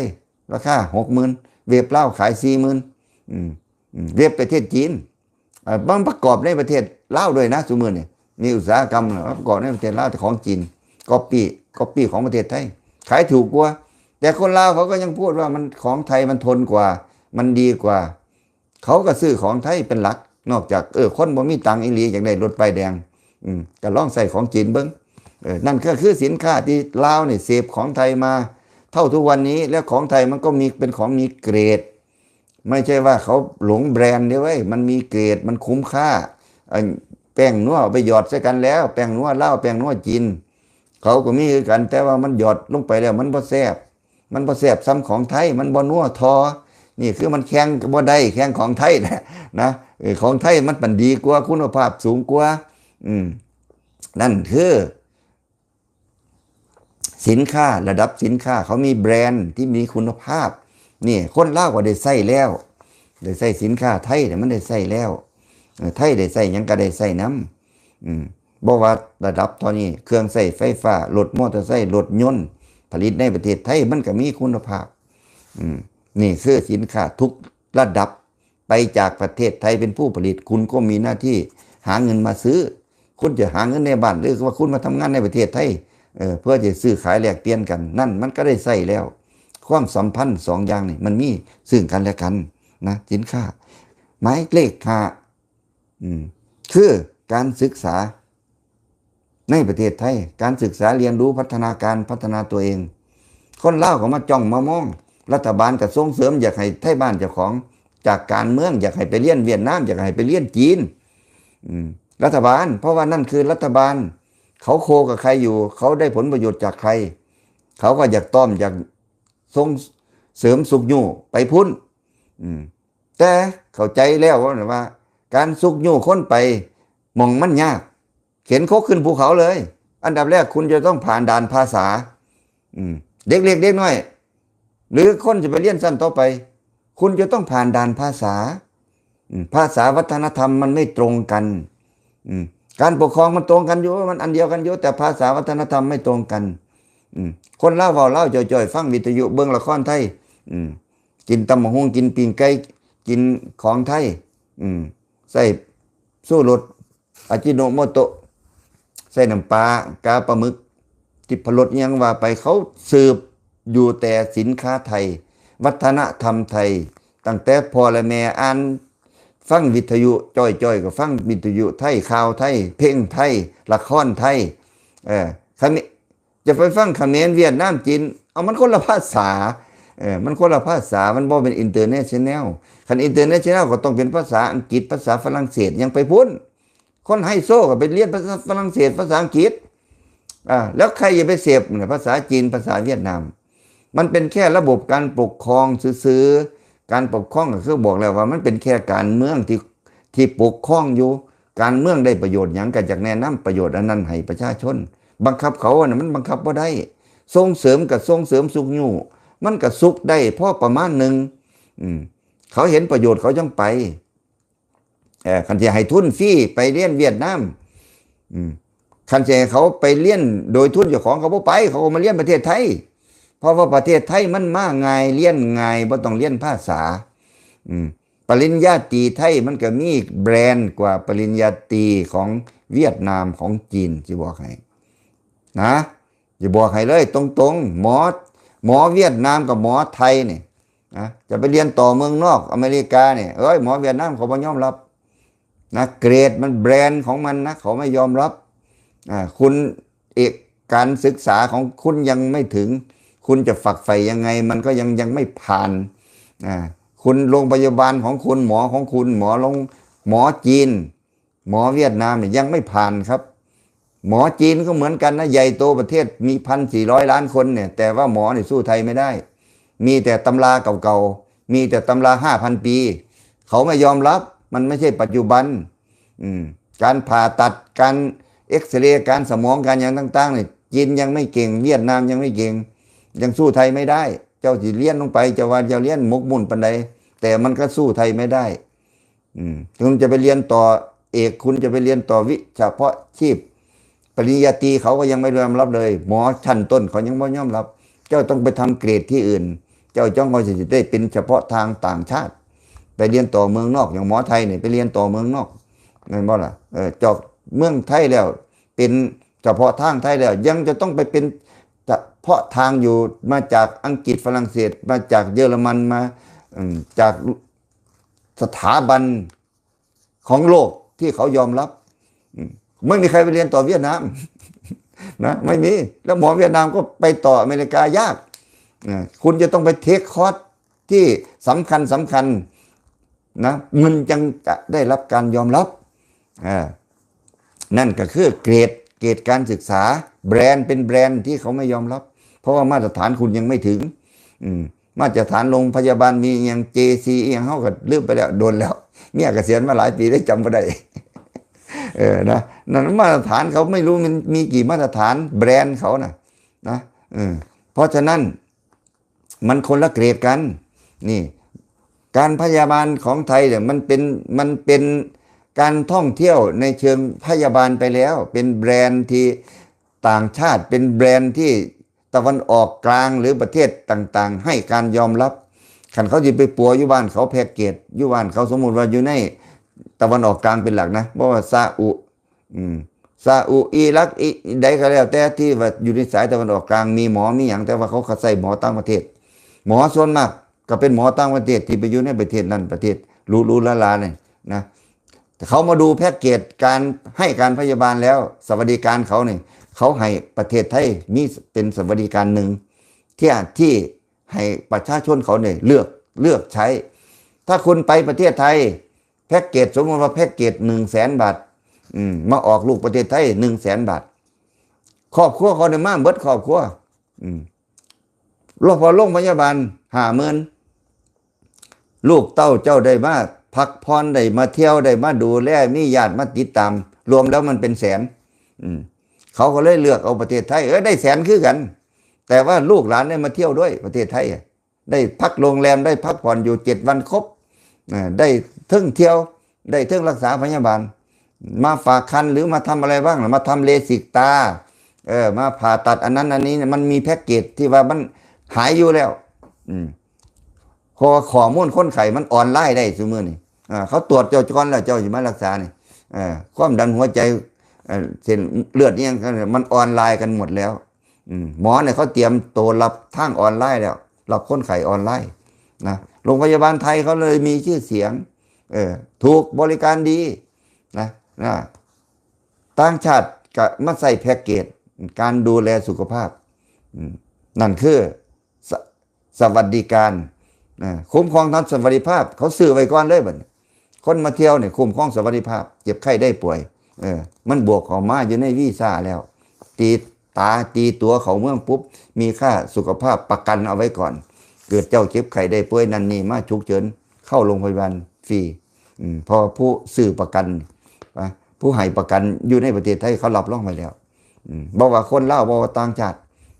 ລາຄາຫົກໝື່ນ ເວັບລາວຂາຍສີ່ໝື່ນ ອືມ ອືມ ເວັບປະເທດຈີນ ເອີ ມັນປະກອບໃນປະເທດລາວດ້ວຍນະ ຊຸມື້ນີ້ມີອຸດສາຫະກຳປະກອບໃນປະເທດລາວ ແຕ່ຂອງຈີນກັອບປີ້ ກັອບປີ້ຂອງປະເທດໄທ ຂາຍຖືກກວ່າ ແຕ່ຄົນລາວເຂົາກໍຍັງພູດວ່າມັນ ຂອງໄທມັນທົນກວ່າ ມັນດີກວ່າ ເຂົາກໍຊື້ຂອງໄທເປັນຫຼັກ ນອກຈາກ ເອີ ຄົນບໍ່ມີຕັງອີ່ຫຼີ ຢາກໄດ້ລົດປ້າຍແດງ ອືມ ກໍລອງໃຊ້ຂອງຈີນເບິ່ງ ເອີ ນັ້ນກໍຄືສິນຄ້າທີ່ລາວນີ້ເສບຂອງໄທມາເທົ່າທຸກວັນນີ້ ແລະ ຂອງໄທມັນກໍມີ ເປັນຂອງມີເກຣດ ໄມ່ໃຊ່ວ່າເຂົາຫຼົງແບຣນເດ້ເວີຍ ມັນມີເກຣດ ມັນຄຸ້ມຄ່າ ອັນ ແປ້ງນົວເອົາໄປຫຍອດໃສ່ກັນແລ້ວ ແປ້ງນົວລາວ ແປ້ງນົວຈີນ ເຂົາກໍມີຄືກັນ ແຕ່ວ່າມັນຫຍອດລົງໄປແລ້ວມັນບໍ່ແຊບ ມັນບໍ່ແຊບສ່ຳຂອງໄທ ມັນບໍ່ນົວທໍ່ ນີ້ຄືມັນແຂ່ງບໍ່ໄດ້ ແຂ່ງຂອງໄທນະ ນະ ເອີ ຂອງໄທມັນປານດີກວ່າ ຄຸນນະພາບສູງກວ່າ ອືມ ນັ້ນຄືສິນຄ້າ ລະດັບສິນຄ້າ ເຂົາມີແບຣນທີ່ມີຄຸນນະພາບ. ນີ້ຄົນລາວກໍໄດ້ໃຊ້ແລ້ວ ໄດ້ໃຊ້ສິນຄ້າໄທ ມັນໄດ້ໃຊ້ແລ້ວ. ເອີ ໄທໄດ້ໃຊ້ຫຍັງກໍໄດ້ໃຊ້ນຳ. ອືມ ບໍ່ວ່າລະດັບເທົ່ານີ້ ເຄື່ອງໃຊ້ໄຟຟ້າ ລົດມໍເຕີໄຊ ລົດຍົນ ຜະລິດໃນປະເທດໄທ ມັນກໍມີຄຸນນະພາບ. ອືມ ນີ້ຄືສິນຄ້າທຸກລະດັບ ໄປຈາກປະເທດໄທເປັນຜູ້ຜະລິດ ຄຸນກໍມີໜ້າທີ່ຫາເງິນມາຊື້. ຄຸນຈະຫາເງິນໃນບ້ານ ຫຼືວ່າຄຸນມາທຳງານໃນປະເທດໄທ ເອີ ເພື່ອຈະຊື້ຂາຍແລກປ່ຽນກັນ ນັ້ນມັນກໍໄດ້ໃຊ້ແລ້ວ. ຄວາມສຳພັນສອງຢ່າງນີ້ ມັນມີຊຶ່ງກັນແລະກັນນະ ສິນຄ້າ. ໝາຍເລກຫ້າ ອືມ ຄືການສຶກສາ ໃນປະເທດໄທ ການສຶກສາຮຽນຮູ້ ພັດທະນາການ ພັດທະນາຕົວເອງ. ຄົນລາວກໍມາຈ້ອງມາມອງ ລັດຖະບານກໍສົ່ງເສີມ ຢາກໃຫ້ໄທບ້ານເຈົ້າຂອງ ຈາກການເມືອງ ຢາກໃຫ້ໄປຮຽນຫວຽດນາມ ຢາກໃຫ້ໄປຮຽນຈີນ. ອືມ ລັດຖະບານ ເພາະວ່ານັ້ນຄືລັດຖະບານ ເຂົາໂຄກັບໃຄຢູ່ ເຂົາໄດ້ຜົນປະໂຫຍດຈາກໃຄ ເຂົາກໍຢາກຕ້ອມ ຢາກສົ່ງເສີມຊຸກຍູ້ໄປພຸ້ນ. ອືມ ແຕ່ເຂົ້າໃຈແລ້ວວ່າ ການຊຸກຍູ້ຄົນໄປໝ່ອງມັນຍາກ ເຂັນຄົກຂຶ້ນພູເຂົາເລີຍ. ອັນດັບແລກຄຸນຈະຕ້ອງຜ່ານດ່ານພາສາ. ອືມ ເດັກເລັກເດັກນ້ອຍ ຫຼືຄົນຈະໄປຮຽນຊັ້ນຕໍ່ໄປ ຄຸນຈະຕ້ອງຜ່ານດ່ານພາສາ. ອືມ ພາສາວັດທະນະທຳມັນໄມ່ຕົງກັນ. ອືມ ການປົກຄອງມັນຕົງກັນຢູ່ ມັນອັນດຽວກັນຢູ່ ແຕ່ພາສາວັດທະນະທຳໄມ່ຕົງກັນ. ອືມ ຄົນລາວເວົ້າລາວຈ່ອຍໆ ຟັງວິທະຍຸ ເບິ່ງລະຄອນໄທ. ອືມ ກິນຕຳບັກຫຸ່ງ ກິນປີ້ງໄກ່ ກິນຂອງໄທ. ອືມ ໃສ່ຊູລົດ ອາຈິໂນໂມໂຕະ ໃສ່ນ້ຳປາ ກາປາໝຶກ ທິບພະລົດ ອີ່ຫຍັງວ່າໄປ. ເຂົາສືບຢູ່ແຕ່ສິນຄ້າໄທ ວັດທະນະທຳໄທ. ຕັ້ງແຕ່ພໍ່ແລະແມ່ອ່ານ ຟັງວິທະຍຸ ຈ່ອຍໆກໍຟັງວິທະຍຸໄທ ຂ່າວໄທ ເພງໄທ ລະຄອນໄທ. ເອີ ຄັນ ຈະໄປຟັງຂະເໝນ ຫວຽດນາມ ຈີນ ເອົາ ມັນຄົນລະພາສາ. ເອີ ມັນຄົນລະພາສາ ມັນບໍ່ເປັນ international. ຄັນ international ກໍຕ້ອງເປັນພາສາອັງກິດ ພາສາຝຣັ່ງເສດ ຍັງໄປພຸ້ນ. ຄົນໄຮໂຊກໍໄປຮຽນພາສາຝຣັ່ງເສດ ພາສາອັງກິດ. ອາ ແລ້ວໃຄຈະໄປເສບພາສາຈີນ ພາສາຫວຽດນາມ? ມັນເປັນແຄ່ລະບົບການປົກຄອງຊື່ໆ. ການປົກຄອງກໍຄືບອກແລ້ວວ່າ ມັນເປັນແຄ່ການເມືອງທີ່ ທີ່ປົກຄອງຢູ່. ການເມືອງໄດ້ປະໂຫຍດຫຍັງ ກໍຢາກແນະນຳປະໂຫຍດອັນນັ້ນໃຫ້ປະຊາຊົນ. ບັງຄັບເຂົາ ອັນນັ້ນມັນບັງຄັບບໍ່ໄດ້. ສົ່ງເສີມກໍສົ່ງເສີມຊຸກຍູ້ ມັນກໍຊຸກໄດ້ພໍປະມານໜຶ່ງ. ອືມ ເຂົາເຫັນປະໂຫຍດເຂົາຈັ່ງໄປ. ເອີ ຄັນຊິໃຫ້ທຶນຟຣີໄປຮຽນຫວຽດນາມ ອືມ ຄັນຊິໃຫ້ເຂົາໄປຮຽນໂດຍທຶນເຈົ້າຂອງ ເຂົາບໍ່ໄປ ເຂົາກໍມາຮຽນປະເທດໄທ ເພາະວ່າປະເທດໄທມັນມາງ່າຍ ຮຽນງ່າຍ ບໍ່ຕ້ອງຮຽນພາສາ. ອືມ ປະລິນຍາຕີໄທມັນກໍມີແບຣນກວ່າປະລິນຍາຕີຂອງຫວຽດນາມ ຂອງຈີນ ຊິບອກໃຫ້ນະ. ຈະບອກໃຫ້ເລີຍຕົງໆ ໝໍ ໝໍຫວຽດນາມກັບໝໍໄທນີ້ນະ ຈະໄປຮຽນຕໍ່ເມືອງນອກ ອາເມລິການີ້ ເອີຍ ໝໍຫວຽດນາມເຂົາບໍ່ຍອມຮັບນະ. ເກຣດມັນ ແບຣນຂອງມັນນະ ເຂົາໄມ່ຍອມຮັບ. ອາ ຄຸນເອກ ການສຶກສາຂອງຄຸນຍັງໄມ່ເຖິງ ຄຸນຈະຝັກໃຝ່ຍັງໄງ ມັນກໍຍັງ ຍັງໄມ່ຜ່ານ. ອາ ຄຸນ ໂຮງພະຍາບານຂອງຄຸນ ໝໍຂອງຄຸນ ໝໍໂລງ ໝໍຈີນ ໝໍຫວຽດນາມນີ້ຍັງໄມ່ຜ່ານຄັບ. ໝໍຈີນກໍເໝືອນກັນນະ ໃຫຍ່ໂຕປະເທດມີພັນສີ່ຮ້ອຍລ້ານຄົນນີ້ ແຕ່ວ່າໝໍນີ້ສູ້ໄທໄມ່ໄດ້ ມີແຕ່ຕຳລາເກົ່າໆ ມີແຕ່ຕຳລາຫ້າພັນປີ ເຂົາໄມ່ຍອມຮັບ ມັນໄມ່ໃຊ່ປັດຈຸບັນ. ອືມ ການຜ່າຕັດ ການເອັກສະເຣ ການສະໝອງ ການຫຍັງຕ່າງໆນີ້ ຈີນຍັງໄມ່ເກັ່ງ ຫວຽດນາມຍັງໄມ່ເກັ່ງ ຍັງສູ້ໄທໄມ່ໄດ້. ເຈົ້າຊິຮຽນລົງໄປ ເຈົ້າວ່າເຈົ້າຮຽນໝົກໝຸ່ນປານໃດ ແຕ່ມັນກໍສູ້ໄທໄມ່ໄດ້. ອືມ ຄຸນຈະໄປຮຽນຕໍ່ເອກ ຄຸນຈະໄປຮຽນຕໍ່ວິຊາເພາະຊີບ ປະລິນຍາຕີເຂົາກໍຍັງບໍ່ຍອມຮັບເລີຍ ໝໍຊັ້ນຕົ້ນເຂົາຍັງບໍ່ຍອມຮັບ. ເຈົ້າຕ້ອງໄປທຳເກຣດທີ່ອື່ນ ເຈົ້າຈັ່ງຄ່ອຍຊິໄດ້ເປັນສະເພາະທາງຕ່າງຊາດ. ໄປຮຽນຕໍ່ເມືອງນອກ ຢ່າງໝໍໄທນີ້ໄປຮຽນຕໍ່ເມືອງນອກ ແມ່ນບໍ່ລະ? ເອີ ຈອກເມືອງໄທແລ້ວ ເປັນສະເພາະທາງໄທແລ້ວ ຍັງຈະຕ້ອງໄປເປັນສະເພາະທາງຢູ່ ມາຈາກອັງກິດ ຝຣັ່ງເສດ ມາຈາກເຢຍລະມັນ ມາ ອືມ ຈາກສະຖາບັນ ຂອງໂລກທີ່ເຂົາຍອມຮັບ. ອືມ ໄມ່ມີໃຜໄປຮຽນຕໍ່ຫວຽດນາມນະ ໄມ່ມີ. ແລ້ວໝໍຫວຽດນາມກໍໄປຕໍ່ອາເມລິກາຍາກ. ອາ ຄຸນຈະຕ້ອງໄປເທກຄອສທີ່ສຳຄັນ ສຳຄັນນະ ມັນຈັ່ງຈະໄດ້ຮັບການຍອມຮັບ. ອາ ນັ້ນກໍຄືເກຣດ ເກຣດການສຶກສາ ແບຣນ ເປັນແບຣນທີ່ເຂົາໄມ່ຍອມຮັບ ເພາະວ່າມາດຕະຖານຄຸນຍັງໄມ່ເຖິງ. ອືມ ມາດຕະຖານໂຮງພະຍາບານມີຫຍັງ ເຈຊີ ອີ່ຫຍັງ ເຮົາກໍລືມໄປແລ້ວ ດົນແລ້ວ ເມຍກະສຽນມາຫຼາຍປີແລ້ວ ຈຳບໍ່ໄດ້. ເອີ ນະ ນັ້ນມາດຕະຖານເຂົາ ໄມ່ຮູ້ມັນມີກີ່ມາດຕະຖານ ແບຣນເຂົານະ ນະ ເອີ ເພາະສະນັ້ນ ມັນຄົນລະເກຣດກັນ. ນີ້ ການພະຍາບານຂອງໄທເນຍ ມັນເປັນ ມັນເປັນການທ່ອງທ່ຽວໃນເຊີງພະຍາບານໄປແລ້ວ, ເປັນແບຣນທີ່ຕ່າງຊາດ, ເປັນແບຣນທີ່ຕາເວັນອອກກາງ ຫຼື ປະເທດຕ່າງໆໃຫ້ການຍອມຮັບ. ຄັນເຂົາຊິໄປປົວຢູ່ບ້ານເຂົາ ແພັກເກດຢູ່ບ້ານເຂົາ, ສົມມຸດວ່າຢູ່ໃນຕາເວັນອອກກາງເປັນຫຼັກນະ, ບໍ່ວ່າຊາອຸ ອືມ ຊາອຸ ອີຣັກ ອີໃດກໍແລ້ວແຕ່ ທີ່ວ່າຢູ່ໃນສາຍຕາເວັນອອກກາງ ມີໝໍມີຫຍັງ, ແຕ່ວ່າເຂົາກໍໃຊ້ໝໍຕ່າງປະເທດ. ໝໍສ່ວນມາກກໍເປັນໝໍຕ່າງປະເທດ ທີ່ໄປຢູ່ໃນປະເທດນັ້ນປະເທດຫຼູໆຫຼາໆນີ້ນະ. ເຂົາມາດູແພັກເກດການໃຫ້ການພະຍາບານແລ້ວ, ສະຫວັດດີການເຂົານີ້ ເຂົາໃຫ້ປະເທດໄທມີເປັນສະຫວັດດີການໜຶ່ງ ທີ່ ທີ່ໃຫ້ປະຊາຊົນເຂົານີ້ເລືອກ ເລືອກໃຊ້. ຖ້າຄຸນໄປປະເທດໄທ ແພັກເກດ ສົມມຸດວ່າແພັກເກດໜຶ່ງແສນບາດ ອືມ ມາອອກລູກປະເທດໄທໜຶ່ງແສນບາດ, ຄອບຄົວເຂົາໄດ້ມາເບິດຄອບຄົວ. ອືມ ລະພໍໂລງພະຍາບານຫ້າໝື່ນ ລູກເຕົ້າເຈົ້າໄດ້ມາພັກຜ່ອນ ໄດ້ມາທ່ຽວ ໄດ້ມາດູແລ ມີຍາດມາຕິດຕາມ ລວມແລ້ວມັນເປັນແສນ. ອືມ ເຂົາກໍເລີຍເລືອກເອົາປະເທດໄທ. ເອີ ໄດ້ແສນຄືກັນ ແຕ່ວ່າລູກຫຼານໄດ້ມາທ່ຽວດ້ວຍປະເທດໄທ ໄດ້ພັກໂຮງແຮມ ໄດ້ພັກຜ່ອນຢູ່ເຈັດວັນຄົບ ເອີ ໄດ້ເທິງທ່ຽວ ໄດ້ເທິງລັກສາພະຍາບານ ມາຝາກຄັນ ຫຼື ມາທຳອະໄລບ້າງ ມາທຳເລສິກຕາ ເອີ ມາຜ່າຕັດອັນນັ້ນອັນນີ້ ມັນມີແພັກເກດທີ່ວ່າມັນຫາຍຢູ່ແລ້ວ. ອືມ ເພາະວ່າຂໍ້ມູນຄົນໄຂ້ມັນອອນລາຍໄດ້ຊຸມື້ນີ້. ເອີ ເຂົາຕວດເຈົ້າກ່ອນແລ້ວ ເຈົ້າຊິມາລັກສານີ້ ເອີ ຄວາມດັນຫົວໃຈ ເອີ ເສັ້ນເລືອດອີ່ຫຍັງ ມັນອອນລາຍກັນໝົດແລ້ວ. ອືມ ໝໍນີ້ເຂົາຕຽມໂຕຮັບທາງອອນລາຍແລ້ວ ຮັບຄົນໄຂ້ອອນລາຍນະ. ໂຮງພະຍາບານໄທເຂົາເລີຍມີຊື່ສຽງ ເອີ ຖືກບໍລິການດີນະ ນະ. ຕ່າງຊາດກະມາໃຊ້ແພັກເກດການດູແລສຸຂະພາບ. ອືມ ນັ້ນຄື ສະ ສະຫວັດດີການ ນະ ຄຸ້ມຄອງທາງສະຫວັດດີພາບ ເຂົາຊື້ໄວ້ກ່ອນເລີຍບັດນີ້. ຄົນມາທ່ຽວນີ້ຄຸ້ມຄອງສະຫວັດດີພາບ ເຈັບໄຂ້ໄດ້ປ່ວຍ ເອີ ມັນບວກເຂົ້າມາຢູ່ໃນວີຊາແລ້ວ ຕີຕາຕີຕົວເຂົ້າເມືອງປຸບ ມີຄ່າສຸຂະພາບປະກັນເອົາໄວ້ກ່ອນ. ເກີດເຈົ້າເຈັບໄຂ້ໄດ້ປ່ວຍນັ້ນນີ້ມາສຸກເສີນ ເຂົ້າໂຮງພະຍາບານຟຣີ ອືມ ເພາະວ່າຜູ້ຊື້ປະກັນ ຜູ້ໃຫ້ປະກັນຢູ່ໃນປະເທດໄທເຂົາຮັບຮອງໄວ້ແລ້ວ. ອືມ ບໍ່ວ່າຄົນລາວ ບໍ່ວ່າຕ່າງຊາດ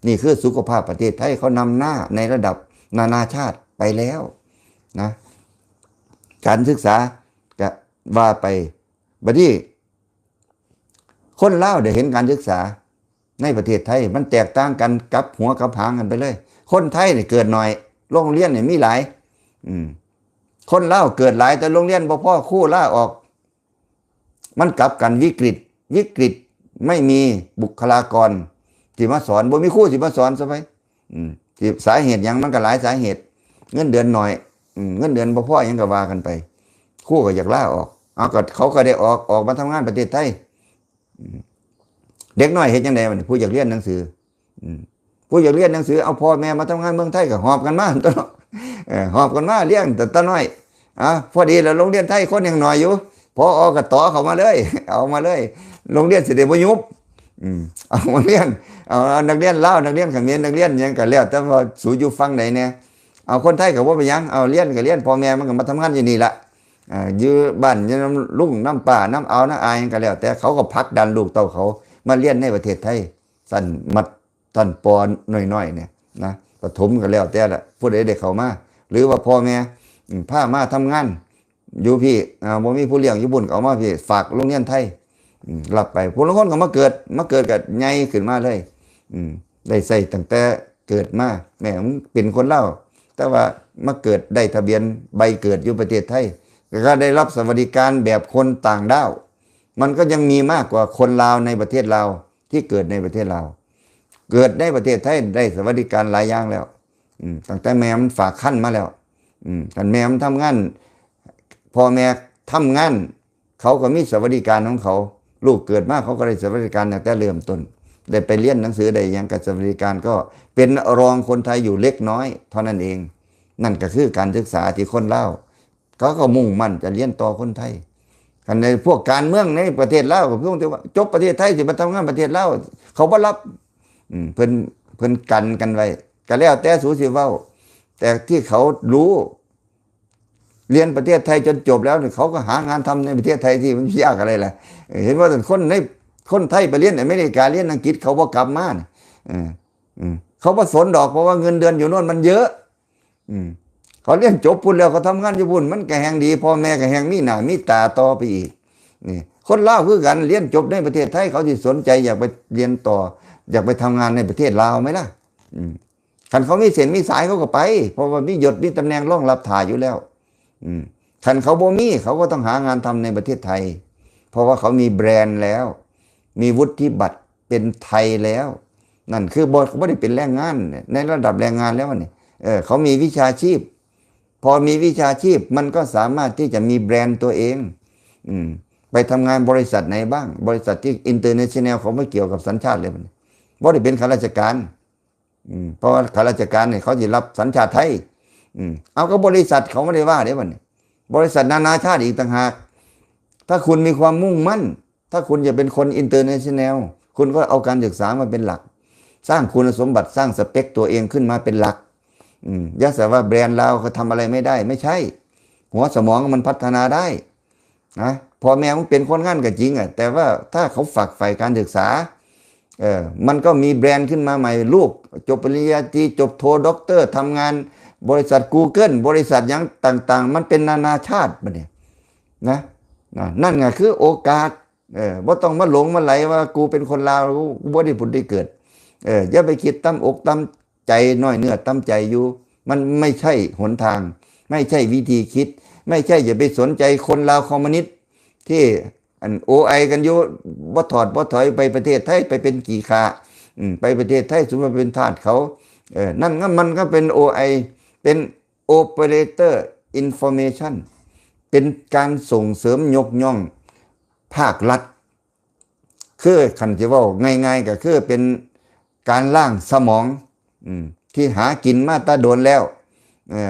ນີ້ຄືສຸຂະພາບປະເທດໄທ ເຂົານຳໜ້າໃນລະດັບນານາຊາດໄປແລ້ວນະ. ການສຶກສາກະວ່າໄປ ບັດນີ້ຄົນລາວໄດ້ເຫັນການສຶກສາໃນປະເທດໄທ ມັນແຕກຕ່າງກັນ ກັບຫົວກັບຫາງກັນໄປເລີຍ. ຄົນໄທນີ້ເກີດໜ້ອຍ ໂຮງຮຽນນີ້ມີຫຼາຍ ອືມ ຄົນລາວເກີດຫຼາຍ ແຕ່ໂຮງຮຽນບໍ່ພໍ ຄູລາອອກ. ມັນກັບກັນ ວິກຣິດ ວິກຣິດ ໄມ່ມີບຸກຄະລາກອນທີ່ມາສອນ ບໍ່ມີຄູຊິມາສອນຊະໄປ. ອືມ ສາເຫດຫຍັງ? ມັນກໍຫຼາຍສາເຫດ ເງິນເດືອນໜ້ອຍ ອືມ ເງິນເດືອນບໍ່ພໍຫຍັງກໍວ່າກັນໄປ ຄູກໍຢາກລາອອກ. ເອົາ ກໍເຂົາກໍໄດ້ອອກ ອອກມາທຳງານປະເທດໄທ. ອືມ ເດັກນ້ອຍເຮັດຈັ່ງໃດບັດນີ້? ຜູ້ຢາກຮຽນໜັງສື ອືມ ຜູ້ຢາກຮຽນໜັງສື ເອົາພໍ່ແມ່ມາທຳງານເມືອງໄທກໍຫອບກັນມາຕົວະເນາະ ເອີ ຫອບກັນມາຮຽນແຕ່ ແຕ່ນ້ອຍ. ອາ ພໍດີລະ ໂຮງຮຽນໄທຄົນຍັງໜ້ອຍຢູ່ ພໍກໍຕໍ່ເຂົ້າມາເລີຍ ເອົາມາເລີຍ ໂຮງຮຽນຊິໄດ້ບໍ່ຍຸບ. ອືມ ເອົາມາຮຽນ ເອົາ ເອົານັກຮຽນລາວ ນັກຮຽນຂະເໝນ ນັກຮຽນຫຍັງກໍແລ້ວແຕ່ວ່າສູຢູ່ຝັ່ງໃດແດ່. ເອົາຄົນໄທກໍບໍ່ເປັນຫຍັງ ເອົາຮຽນກໍຮຽນ ພໍ່ແມ່ມັນກໍມາທຳງານຢູ່ນີ້ລະ ອາ ຢູ່ບ້ານ ຢູ່ນຳລຸງ ນຳປ້າ ນຳອາວ ນຳອາຫຍັງກໍແລ້ວແຕ່ ເຂົາກໍຜັກດັນລູກເຕົ້າເຂົາມາຮຽນໃນປະເທດໄທ ຊັ້ນມັດ ຊັ້ນ ປ ນ້ອຍໆນີ້ນະ ປະຖົມກໍແລ້ວແຕ່ລະ ຜູ້ໃດໄດ້ເຂົ້າມາ ຫຼືວ່າພໍ່ແມ່ ອາ ພາມາທຳງານຢູ່ພີ້ ອາ ບໍ່ມີຜູ້ລ້ຽງຢູ່ພຸ້ນ ກໍເອົາມາພີ້ ຝາກໂຮງຮຽນໄທ ອາ ຮັບໄປ. ຜູ້ລາງຄົນກໍມາເກີດ ມາເກີດກໍໃຫຍ່ຂຶ້ນມາເລີຍ ອາ ໄດ້ໃຊ້ຕັ້ງແຕ່ເກີດມາ ແມ່ເປັນຄົນລາວ ແຕ່ວ່າມາເກີດໄດ້ທະບຽນໃບເກີດຢູ່ປະເທດໄທ ກໍໄດ້ຮັບສະຫວັດດີການແບບຄົນຕ່າງດ້າວ. ມັນກໍຍັງມີມາກກວ່າຄົນລາວໃນປະເທດລາວ ທີ່ເກີດໃນປະເທດລາວ. ເກີດໃນປະເທດໄທໄດ້ສະຫວັດດີການຫຼາຍຢ່າງແລ້ວ ອືມ ຕັ້ງແຕ່ແມ່ມັນຝາກຄັນມາແລ້ວ ອືມ ຄັນແມ່ມັນທຳງານ ພໍ່ແມ່ທຳງານ ເຂົາກໍມີສະຫວັດດີການຂອງເຂົາ ລູກເກີດມາເຂົາກໍໄດ້ສະຫວັດດີການຕັ້ງແຕ່ເລີ່ມຕົ້ນ ໄດ້ໄປຮຽນໜັງສື ໄດ້ຫຍັງ ກໍສະຫວັດດີການກໍເປັນລອງຄົນໄທຢູ່ເລັກນ້ອຍເທົ່ານັ້ນເອງ. ນັ້ນກໍຄືການສຶກສາທີ່ຄົນລາວ ເຂົາກໍມຸ່ງໝັ້ນຈະຮຽນຕໍ່ຄົນໄທ. ຄັນໃນພວກການເມືອງໃນປະເທດລາວ ກໍພຽງແຕ່ວ່າຈົບປະເທດໄທ ຊິມາທຳງານປະເທດລາວ ເຂົາບໍ່ຮັບ ອືມ ເພິ່ນ ເພິ່ນກັນກັນໄວ້ ກໍແລ້ວແຕ່ສູຊິເວົ້າ ແຕ່ທີ່ເຂົາຮູ້ ຮຽນປະເທດໄທຈົນຈົບແລ້ວນີ້ ເຂົາກໍຫາງານທຳໃນປະເທດໄທທີ່ມັນຍາກອະໄລລະ. ເອີ ເຫັນວ່າຄົນໃນ ຄົນໄທໄປຮຽນອາເມລິກາ ຮຽນອັງກິດ ເຂົາບໍ່ກັບມານີ້ ເອີ ອືມ ເຂົາບໍ່ສົນດອກ ເພາະວ່າເງິນເດືອນຢູ່ໂນ້ນມັນເຍອະ. ອືມ ເຂົາຮຽນຈົບພຸ້ນແລ້ວ ເຂົາທຳງານຢູ່ພຸ້ນ ມັນກໍແຮ່ງດີ ພໍ່ແມ່ກໍແຮ່ງມີໜ້າມີຕາຕໍ່ໄປອີກ. ນີ້ ຄົນລາວຄືກັນ ຮຽນຈົບໃນປະເທດໄທ ເຂົາຊິສົນໃຈຢາກໄປຮຽນຕໍ່ ຢາກໄປທຳງານໃນປະເທດລາວໄໝລະ? ອືມ ຄັນເຂົາມີເສັ້ນມີສາຍ ເຂົາກໍໄປ ເພາະວ່າມີຍົດມີຕຳແໜ່ງຮອງຮັບຖ້າຢູ່ແລ້ວ. ອືມ ຄັນເຂົາບໍ່ມີ ເຂົາກໍຕ້ອງຫາງານທຳໃນປະເທດໄທ ເພາະວ່າເຂົາມີແບຣນແລ້ວ ມີວຸດທິບັດເປັນໄທແລ້ວ. ນັ້ນຄືບໍ່ ບໍ່ໄດ້ເປັນແຮງງານໃນລະດັບແຮງງານແລ້ວນີ້ ເອີ ເຂົາມີວິຊາຊີບ. ພໍມີວິຊາຊີບ ມັນກໍສາມາດທີ່ຈະມີແບຣນຕົວເອງ. ອືມ ໄປທຳງານບໍລິສັດໃດບ້າງ? ບໍລິສັດທີ່ international ເຂົາບໍ່ກ່ຽວກັບສັນຊາດເລີຍ ບັດນີ້ ບໍ່ໄດ້ເປັນຂ້າລາຊະການ. ອືມ ເພາະວ່າຂ້າລາຊະການນີ້ ເຂົາຊິຮັບສັນຊາດໄທ. ອືມ ເອົາ ກໍບໍລິສັດເຂົາບໍ່ໄດ້ວ່າເດ້ ບັດນີ້ ບໍລິສັດນານາຊາດອີກຕ່າງຫາກ. ຖ້າຄຸນມີຄວາມມຸ່ງໝັ້ນ ຖ້າຄຸນຈະເປັນຄົນ international ຄຸນກໍເອົາການສຶກສາມາເປັນຫຼັກ ສ້າງຄຸນສົມບັດ ສ້າງສະເປັກຕົວເອງຂຶ້ນມາເປັນຫຼັກ. ອືມ ຢ່າໃສ່ວ່າແບຣນລາວເຂົາທຳອະໄລໄມ່ໄດ້ ໄມ່ໃຊ່ ຫົວສະໝອງມັນພັດທະນາໄດ້ນະ. ພໍ່ແມ່ມຶງເປັນຄົນງານກໍຈິງອະ ແຕ່ວ່າຖ້າເຂົາຝັກໃຝ່ການສຶກສາ ເອີ ມັນກໍມີແບຣນຂຶ້ນມາໃໝ່. ລູກຈົບປະລິນຍາຕີ ຈົບໂທ ດັອກເຕີ ທຳງານບໍລິສັດ Google ບໍລິສັດຫຍັງຕ່າງໆ ມັນເປັນນານາຊາດບັດນີ້ນະ. ນະ ນັ້ນກໍຄືໂອກາດ. ເອີ ບໍ່ຕ້ອງມາຫຼົງມາໄຫຼວ່າ ກູເປັນຄົນລາວ ກູບໍ່ໄດ້ຜຸດໄດ້ເກີດ. ເອີ ຢ່າໄປຄິດຕ່ຳອົກຕ່ຳໃຈ ນ້ອຍເນື້ອຕ່ຳໃຈຢູ່. ມັນໄມ່ໃຊ່ຫົນທາງ ໄມ່ໃຊ່ວິທີຄິດ ໄມ່ໃຊ່ ຢ່າໄປສົນໃຈຄົນລາວຄອມມູນິດທີ່ ອັນ ໂອໄອກັນຢູ່ ບໍ່ຖອດບໍ່ຖອຍ ໄປປະເທດໄທໄປເປັນຂີ້ຂ້າ. ອືມ ໄປປະເທດໄທສົມມຸດເປັນທາດເຂົາ. ເອີ ນັ້ນກໍ ມັນກໍເປັນໂອໄອ ເປັນ operator information ເປັນການສົ່ງເສີມຍົກຍ້ອງພາກລັດ. ຄືຄັນຊິເວົ້າງ່າຍໆ ກໍຄືເປັນການລ້າງສະໝອງ ອືມ ທີ່ຫາກິນມາແຕ່ດົນແລ້ວ. ເອີ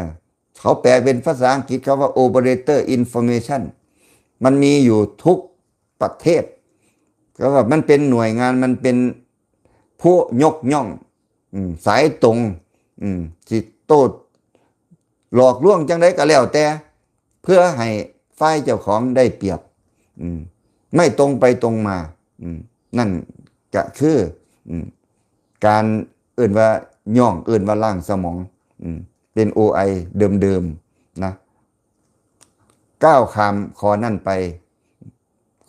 ເຂົາແປເປັນພາສາອັງກິດ ເຂົາວ່າ operator information ມັນມີຢູ່ທຸກປະເທດ. ເຂົາວ່າມັນເປັນໜ່ວຍງານ ມັນເປັນຜູ້ຍົກຍ້ອງ ອືມ ສາຍຕົງ ອືມ ຊິໂຕ້ຫຼອກລວງຈັ່ງໃດກໍແລ້ວແຕ່ ເພື່ອໃຫ້ຝ່າຍເຈົ້າຂອງໄດ້ປຽບ. ອືມ ໄມ່ຕົງໄປຕົງມາ. ອືມ ນັ້ນກະຄື ອືມ ການເອີ້ນວ່າຍ້ອງ ເອີ້ນວ່າລ້າງສະໝອງ. ອືມ ເປັນໂອໄອເດີມໆນະ. ກ້າວຂ້າມຂໍ້ນັ້ນໄປ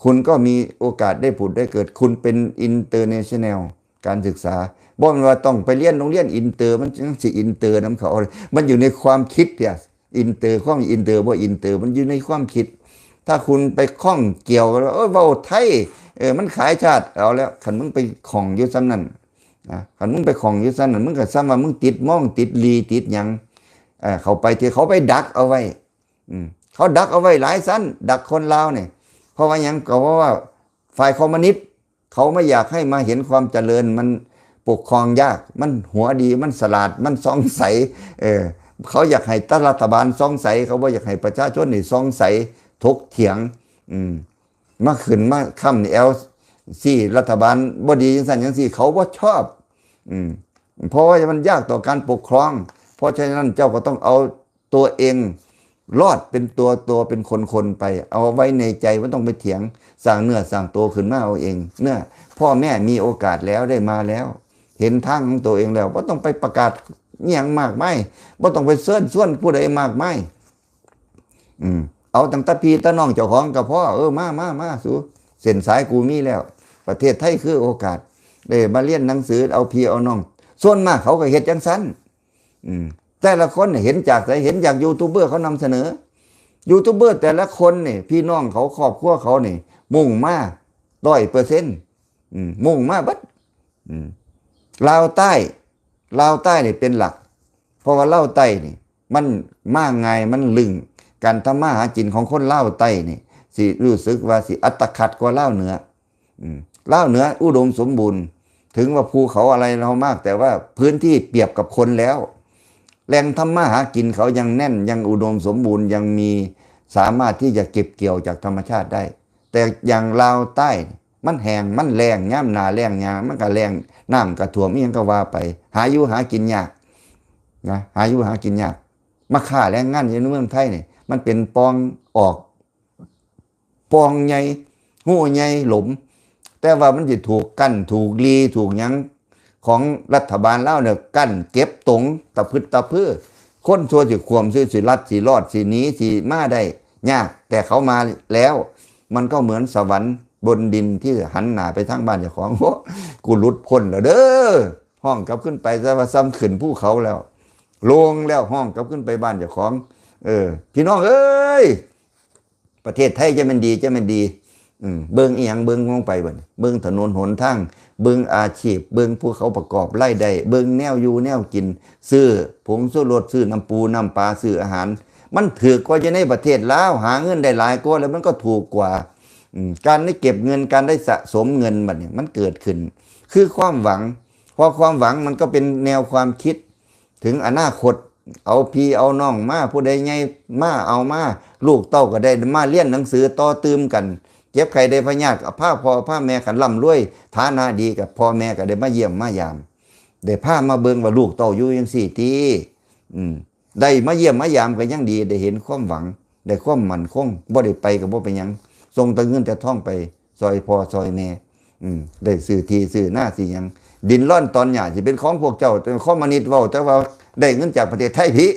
ຄຸນກໍມີໂອກາດໄດ້ຜຸດໄດ້ເກີດ. ຄຸນເປັນ international ການສຶກສາ ບໍ່ແມ່ນວ່າຕ້ອງໄປຮຽນໂຮງຮຽນອິນເຕີ ມັນຈັ່ງຊິອິນເຕີນຳເຂົາ. ມັນຢູ່ໃນຄວາມຄິດເດ ອິນເຕີ ຄວາມອິນເຕີບໍ່ອິນເຕີ ມັນຢູ່ໃນຄວາມຄິດ. ຖ້າຄຸນໄປຂ້ອງກ່ຽວກັນວ່າ ເອີ ເວົ້າໄທ ເອີ ມັນຂາຍຊາດ ເອົາແລ້ວ ຄັນມຶງໄປຂ້ອງຢູ່ສ່ຳນັ້ນນະ ຄັນມຶງໄປຂ້ອງຢູ່ສ່ຳນັ້ນ ມຶງກໍສ່ຳວ່າມຶງຕິດມອງ ຕິດລີ ຕິດຫຍັງ ເອີ ເຂົາໄປທີ່ ເຂົາໄປດັກເອົາໄວ້. ອືມ ເຂົາດັກເອົາໄວ້ຫຼາຍຊັ້ນ ດັກຄົນລາວນີ້. ເພາະວ່າຫຍັງ? ກໍເພາະວ່າຝ່າຍຄອມມູນິດ ເຂົາບໍ່ຢາກໃຫ້ມາເຫັນຄວາມຈະເລີນ ມັນປົກຄອງຍາກ ມັນຫົວດີ ມັນສະຫຼາດ ມັນສ່ອງໃສ. ເອີ ເຂົາຢາກໃຫ້ແຕ່ລັດຖະບານສ່ອງໃສ ເຂົາບໍ່ຢາກໃຫ້ປະຊາຊົນນີ້ສ່ອງໃສ ຖົກຖຽງ. ອືມ ມາຂຶ້ນມາຄ້ຳແອວຊີ້ລັດຖະບານບໍ່ດີຈັ່ງຊັ້ນຈັ່ງຊີ້ ເຂົາບໍ່ຊອບ. ອືມ ເພາະວ່າມັນຍາກຕໍ່ການປົກຄອງ. ເພາະສະນັ້ນເຈົ້າກໍຕ້ອງເອົາຕົວເອງລອດເປັນຕົວ ຕົວເປັນຄົນໆໄປ ເອົາໄວ້ໃນໃຈ ບໍ່ຕ້ອງໄປຖຽງ. ສ້າງເນື້ອສ້າງໂຕຂຶ້ນມາເອົາເອງ. ເມື່ອພໍ່ແມ່ມີໂອກາດແລ້ວ ໄດ້ມາແລ້ວ ເຫັນທາງຂອງຕົວເອງແລ້ວ ບໍ່ຕ້ອງໄປປະກາດອີ່ຫຍັງມາກມາຍ ບໍ່ຕ້ອງໄປເຊີນຊວນຜູ້ໃດມາກມາຍ. ອືມ ເອົາຕັ້ງແຕ່ພີ່ແຕ່ນ້ອງເຈົ້າຂອງກໍພໍ. ເອີ ມາ ມາ ມາ ສູ ເສັ້ນສາຍກູມີແລ້ວ. ປະເທດໄທຄືໂອກາດ ໄດ້ມາຮຽນໜັງສື ເອົາພີ່ເອົານ້ອງ. ສ່ວນມາກເຂົາກໍເຮັດຈັ່ງຊັ້ນ. ອືມ ແຕ່ລະຄົນເຫັນຈາກໃສ? ເຫັນຈາກຢູທູບເບີເຂົານຳສະເໜີ. ຢູທູບເບີແຕ່ລະຄົນນີ້ ພີ່ນ້ອງເຂົາ ຄອບຄົວເຂົານີ້ ມຸ່ງມາຮ້ອຍເປີເຊັນ. ອືມ ມຸ່ງມາເບິດ. ອືມ ລາວໃຕ້ ລາວໃຕ້ນີ້ເປັນຫຼັກ ເພາະວ່າລາວໃຕ້ນີ້ ມັນມາງ່າຍ ມັນລຶ້ງ. ການທຳມາຫາກິນຂອງຄົນລາວໃຕ້ນີ້ ຊິຮູ້ສຶກວ່າຊິອັດຕະຂັດກວ່າລາວເໜືອ. ອືມ ລາວເໜືອອຸດົມສົມບູນ ເຖິງວ່າພູເຂົາອະໄລເຮົາມາກ ແຕ່ວ່າພື້ນທີ່ປຽບກັບຄົນແລ້ວ ແຫຼ່ງທຳມາຫາກິນເຂົາຍັງແໜ້ນ ຍັງອຸດົມສົມບູນ ຍັງມີ ສາມາດທີ່ຈະເກັບກ່ຽວຈາກທຳມະຊາດໄດ້. ແຕ່ຢ່າງລາວໃຕ້ ມັນແຫ້ງ ມັນແລ້ງ ຍາມໜ້າແລ້ງຫຍັງ ມັນກໍແລ້ງ ນ້ຳກໍຖ້ວມ ອີ່ຫຍັງກໍວ່າໄປ ຫາຢູ່ຫາກິນຍາກນະ ຫາຢູ່ຫາກິນຍາກ. ມາຄ້າແຮງງານຢູ່ໃນເມືອງໄທນີ້ ມັນເປັນປ່ອງອອກ ປ່ອງໃຫຍ່ ຮູໃຫຍ່ ຫຼົມ ແຕ່ວ່າມັນຊິຖືກກັ້ນ ຖືກລີ້ ຖືກຫຍັງຂອງລັດຖະບານລາວນີ້ ກັ້ນເກັບຕົງຕະພຶດຕະພື. ຄົນຊົ່ວຊິຂວມ ຊິ ຊິລັດ ຊິລອດ ຊິໜີ ຊິມາໄດ້ຍາກ ແຕ່ເຂົາມາແລ້ວ ມັນກໍເໝືອນສະຫວັນບົນດິນທີ່ຫັນໜ້າໄປທາງບ້ານເຈົ້າຂອງ. ໂອ້ ກູຫຼຸດພົ້ນແລ້ວເດີ ຮ້ອງກັບຂຶ້ນໄປ ແຕ່ວ່າສ່ຳຂຶ້ນພູເຂົາແລ້ວ ໂລ່ງແລ້ວ ຮ້ອງກັບຂຶ້ນໄປບ້ານເຈົ້າຂອງ. ເອີ ພີ່ນ້ອງເອີຍ ປະເທດໄທຈະແມ່ນດີ ຈະແມ່ນດີ. ອືມ ເບິ່ງອີ່ຫຍັງ? ເບິ່ງລົງໄປບັດນີ້ ເບິ່ງຖະໜົນຫົນທາງ ເບິ່ງອາຊີບ ເບິ່ງຜູ້ເຂົາປະກອບລາຍໄດ້ ເບິ່ງແນວຢູ່ແນວກິນ ຊື້ຜົງຊູລົດ ຊື້ນ້ຳປູນ້ຳປາ ຊື້ອາຫານ ມັນຖືກກວ່າຢູ່ໃນປະເທດລາວ ຫາເງິນໄດ້ຫຼາຍກວ່າ ແລ້ວມັນກໍຖືກກວ່າ. ອືມ ການໄດ້ເກັບເງິນ ການໄດ້ສະສົມເງິນບັດນີ້ ມັນເກີດຂຶ້ນ ຄືຄວາມຫວັງ ເພາະຄວາມຫວັງມັນກໍເປັນແນວຄວາມຄິດ ເຖິງອະນາຄົດ ເອົາພີ່ເອົານ້ອງມາ ຜູ້ໃດໃຫຍ່ມາເອົາມາ ລູກເຕົ້າກໍໄດ້ມາຮຽນໜັງສືຕໍ່ຕື່ມກັນ ເຈັບໄຂ້ໄດ້ພະຍາດກໍພາພໍ່ພາແມ່ ຄັນລ່ຳລວຍຖານະດີ ກໍພໍ່ແມ່ກໍໄດ້ມາຢ້ຽມມາຢາມ ໄດ້ພາມາເບິ່ງວ່າລູກເຕົ້າຢູ່ຈັ່ງຊີ້ຕິ. ອືມ ໄດ້ມາຢ້ຽມມາຢາມກໍຍັງດີ ໄດ້ເຫັນຄວາມຫວັງ ໄດ້ຄວາມໝັ້ນຄົງ ບໍ່ໄດ້ໄປກໍບໍ່ເປັນຫຍັງ ສົ່ງແຕ່ເງິນແຕ່ທອງໄປ ຊ່ອຍພໍ່ຊ່ອຍແມ່ ອືມ ໄດ້ຊື້ທີ່ຊື້ນາຊື້ຫຍັງ ດິນລອນຕອນຫຍ້າຊິເປັນຂອງພວກເຈົ້າ. ແຕ່ຄອມມູນິດເວົ້າແຕ່ວ່າໄດ້ເງິນຈາກປະເທດໄທພີ້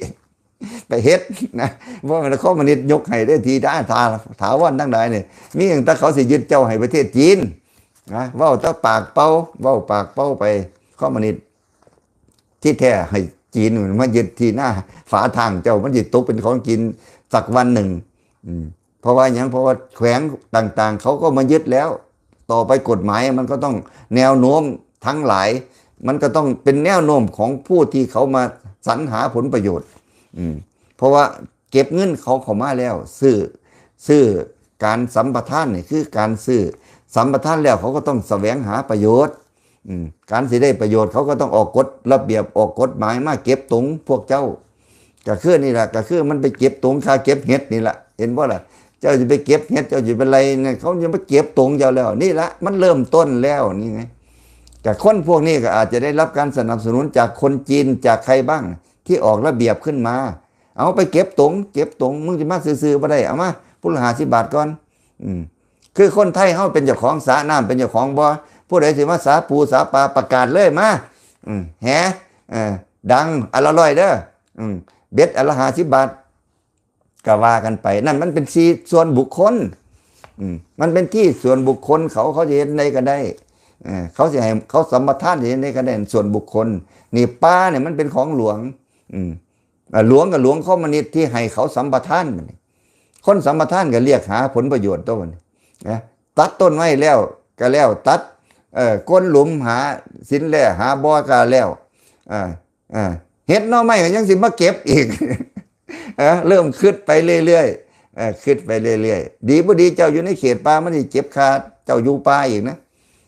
ໄປເຮັດນະ ບໍ່ແມ່ນຄອມມູນິດຍົກໃຫ້ເດ້ ທີ່ນາຖາ ຖາວອນທັງຫຼາຍນີ້ ມີຕັ້ງແຕ່ເຂົາຊິຍຶດເຈົ້າໃຫ້ປະເທດຈີນນະ ເວົ້າແຕ່ປາກເປົ່າ ເວົ້າປາກເປົ່າໄປ. ຄອມມູນິດ ທີ່ແທ້ໃຫ້ຈີນມັນມາຍຶດທີ່ນາຝາທາງເຈົ້າ ມັນຊິຕົກເປັນຂອງຈີນສັກວັນໜຶ່ງ. ອືມ ເພາະວ່າຫຍັງ? ເພາະວ່າແຂວງຕ່າງໆ ເຂົາກໍມາຍຶດແລ້ວ ຕໍ່ໄປກົດໝາຍມັນກໍຕ້ອງ ແນວໂນ້ມທັງຫຼາຍ ມັນກໍຕ້ອງເປັນແນວໂນ້ມຂອງຜູ້ທີ່ເຂົາມາສັນຫາຜົນປະໂຫຍດ. ອືມ ເພາະວ່າເກັບເງິນເຂົາເຂົ້າມາແລ້ວ ຊື້ ຊື້ການສຳປະທານນີ້ ຄືການຊື້ສຳປະທານແລ້ວ ເຂົາກໍຕ້ອງສະແຫວງຫາປະໂຫຍດ. ອືມ ການຊິໄດ້ປະໂຫຍດ ເຂົາກໍຕ້ອງອອກກົດລະບຽບ ອອກກົດໝາຍມາເກັບຕົງພວກເຈົ້າ. ກໍຄືນີ້ລະ ກໍຄືມັນໄປເກັບຕົງຄ່າເກັບເຫັດນີ້ລະ ເຫັນບໍ່ລະ? ເຈົ້າຊິໄປເກັບເຫັດ ເຈົ້າຊິໄປໄລ່ນັ້ນ ເຂົາຍັງໄປເກັບຕົງເຈົ້າແລ້ວ. ນີ້ລະ ມັນເລີ່ມຕົ້ນແລ້ວນີ້ໄງ. ກໍຄົນພວກນີ້ກໍອາດຈະໄດ້ຮັບການສະໜັບສະໜູນຈາກຄົນຈີນ ຈາກໃຄບ້າງ ທີ່ອອກລະບຽບຂຶ້ນມາ. ເອົາໄປເກັບຕົງ ເກັບຕົງ ມຶງຊິມາຊື່ໆບໍ່ໄດ້ ເອົາມາ ຜູ້ລະຫ້າສິບບາດກ່ອນ. ອືມ ຄືຄົນໄທເຮົາເປັນເຈົ້າຂອງສະນ້ຳ ເປັນເຈົ້າຂອງບໍ່ ຜູ້ໃດຊິມາສາປູສາປາ ປະກາດເລີຍ ມາ ອືມ ແຫ ເອີ ດັງອັນລະຮ້ອຍເດີ ອືມ ເບັດອັນລະຫ້າສິບບາດ ກໍວ່າກັນໄປ. ນັ້ນມັນເປັນທີ່ສ່ວນບຸກຄົນ ອືມ ມັນເປັນທີ່ສ່ວນບຸກຄົນ ເຂົາ ເຂົາຊິເຮັດໃດກໍໄດ້ ເອີ ເຂົາຊິໃຫ້ ເຂົາສຳປະທານຊິເຮັດໃດກໍໄດ້ ສ່ວນບຸກຄົນ. ນີ້ປ່ານີ້ມັນເປັນຂອງຫຼວງ ອືມ ອາ ຫຼວງກໍຫຼວງຄອມມູນິດທີ່ໃຫ້ເຂົາສຳປະທານ. ບັດນີ້ຄົນສຳປະທານກໍລຽກຫາຜົນປະໂຫຍດຕົວະ ບັດນີ້ນະ ຕັດຕົ້ນໄມ້ແລ້ວກໍແລ້ວ ຕັດ ເອີ ກົ້ນຫຼຸມ ຫາສິນແຮ່ ຫາບໍ່ກໍແລ້ວ ເອີ ເອີ ເຫັດໜໍ່ໄມ້ກໍຍັງຊິມາເກັບອີກ. ເອີ ເລີ່ມຄິດໄປເລື້ອຍໆ ເອີ ຄິດໄປເລື້ອຍໆ ດີບໍ່ດີເຈົ້າຢູ່ໃນເຂດປ່າ ມັນຊິເຈັບຄ່າເຈົ້າຢູ່ປ່າອີກນະ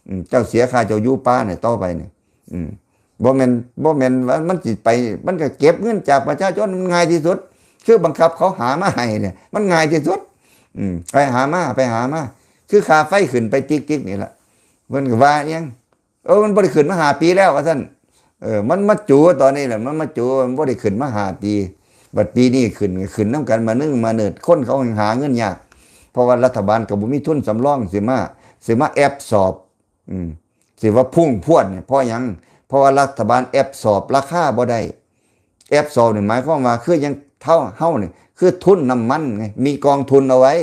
ອືມ ເຈົ້າເສຍຄ່າເຈົ້າຢູ່ປ່ານີ້ຕໍ່ໄປນີ້ ອືມ ບໍ່ແມ່ນ ບໍ່ແມ່ນວ່າມັນຊິໄປ ມັນກໍເກັບເງິນຈາກປະຊາຊົນ ມັນງ່າຍທີ່ສຸດ ຄືບັງຄັບເຂົາຫາມາໃຫ້ນີ້ ມັນງ່າຍທີ່ສຸດ. ອືມ ໄປຫາມາ ໄປຫາມາ ຄືຄ່າໄຟຂຶ້ນໄປຕິກໆນີ້ລະ ເພິ່ນກໍວ່າຫຍັງ ເອີ ມັນບໍ່ໄດ້ຂຶ້ນມາຫ້າປີແລ້ວ ວ່າຊັ້ນ. ເອີ ມັນມາຈູຕອນນີ້ແຫຼະ ມັນມາຈູ ມັນບໍ່ໄດ້ຂຶ້ນມາຫ້າປີ ບັດປີນີ້ຂຶ້ນ ຂຶ້ນນຳກັນມານຶງມາເນີດ ຄົນເຂົາຫາເງິນຍາກ ເພາະວ່າລັດຖະບານກໍບໍ່ມີທຶນສຳລອງ ຊິມາ ຊິມາແອັບຊອບ ອືມ ຊິວ່າຟຸ້ງພວດນີ້ ເພາະຫຍັງ? ເພາະວ່າລັດຖະບານແອັບຊອບລາຄາບໍ່ໄດ້. ແອັບຊອບນີ້ໝາຍຄວາມວ່າ ຄືຫຍັງ? ເຮົາ ເຮົານີ້ຄືທຶນນ້ຳມັນໄງ ມີກອງທຶນເອົາໄວ້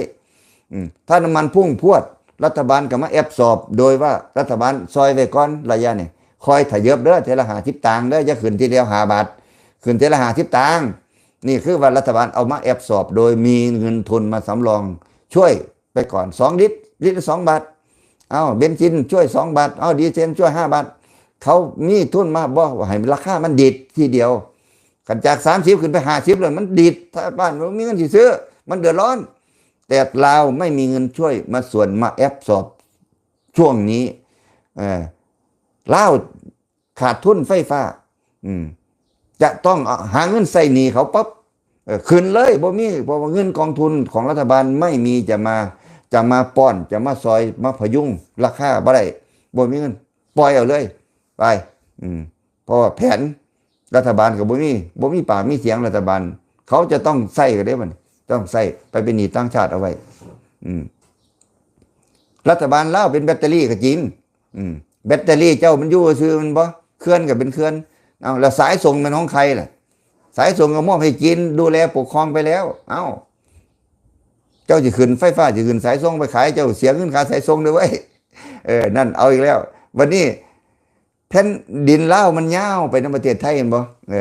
ອືມ ຖ້ານ້ຳມັນຟຸ້ງພວດ ລັດຖະບານກໍມາແອັບຊອບ ໂດຍວ່າລັດຖະບານຊ່ອຍໄວ້ກ່ອນໄລຍະນີ້ ຄ່ອຍທະເຍີບເດີ ເທື່ອລະຫ້າສິບຕາງເດີ ຢ່າຂຶ້ນທີດຽວຫ້າບາດ ຂຶ້ນເທື່ອລະຫ້າສິບຕາງ. ນີ້ຄືວ່າລັດຖະບານເອົາມາແອັບຊອບ ໂດຍມີເງິນທຶນມາສຳລອງຊ່ວຍ ໄປກ່ອນ ສອງລິດ ລິດລະສອງບາດ ເອົາ ເບັນຊິນຊ່ວຍສອງບາດ ເອົາ ດີເຊນຊ່ວຍຫ້າບາດ ເຂົາມີທຶນມາບໍ່ໃຫ້ລາຄາມັນດີດທີດຽວ ຄັນຈາກສາມສິບຂຶ້ນໄປຫ້າສິບແລ້ວມັນດີດ ຖ້າບ້ານບໍ່ມີເງິນຊິຊື້ ມັນເດືອດຮ້ອນ ແຕ່ລາວໄມ່ມີເງິນຊ່ວຍມາສ່ວນ ມາແອັບຊອບຊ່ວງນີ້ ເອີ ລາວ ຂາດທຶນໄຟຟ້າ ອືມ ຈະຕ້ອງຫາເງິນໃຊ້ໜີ້ເຂົາປັບ ເອີ ຂຶ້ນເລີຍ ບໍ່ມີ ເພາະວ່າເງິນກອງທຶນຂອງລັດຖະບານໄມ່ມີຈະມາ ຈະມາປ້ອນ ຈະມາຊ່ອຍ ມາພະຍຸງລາຄາບໍ່ໄດ້ ບໍ່ມີເງິນ ປ່ອຍເອົາເລີຍ ໄປ ອືມ ເພາະວ່າແຜນ ລັດຖະບານກໍບໍ່ມີ ບໍ່ມີປາກມີສຽງລັດຖະບານ ເຂົາຈະຕ້ອງໃຊ້ກັນເດ້ບັດນີ້ ຕ້ອງໃຊ້ ໄປເປັນໜີ້ຕ່າງຊາດເອົາໄວ້. ອືມ ລັດຖະບານລາວເປັນແບັດເຕີຣີກໍຈິງ ອືມ ແບັດເຕີຣີເຈົ້າມັນຢູ່ຊື່ມັນບໍ່ ເຂື່ອນກໍເປັນເຂື່ອນ ເອົາ ແລ້ວສາຍສົ່ງແມ່ນຂອງໃຜລະ? ສາຍສົ່ງກໍມອບໃຫ້ຈີນດູແລປົກຄອງໄປແລ້ວ ເອົ້າ ເຈົ້າຊິຂຶ້ນໄຟຟ້າ ຊິຂຶ້ນສາຍສົ່ງໄປຂາຍ ເຈົ້າເສຍເງິນຄ່າສາຍສົ່ງເດີເວີຍ ເອີ ນັ້ນເອົາອີກແລ້ວ ບັດນີ້ ແຜ່ນດິນລາວມັນຍາວໄປນຳປະເທດໄທແມ່ນບໍ່? ເອີ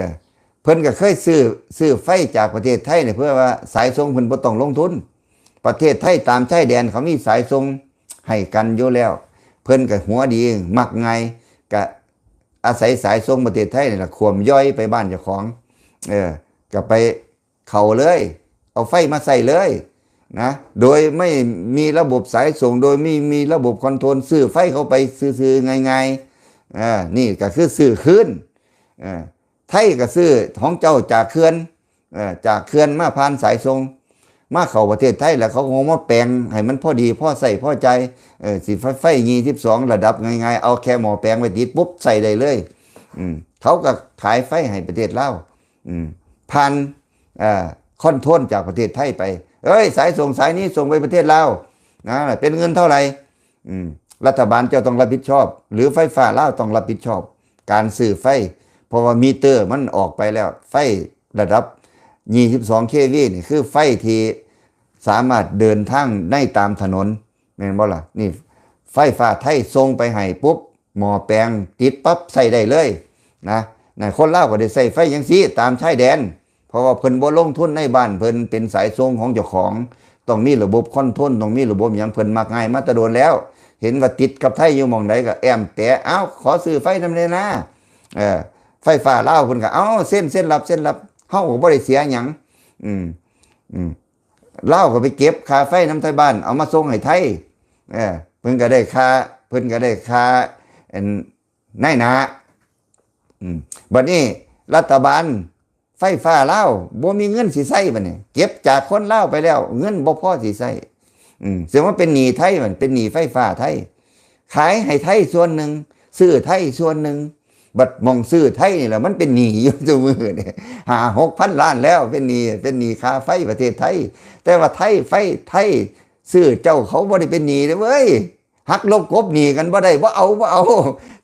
ເພິ່ນກໍເຄີຍຊື້ ຊື້ໄຟຈາກປະເທດໄທນີ້ ເພື່ອວ່າສາຍສົ່ງເພິ່ນບໍ່ຕ້ອງລົງທຶນ. ປະເທດໄທຕາມຊາຍແດນເຂົາມີສາຍສົ່ງໃຫ້ກັນຢູ່ແລ້ວ ເພິ່ນກໍຫົວດີ ມັກງ່າຍ ກໍອາໄສສາຍສົ່ງປະເທດໄທນີ້ລະ ຂວມຍ່ອຍໄປບ້ານເຈົ້າຂອງ ເອີ ກໍໄປ ເຂົ້າເລີຍ ເອົາໄຟມາໃຊ້ເລີຍນະ ໂດຍໄມ່ມີລະບົບສາຍສົ່ງ ໂດຍມີ ມີລະບົບຄອນໂທຣນ ຊື້ໄຟເຂົ້າໄປຊື່ໆ ງ່າຍໆ ອາ ນີ້ກໍຄືຊື້ຄືນ ເອີ ໄທກໍຊື້ຂອງເຈົ້າຈາກເຂື່ອນ ເອີ ຈາກເຂື່ອນມາຜ່ານສາຍສົ່ງ ມາເຂົ້າປະເທດໄທ ແລ້ວເຂົາກໍມາແປງໃຫ້ມັນພໍດີ ພໍໃຊ້ພໍຈ່າຍ ເອີ ຊິໄຟ ໄຟຍີ່ສິບສອງລະດັບງ່າຍໆ ເອົາແຄ່ໝໍ້ແປງໄປຕິດປຸບ ໃຊ້ໄດ້ເລີຍ ອືມ ເຂົາກໍຂາຍໄຟໃຫ້ປະເທດລາວ ອືມ ຜ່ານ ເອີ ຄອນໂທຣນຈາກປະເທດໄທໄປ ເອີຍ ສາຍສົ່ງສາຍນີ້ສົ່ງໄປປະເທດລາວນະ ເປັນເງິນເທົ່າໃດ? ອືມ ລັດຖະບານເຈົ້າຕ້ອງຮັບຜິດຊອບ ຫຼື ໄຟຟ້າລາວຕ້ອງຮັບຜິດຊອບການຊື້ໄຟ ເພາະວ່າມີເຕີມັນອອກໄປແລ້ວ ໄຟລະດັບຍີ່ສິບສອງເຄວີນີ້ ຄືໄຟທີ່ສາມາດເດີນທາງໃນຕາມຖະໜົນ ແມ່ນບໍ່ລະ? ນີ້ ໄຟຟ້າໄທສົ່ງໄປໃຫ້ປຸບ ໝໍ້ແປງຕິດປັບໃຊ້ໄດ້ເລີຍນະ ນັ້ນ ຄົນລາວກໍໄດ້ໃຊ້ໄຟຈັ່ງຊີ້ຕາມຊາຍແດນ ເພາະວ່າເພິ່ນບໍ່ລົງທຶນໃນບ້ານເພິ່ນ ເປັນສາຍສົ່ງຂອງເຈົ້າຂອງ ຕ້ອງມີລະບົບຄອນໂທຣນ ຕ້ອງມີລະບົບຫຍັງ ເພິ່ນມັກງ່າຍມາແຕ່ດົນແລ້ວ ເຫັນວ່າຕິດກັບໄທຢູ່ໝ່ອງໃດກໍແອ້ມແຕະ ເອົ້າ ຂໍຊື້ໄຟນຳແດ່ນາ ເອີ ໄຟຟ້າລາວເພິ່ນກໍ ເອົ້າ ເຊັນ ເຊັນຮັບ ເຊັນຮັບ ເຮົາກໍບໍ່ໄດ້ເສຍຫຍັງ ອືມ ອືມ ລາວກໍໄປເກັບຄ່າໄຟນຳໄທບ້ານ ເອົາມາສົ່ງໃຫ້ໄທ ເອີ ເພິ່ນກໍໄດ້ຄ່າ ເພິ່ນກໍໄດ້ຄ່າ ອັນ ນາຍໜ້າ ອືມ ບັດນີ້ລັດຖະບານໄຟຟ້າລາວບໍ່ມີເງິນຊິໃຊ້ ບັດນີ້ເກັບຈາກຄົນລາວໄປແລ້ວ ເງິນບໍ່ພໍຊິໃຊ້ ອືມ ເຊິ່ງວ່າເປັນໜີ້ໄທ ມັນເປັນໜີ້ໄຟຟ້າໄທ ຂາຍໃຫ້ໄທສ່ວນໜຶ່ງ ຊື້ໄທສ່ວນໜຶ່ງ ບັດໝ່ອງຊື້ໄທນີ້ລະ ມັນເປັນໜີ້ຢູ່ຊຸມື້ນີ້ ຫ້າຫົກພັນລ້ານແລ້ວ ເປັນໜີ້ ເປັນໜີ້ຄ່າໄຟປະເທດໄທ ແຕ່ວ່າໄທ ໄຟໄທຊື້ເຈົ້າ ເຂົາບໍ່ໄດ້ເປັນໜີ້ເດ້ເວີຍ ຫັກລົບກົບໜີ້ກັນບໍ່ໄດ້ ບໍ່ເອົາ ບໍ່ເອົາ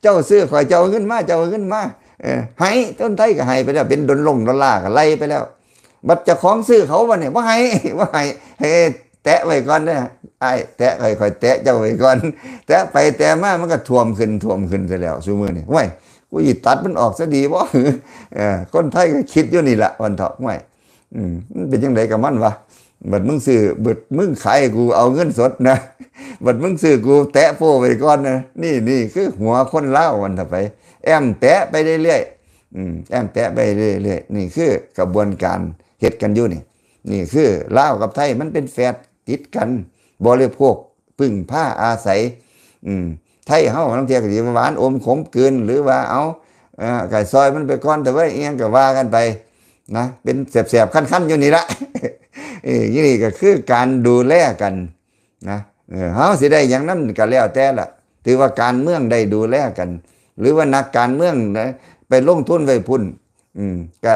ເຈົ້າຊື້ຂ້ອຍ ເຈົ້າເອົາເງິນມາ ເຈົ້າເອົາເງິນມາ ເອີ ໃຫ້ ຄົນໄທກໍໃຫ້ໄປແລ້ວ ເປັນດົນລົງໂດລາກໍໄລ່ໄປແລ້ວ ບັດເຈົ້າຂອງຊື້ເຂົາບັດນີ້ ບໍ່ໃຫ້ ບໍ່ໃຫ້ ໃຫ້ແຕະໄວ້ກ່ອນເດີ ອ້າຍ ແຕະໄວ້ ຂ້ອຍແຕະເຈົ້າໄວ້ກ່ອນ ແຕະໄປແຕະມາ ມັນກໍຖ້ວມຂຶ້ນ ຖ້ວມຂຶ້ນຊະແລ້ວ ຊຸມື້ນີ້ ໂອ້ຍ ກູຊິຕັດມັນອອກຊະດີບໍ່ ເອີ ຄົນໄທກໍຄິດຢູ່ນີ້ລະ ວັນເທາະ ໂອ້ຍ ອືມ ມັນເປັນຈັ່ງໃດກັບມັນວະ ບັດມຶງຊື້ ບັດມຶງຂາຍໃຫ້ກູເອົາເງິນສົດນະ ບັດມຶງຊື້ກູແຕະໂປ້ໄວ້ກ່ອນນະ ນີ້ ນີ້ຄືຫົວຄົນລາວ ວ່າຊັ້ນໄປ ແອ້ມແຕະໄປເລື້ອຍໆ ອືມ ແອ້ມແຕະໄປເລື້ອຍໆ ນີ້ຄືຂະບວນການເຮັດກັນຢູ່ນີ້ ນີ້ຄືລາວກັບໄທ ມັນເປັນແຝດຕິດກັນ ບໍລິໂພກ ເພິ່ງພາອາໄສ ອືມ ໄທເຮົາລາງເທື່ອກໍຊິຫວານອົມຂົມກືນ ຫຼືວ່າເອົາ ເອີ ກໍຊ່ອຍມັນໄປກ່ອນເຖາະເວີຍ ອີ່ຫຍັງກໍວ່າກັນໄປນະ ເປັນແສບໆຄັນໆຢູ່ນີ້ລະ ເອີ ນີ້ກໍຄືການດູແລກັນນະ ເອີ ເຮົາຊິໄດ້ຫຍັງນຳກໍແລ້ວແຕ່ລະ ຖືວ່າການເມືອງໄດ້ດູແລກັນ ຫຼືວ່ານັກການເມືອງນະ ໄປລົງທຶນໄວ້ພຸ້ນ ອືມ ກໍ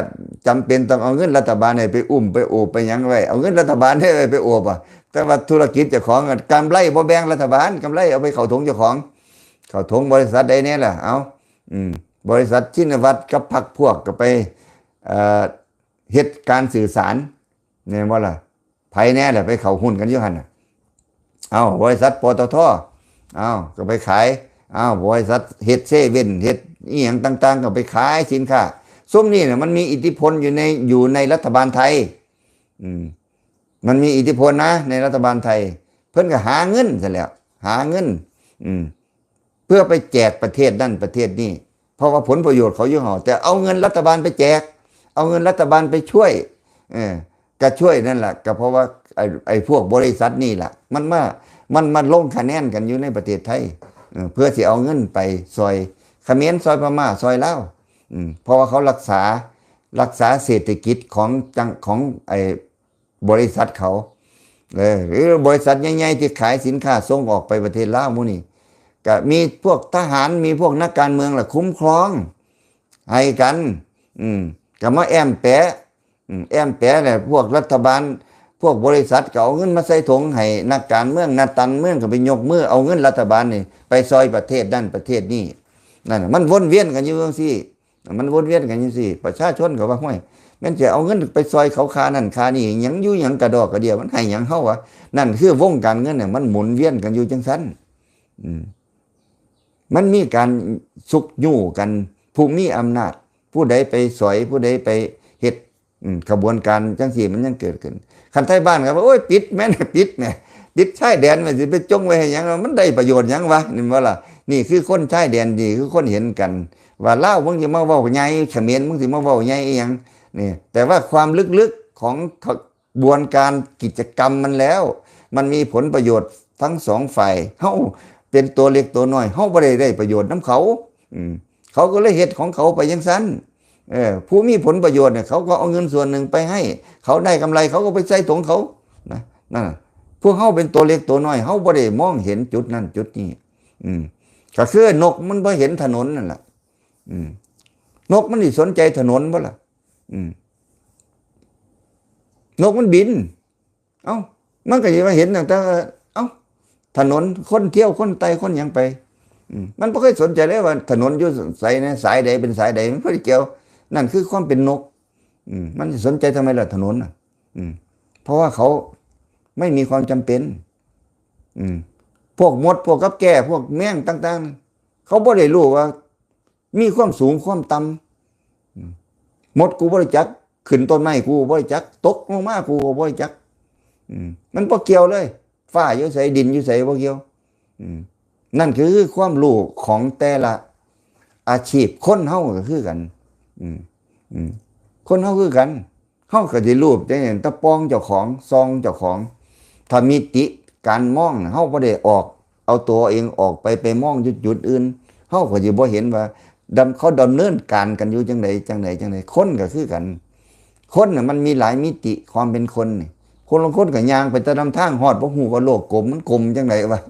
ຈຳເປັນຕ້ອງເອົາເງິນລັດຖະບານໃຫ້ໄປອຸ້ມໄປໂອບໄປຫຍັງໄວ້ ເອົາເງິນລັດຖະບານໃຫ້ໄປໂອບອະ ແຕ່ວ່າທຸລະກິດເຈົ້າຂອງ ກຳໄລບໍ່ແບ່ງລັດຖະບານ ກຳໄລເອົາໄປເຂົ້າຖົງເຈົ້າຂອງ ເຂົ້າຖົງບໍລິສັດໃດແດ່ລະ ເອົາ ອືມ ບໍລິສັດຊິນນະວັດກັບພັກພວກກໍໄປ ເອີ ເຮັດການສື່ສານ ແມ່ນບໍ່ລະ? ໃຜແດ່ລະໄປເຂົ້າຫຸ້ນກັນຢູ່ຫັ້ນນະ? ເອົ້າ ບໍລິສັດ ປຕທ ເອົ້າ ກໍໄປຂາຍ ເອົ້າ ບໍລິສັດເຮັດເຊເວັ່ນ ເຮັດອີ່ຫຍັງຕ່າງໆ ກໍໄປຂາຍສິນຄ້າ. ຊຸມນີ້ນະ ມັນມີອິດທິພົນຢູ່ໃນ ຢູ່ໃນລັດຖະບານໄທ. ອືມ ມັນມີອິດທິພົນນະ ໃນລັດຖະບານໄທ. ເພິ່ນກໍຫາເງິນຊັ້ນແຫຼ້ວ ຫາເງິນ ອືມ ເພື່ອໄປແຈກປະເທດນັ້ນປະເທດນີ້ ເພາະວ່າຜົນປະໂຫຍດເຂົາຢູ່ເຮົາ ແຕ່ເອົາເງິນລັດຖະບານໄປແຈກ ເອົາເງິນລັດຖະບານໄປຊ່ວຍ ເອີ ກະຊ່ວຍນັ້ນລະ ກະເພາະວ່າໄອ້ ໄອ້ພວກບໍລິສັດນີ້ລະ ມັນມາ ມັນມາລົງຄະແນນກັນຢູ່ໃນປະເທດໄທ ເອີ ເພື່ອຊິເອົາເງິນໄປຊ່ອຍຂະເໝນ ຊ່ອຍພະມ້າ ຊ່ອຍລາວ ອືມ ເພາະວ່າເຂົາລັກສາ ລັກສາເສດຖະກິດຂອງຈັງ ຂອງໄອ້ ບໍລິສັດເຂົາ ເອີ ຫຼືບໍລິສັດໃຫຍ່ໆທີ່ຂາຍສິນຄ້າສົ່ງອອກໄປປະເທດລາວມື້ນີ້ ກະມີພວກທະຫານ ມີພວກນັກການເມືອງລະຄຸ້ມຄອງໃຫ້ກັນ ອືມ ກະມາແອ້ມແປະ ອືມ ແອ້ມແປະແຫຼະ ພວກລັດຖະບານ ພວກບໍລິສັດກໍເອົາເງິນມາໃສ່ຖົງໃຫ້ນັກການເມືອງ, ນັກການເມືອງກໍໄປຍົກມືເອົາເງິນລັດຖະບານນີ້ໄປຊ່ອຍປະເທດນັ້ນປະເທດນີ້. ນັ້ນນະ ມັນວົນວຽນກັນຢູ່ຈັ່ງຊີ້. ມັນວົນວຽນກັນຈັ່ງຊີ້. ປະຊາຊົນກໍວ່າ ຫ້ວຍ ແມ່ນຈະເອົາເງິນໄປຊ່ອຍເຂົາຄ່ານັ້ນຄ່ານີ້ຫຍັງ ຢູ່ຫຍັງກະດອກກະເດຍ ມັນໃຫ້ຫຍັງເຮົາວະ? ນັ້ນຄືວົງການເງິນນະ ມັນໝູນວຽນກັນຢູ່ຈັ່ງຊັ້ນ. ອືມ ມັນມີການຊຸກຍູ້ກັນ ຜູ້ມີອຳນາດ ຜູ້ໃດໄປສອຍ ຜູ້ໃດໄປເຮັດ ອືມ ຂະບວນການຈັ່ງຊີ້ມັນຍັງເກີດຂຶ້ນ. ຄັນໄທບ້ານກໍວ່າ ໂອ້ຍ ປິດແມ່ນ ປິດແໝ່ ປິດຊາຍແດນ ມັນຊິໄປຈົ່ງໄວ້ໃຫ້ຫຍັງ ມັນໄດ້ປະໂຫຍດຫຍັງວະ ແມ່ນບໍ່ລະ? ນີ້ຄືຄົນຊາຍແດນ ນີ້ຄືຄົນເຫັນກັນ ວ່າລາວ ມຶງຊິມາເວົ້າໃຫຍ່ ຂະເໝນ ມຶງຊິມາເວົ້າໃຫຍ່ອີ່ຫຍັງ ນີ້. ແຕ່ວ່າຄວາມເລິກໆຂອງຂະບວນການກິດຈະກຳມັນແລ້ວ ມັນມີຜົນປະໂຫຍດທັງສອງຝ່າຍ. ເຮົາເປັນຕົວເລັກຕົວນ້ອຍ ເຮົາບໍ່ໄດ້ໄດ້ປະໂຫຍດນຳເຂົາ ອືມ ເຂົາກໍເລີຍເຮັດຂອງເຂົາໄປຈັ່ງຊັ້ນ. ເອີ ຜູ້ມີຜົນປະໂຫຍດເນຍ ເຂົາກໍເອົາເງິນສ່ວນໜຶ່ງໄປໃຫ້ ເຂົາໄດ້ກຳໄລ ເຂົາກໍໄປໃສ່ຖົງເຂົານະ. ນັ້ນນະ ພວກເຮົາເປັນຕົວເລັກຕົວນ້ອຍ ເຮົາບໍ່ໄດ້ມອງເຫັນຈຸດນັ້ນຈຸດນີ້. ອືມ ກໍຄືນົກມັນບໍ່ເຫັນຖະໜົນນັ້ນລະ. ອືມ ນົກມັນຊິສົນໃຈຖະໜົນບໍ່ລະ? ອືມ ນົກມັນບິນ ເອົ້າ ມັນກໍຊິມາເຫັນຕັ້ງແຕ່ ເອົ້າ ຖະໜົນ ຄົນທ່ຽວ ຄົນໄຕ່ ຄົນຫຍັງໄປ. ອືມ ມັນບໍ່ເຄີຍສົນໃຈເລີຍວ່າຖະໜົນຢູ່ໃສແດ່ ສາຍໃດເປັນສາຍໃດ ມັນບໍ່ໄດ້ກ່ຽວ. ນັ້ນຄືຄວາມເປັນນົກ. ອືມ ມັນຊິສົນໃຈທຳໄມລະຖະໜົນນະ? ອືມ ເພາະວ່າເຂົາໄມ່ມີຄວາມຈຳເປັນ. ອືມ ພວກມົດ ພວກກັບແກ້ ພວກແມງຕ່າງໆ ເຂົາບໍ່ໄດ້ຮູ້ວ່າ ມີຄວາມສູງຄວາມຕ່ຳ. ອືມ ມົດ ກູບໍ່ຮູ້ຈັກ ຂຶ້ນຕົ້ນໄມ້ ກູບໍ່ຮູ້ຈັກ ຕົກລົງມາ ກູກໍບໍ່ຮູ້ຈັກ. ອືມ ມັນບໍ່ກ່ຽວເລີຍ ຟ້າຢູ່ໃສ ດິນຢູ່ໃສ ບໍ່ກ່ຽວ. ອືມ ນັ້ນຄືຄວາມຮູ້ຂອງແຕ່ລະອາຊີບ. ຄົນເຮົາກໍຄືກັນ. ອືມ ອືມ ຄົນເຮົາຄືກັນ ເຮົາກໍຊິລູບແຕ່ຕະປອງເຈົ້າຂອງ ສ່ອງເຈົ້າຂອງ. ຖ້າມິຕິການມອງ ເຮົາບໍ່ໄດ້ອອກ ເອົາຕົວເອງອອກໄປ ໄປມອງຈຸດໆອື່ນ ເຮົາກໍຊິບໍ່ເຫັນວ່າ ດຳ ເຂົາດຳເນີນການກັນຢູ່ຈັ່ງໃດ ຈັ່ງໃດ ຈັ່ງໃດ. ຄົນກໍຄືກັນ ຄົນນະມັນມີຫຼາຍມິຕິຄວາມເປັນຄົນນີ້. ຄົນລາງຄົນກໍຍ່າງໄປແຕ່ນຳທາງ ຮອດບໍ່ຮູ້ວ່າໂລກກົມ ມັນກົມຈັ່ງໃດວະ.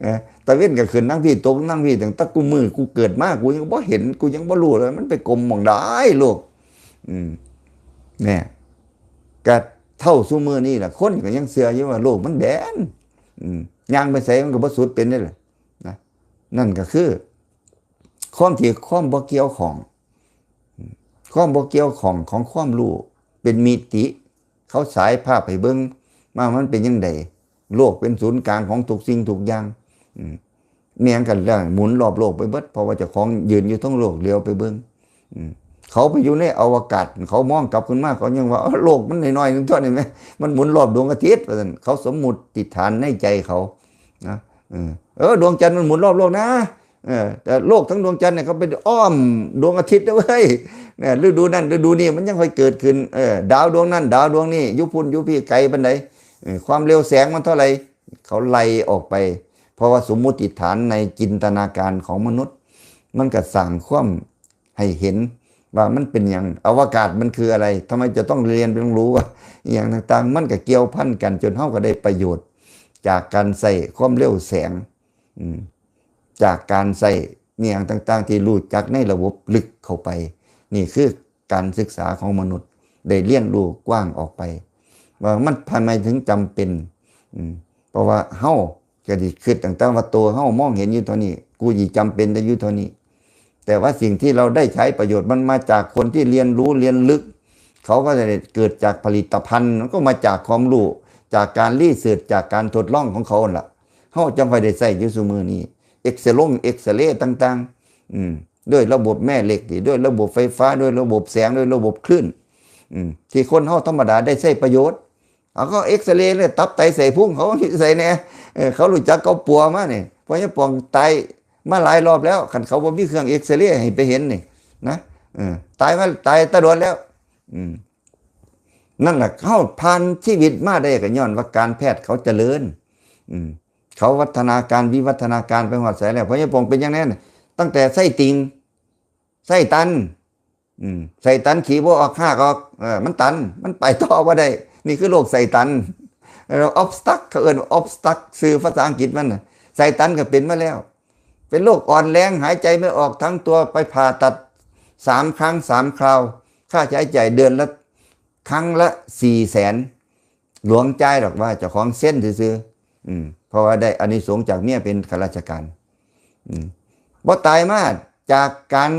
ເອີ ຕາເວັນກໍຂຶ້ນທາງພີ້ ຕົກທາງພີ້ ຕັ້ງແຕ່ກູມືກູເກີດມາ ກູຍັງບໍ່ເຫັນ ກູຍັງບໍ່ຮູ້ເລີຍ ມັນໄປກົມໝ່ອງໃດໂລກ. ອືມ ແນ່ ກະເທົ່າຊຸມື້ນີ້ລະ ຄົນກໍຍັງເຊື່ອຢູ່ວ່າໂລກມັນແບນ. ອືມ ຍ່າງໄປໃສມັນກໍບໍ່ສຸດເປັນເດ້ລະນະ. ນັ້ນກໍຄືຄວາມທີ່ ຄວາມບໍ່ກ່ຽວຂ້ອງ ຄວາມບໍ່ກ່ຽວຂ້ອງຂອງຄວາມຮູ້ເປັນມິຕິ. ເຂົາສາຍພາບໃຫ້ເບິ່ງມາ ມັນເປັນຈັ່ງໃດ ໂລກເປັນສູນກາງຂອງທຸກສິ່ງທຸກຢ່າງ. ອືມ ແມ່ນກັນແລ້ວ ໝູນລອບໂລກໄປເບິດ ເພາະວ່າເຈົ້າຂອງຢືນຢູ່ເທິງໂລກ ຫຼຽວໄປເບິ່ງ. ອືມ ເຂົາໄປຢູ່ໃນອະວະກາດ ເຂົາມອງກັບຂຶ້ນມາ ເຂົາຍັງວ່າ ເອີ ໂລກມັນນ້ອຍໆໜຶ່ງເທົ່ານີ້ແມ ມັນໝູນລອບດວງອາທິດ ວ່າຊັ້ນ. ເຂົາສົມມຸດຕິຖານໃນໃຈເຂົານະ. ເອີ ເອີ ດວງຈັນມັນໝູນລອບໂລກນະ. ເອີ ແຕ່ໂລກທັງດວງຈັນນີ້ ເຂົາໄປອ້ອມດວງອາທິດເດ້ເວີຍ. ນະ ລະດູນັ້ນລະດູນີ້ ມັນຍັງຄ່ອຍເກີດຂຶ້ນ. ເອີ ດາວດວງນັ້ນ ດາວດວງນີ້ ຢູ່ພຸ້ນຢູ່ພີ້ ໄກປານໃດ ເອີ ຄວາມເລັວແສງມັນເທົ່າໃດ ເຂົາໄລ່ອອກໄປ. ເພາະວ່າສົມມຸດຕິຖານໃນຈິນຕະນາການຂອງມະນຸດ ມັນກໍສ້າງຄວາມໃຫ້ເຫັນວ່າມັນເປັນຫຍັງ ອະວະກາດມັນຄືອະໄລ ທຳໄມຈະຕ້ອງຮຽນ ຕ້ອງຮູ້ວ່າອີ່ຫຍັງຕ່າງໆ. ມັນກໍກ່ຽວພັນກັນ ຈົນເຮົາກໍໄດ້ປະໂຫຍດຈາກການໃຊ້ຄວາມເລັວແສງ ອືມ ຈາກການໃຊ້ອີ່ຫຍັງຕ່າງໆ ທີ່ຮູ້ຈັກໃນລະບົບເລິກເຂົ້າໄປ. ນີ້ຄືການສຶກສາຂອງມະນຸດ ໄດ້ຮຽນຮູ້ກວ້າງອອກໄປ ວ່າມັນ ທຳໄມເຖິງຈຳເປັນ. ອືມ ເພາະວ່າເຮົາກໍຊິຄິດຕັ້ງແຕ່ວ່າໂຕເຮົາມອງເຫັນຢູ່ເທົ່ານີ້ ກູຊິຈຳເປັນໄດ້ຢູ່ເທົ່ານີ້. ແຕ່ວ່າສິ່ງທີ່ເຮົາໄດ້ໃຊ້ປະໂຫຍດ ມັນມາຈາກຄົນທີ່ຮຽນຮູ້ຮຽນເລິກ ເຂົາກໍໄດ້ເກີດຈາກຜະລິດຕະພັນ ມັນກໍມາຈາກຄວາມຮູ້ ຈາກການຣີເສີດ ຈາກການທົດລອງຂອງເຂົາຫັ້ນລະ. ເຮົາຈັ່ງຄ່ອຍໄດ້ໃຊ້ຢູ່ຊຸມື້ນີ້ ເອັກສະລົງ ເອັກສະເຣຕ່າງໆ ອືມ ດ້ວຍລະບົບແມ່ເຫຼັກ ດ້ວຍລະບົບໄຟຟ້າ ດ້ວຍລະບົບແສງ ດ້ວຍລະບົບຄື້ນ ອືມ ທີ່ຄົນເຮົາທຳມະດາໄດ້ໃຊ້ປະໂຫຍດ. ເອົາ ເຂົາເອັກສະເຣເລີຍ ຕັບໄຕໄສ້ພຸງເຂົາຢູ່ໃສແດ່? ເອີ ເຂົາຮູ້ຈັກ ເຂົາປົວມານີ້ ພະຍາປອງຕາຍມາຫຼາຍລອບແລ້ວ ຄັນເຂົາບໍ່ມີເຄື່ອງເອັກສະເຣໃຫ້ໄປເຫັນນີ້ນະ. ເອີ ຕາຍມາ ຕາຍແຕ່ດົນແລ້ວ. ອືມ ນັ້ນລະ ເຮົາຜ່ານຊີວິດມາໄດ້ກໍຍ້ອນວ່າການແພດເຂົາຈະເລີນ. ອືມ ເຂົາວັດທະນາການ ວິວັດທະນາການໄປຮອດໃສແລ້ວ? ພະຍາປອງເປັນຫຍັງແດ່? ຕັ້ງແຕ່ໄສ້ຕິ່ງ ໄສ້ຕັນ ອືມ ໄສ້ຕັນຂີ້ບໍ່ອອກ ຮາກອອກ ເອີ ມັນຕັນ ມັນໄປຕໍ່ບໍ່ໄດ້. ນີ້ຄືໂລກໄສ້ຕັນ ເອີ ອອບສະຕັກ ເຂົາເອີ້ນອອບສະຕັກ ຊື່ພາສາອັງກິດມັນນະ. ໄສ້ຕັນກໍເປັນມາແລ້ວ ເປັນໂລກອ່ອນແຮງ ຫາຍໃຈໄມ່ອອກ ທັງຕົວໄປຜ່າຕັດສາມຄັ້ງສາມຄາວ ຄ່າໃຊ້ຈ່າຍເດືອນລະ ຄັ້ງລະສີ່ແສນ. ຫຼວງຈ່າຍດອກ ວ່າເຈົ້າຂອງເຊັນຊື່ໆ ອືມ ເພາະວ່າໄດ້ອານິສົງຈາກເມຍເປັນຂ້າລາຊະການ ອືມ ບໍ່ຕາຍມາຈາກການ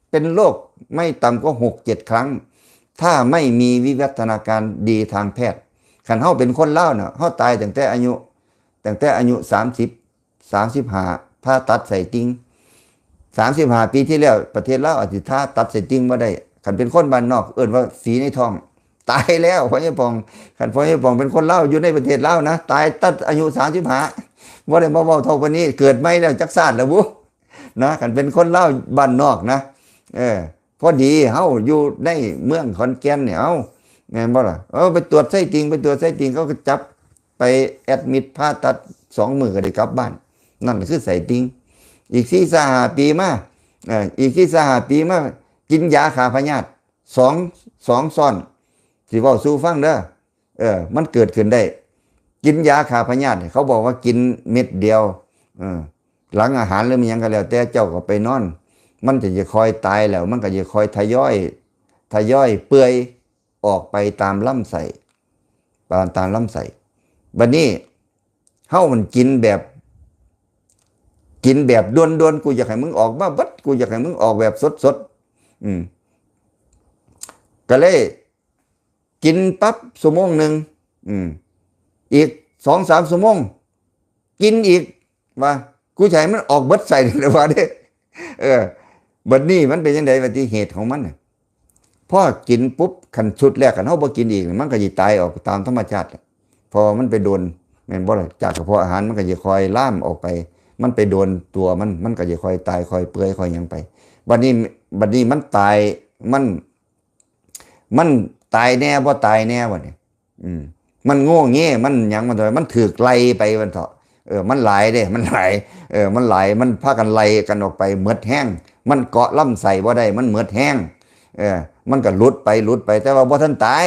ເປັນໂລກໄມ່ຕ່ຳກວ່າຫົກເຈັດຄັ້ງ ຖ້າໄມ່ມີວິວັດທະນາການດີທາງແພດ. ຄັນເຮົາເປັນຄົນລາວນະ ເຮົາຕາຍຕັ້ງແຕ່ອາຍຸ ຕັ້ງແຕ່ອາຍຸສາມສິບ ສາມສິບຫ້າ ຜ່າຕັດໄສ້ຕິ່ງ ສາມສິບຫ້າປີທີ່ແລ້ວ ປະເທດລາວອາດຊິຜ່າຕັດໄສ້ຕິ່ງບໍ່ໄດ້. ຄັນເປັນຄົນບ້ານນອກ ເອີ້ນວ່າຝີໃນທ້ອງ ຕາຍແລ້ວ. ພໍ່ໃຫຍ່ປ່ອງ ຄັນພໍ່ໃຫຍ່ປ່ອງເປັນຄົນລາວ ຢູ່ໃນປະເທດລາວນະ ຕາຍຕັດອາຍຸສາມສິບຫ້າ ບໍ່ໄດ້ມາເວົ້າເທົ່າປານນີ້ ເກີດໃໝ່ແລ້ວ ຈັກຊາດແລ້ວບຸ ນະ. ຄັນເປັນຄົນລາວບ້ານນອກນະ ເອີ ພໍດີເຮົາຢູ່ໃນເມືອງຂອນແກ່ນນີ້ ເອົ້າ ແມ່ນບໍ່ລະ? ເອີ ໄປຕວດໄສ້ຕິ່ງ ໄປຕວດໄສ້ຕິ່ງ ເຂົາກໍຈັບໄປແອັດມິດຜ່າຕັດ ສອງມື້ກໍໄດ້ກັບບ້ານ. ນັ້ນຄືໄສ້ຕິ່ງ. ອີກສີ່ສາຫ້າປີມາ ເອີ ອີກສີ່ສາຫ້າປີມາ ກິນຢາຂ້າພະຍາດ ສອງ ສອງຊ້ອນ ຊິເວົ້າສູ່ຟັງເດີ. ເອີ ມັນເກີດຂຶ້ນໄດ້ ກິນຢາຂ້າພະຍາດ ເຂົາບອກວ່າກິນເມັດດຽວ ເອີ ຫຼັງອາຫານ ຫຼື ມີຫຍັງກໍແລ້ວແຕ່ ເຈົ້າກໍໄປນອນ ມັນຈະຄ່ອຍຕາຍ ແລ້ວມັນກໍຈະຄ່ອຍທະຍອຍ ທະຍອຍເປື່ອຍອອກໄປຕາມລຳໄສ້ ຕາມ ຕາມລຳໄສ້. ບັດນີ້ເຮົາມັນກິນແບບ ກິນແບບດ່ວນໆ ກູຢາກໃຫ້ມຶງອອກມາເບິດ ກູຢາກໃຫ້ມຶງອອກແບບສົດໆ ອືມ ກໍເລີຍ ກິນປັບຊົ່ວໂມງໜຶ່ງ ອືມ ອີກສອງສາມຊົ່ວໂມງ ກິນອີກ ວ່າ ກູຈະໃຫ້ມັນອອກເບິດໄສ້ນີ້ແຫຼະວ່າເດ້. ເອີ ບັດນີ້ມັນເປັນຈັ່ງໃດ ປະຕິເຫດຂອງມັນນະ? ພໍກິນປຸບ ຄັນຊຸດແລກ ຄັນເຮົາບໍ່ກິນອີກ ມັນກໍຊິຕາຍອອກຕາມທຳມະຊາດແຫຼະ ເພາະວ່າມັນໄປໂດນ ແມ່ນບໍ່ລະ? ຈາກກະເພາະອາຫານ ມັນກໍຊິຄ່ອຍລາມອອກໄປ ມັນໄປໂດນຕົວມັນ ມັນກໍຊິຄ່ອຍຕາຍ ຄ່ອຍເປື່ອຍ ຄ່ອຍຫຍັງໄປ. ບັດນີ້ ບັດນີ້ມັນຕາຍ ມັນ ມັນຕາຍແດ່ບໍ່ຕາຍແດ່ບັດນີ້ ອືມ ມັນໂງ່ເງ່ ມັນຫຍັງ ມັນ ມັນຖືກໄລ່ໄປ ວ່າຊັ້ນເຖາະ. ເອີ ມັນຫຼາຍເດ້ ມັນຫຼາຍ ເອີ ມັນຫຼາຍ ມັນພາກັນໄລ່ກັນອອກໄປ ໝົດແຮງ ມັນເກາະລຳໄສ້ບໍ່ໄດ້ ມັນໝົດແຮງ ເອີ ມັນກໍຫຼຸດໄປ ຫຼຸດໄປ ແຕ່ວ່າບໍ່ທັນຕາຍ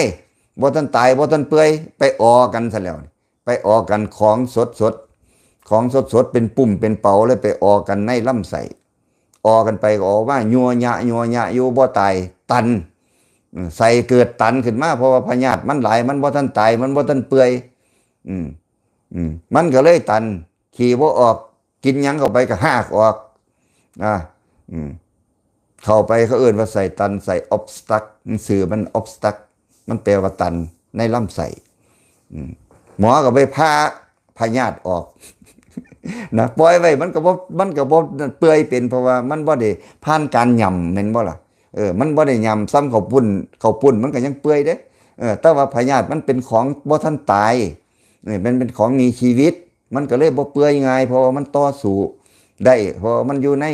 ບໍ່ທັນຕາຍ ບໍ່ທັນເປື່ອຍ ໄປອໍກັນຊະແລ້ວ. ໄປອໍກັນ ຂອງສົດໆ ຂອງສົດໆ ເປັນປຸ້ມເປັນເປົາ ແລ້ວໄປອໍກັນໃນລຳໄສ້ ອໍກັນໄປກໍອໍມາ ຍົວະຍະ ຍົວະຍະຢູ່ ບໍ່ຕາຍ ຕັນ ອືມ ໄສ້ເກີດຕັນຂຶ້ນມາ ເພາະວ່າພະຍາດມັນຫຼາຍ ມັນບໍ່ທັນຕາຍ ມັນບໍ່ທັນເປື່ອຍ ອືມ ອືມ ມັນກໍເລີຍຕັນ ຂີ້ບໍ່ອອກ ກິນຫຍັງເຂົ້າໄປກໍຮາກອອກ ອາ ອືມ ເຂົ້າໄປ ເຂົາເອີ້ນວ່າໄສ້ຕັນ ໄສ້ obstruct ມັນ ຊື່ມັນ obstruct ມັນແປວ່າຕັນໃນລຳໄສ້ ອືມ ໝໍກໍໄປຜ່າພະຍາດອອກນະ ປ່ອຍໄວ້ມັນກໍບໍ່ ມັນກໍບໍ່ເປື່ອຍເປັນ ເພາະວ່າມັນບໍ່ໄດ້ຜ່ານການຫຍ້ຳ ແມ່ນບໍ່ລະ? ເອີ ມັນບໍ່ໄດ້ຫຍ້ຳ ສ່ຳເຂົ້າປຸ້ນ ເຂົ້າປຸ້ນມັນກໍຍັງເປື່ອຍເດ້ ເອີ ແຕ່ວ່າພະຍາດມັນເປັນຂອງບໍ່ທັນຕາຍ ເອີ ມັນເປັນຂອງມີຊີວິດ ມັນກໍເລີຍບໍ່ເປື່ອຍງ່າຍ ເພາະວ່າມັນຕໍ່ສູ້ໄດ້ ເພາະວ່າມັນຢູ່ໃນ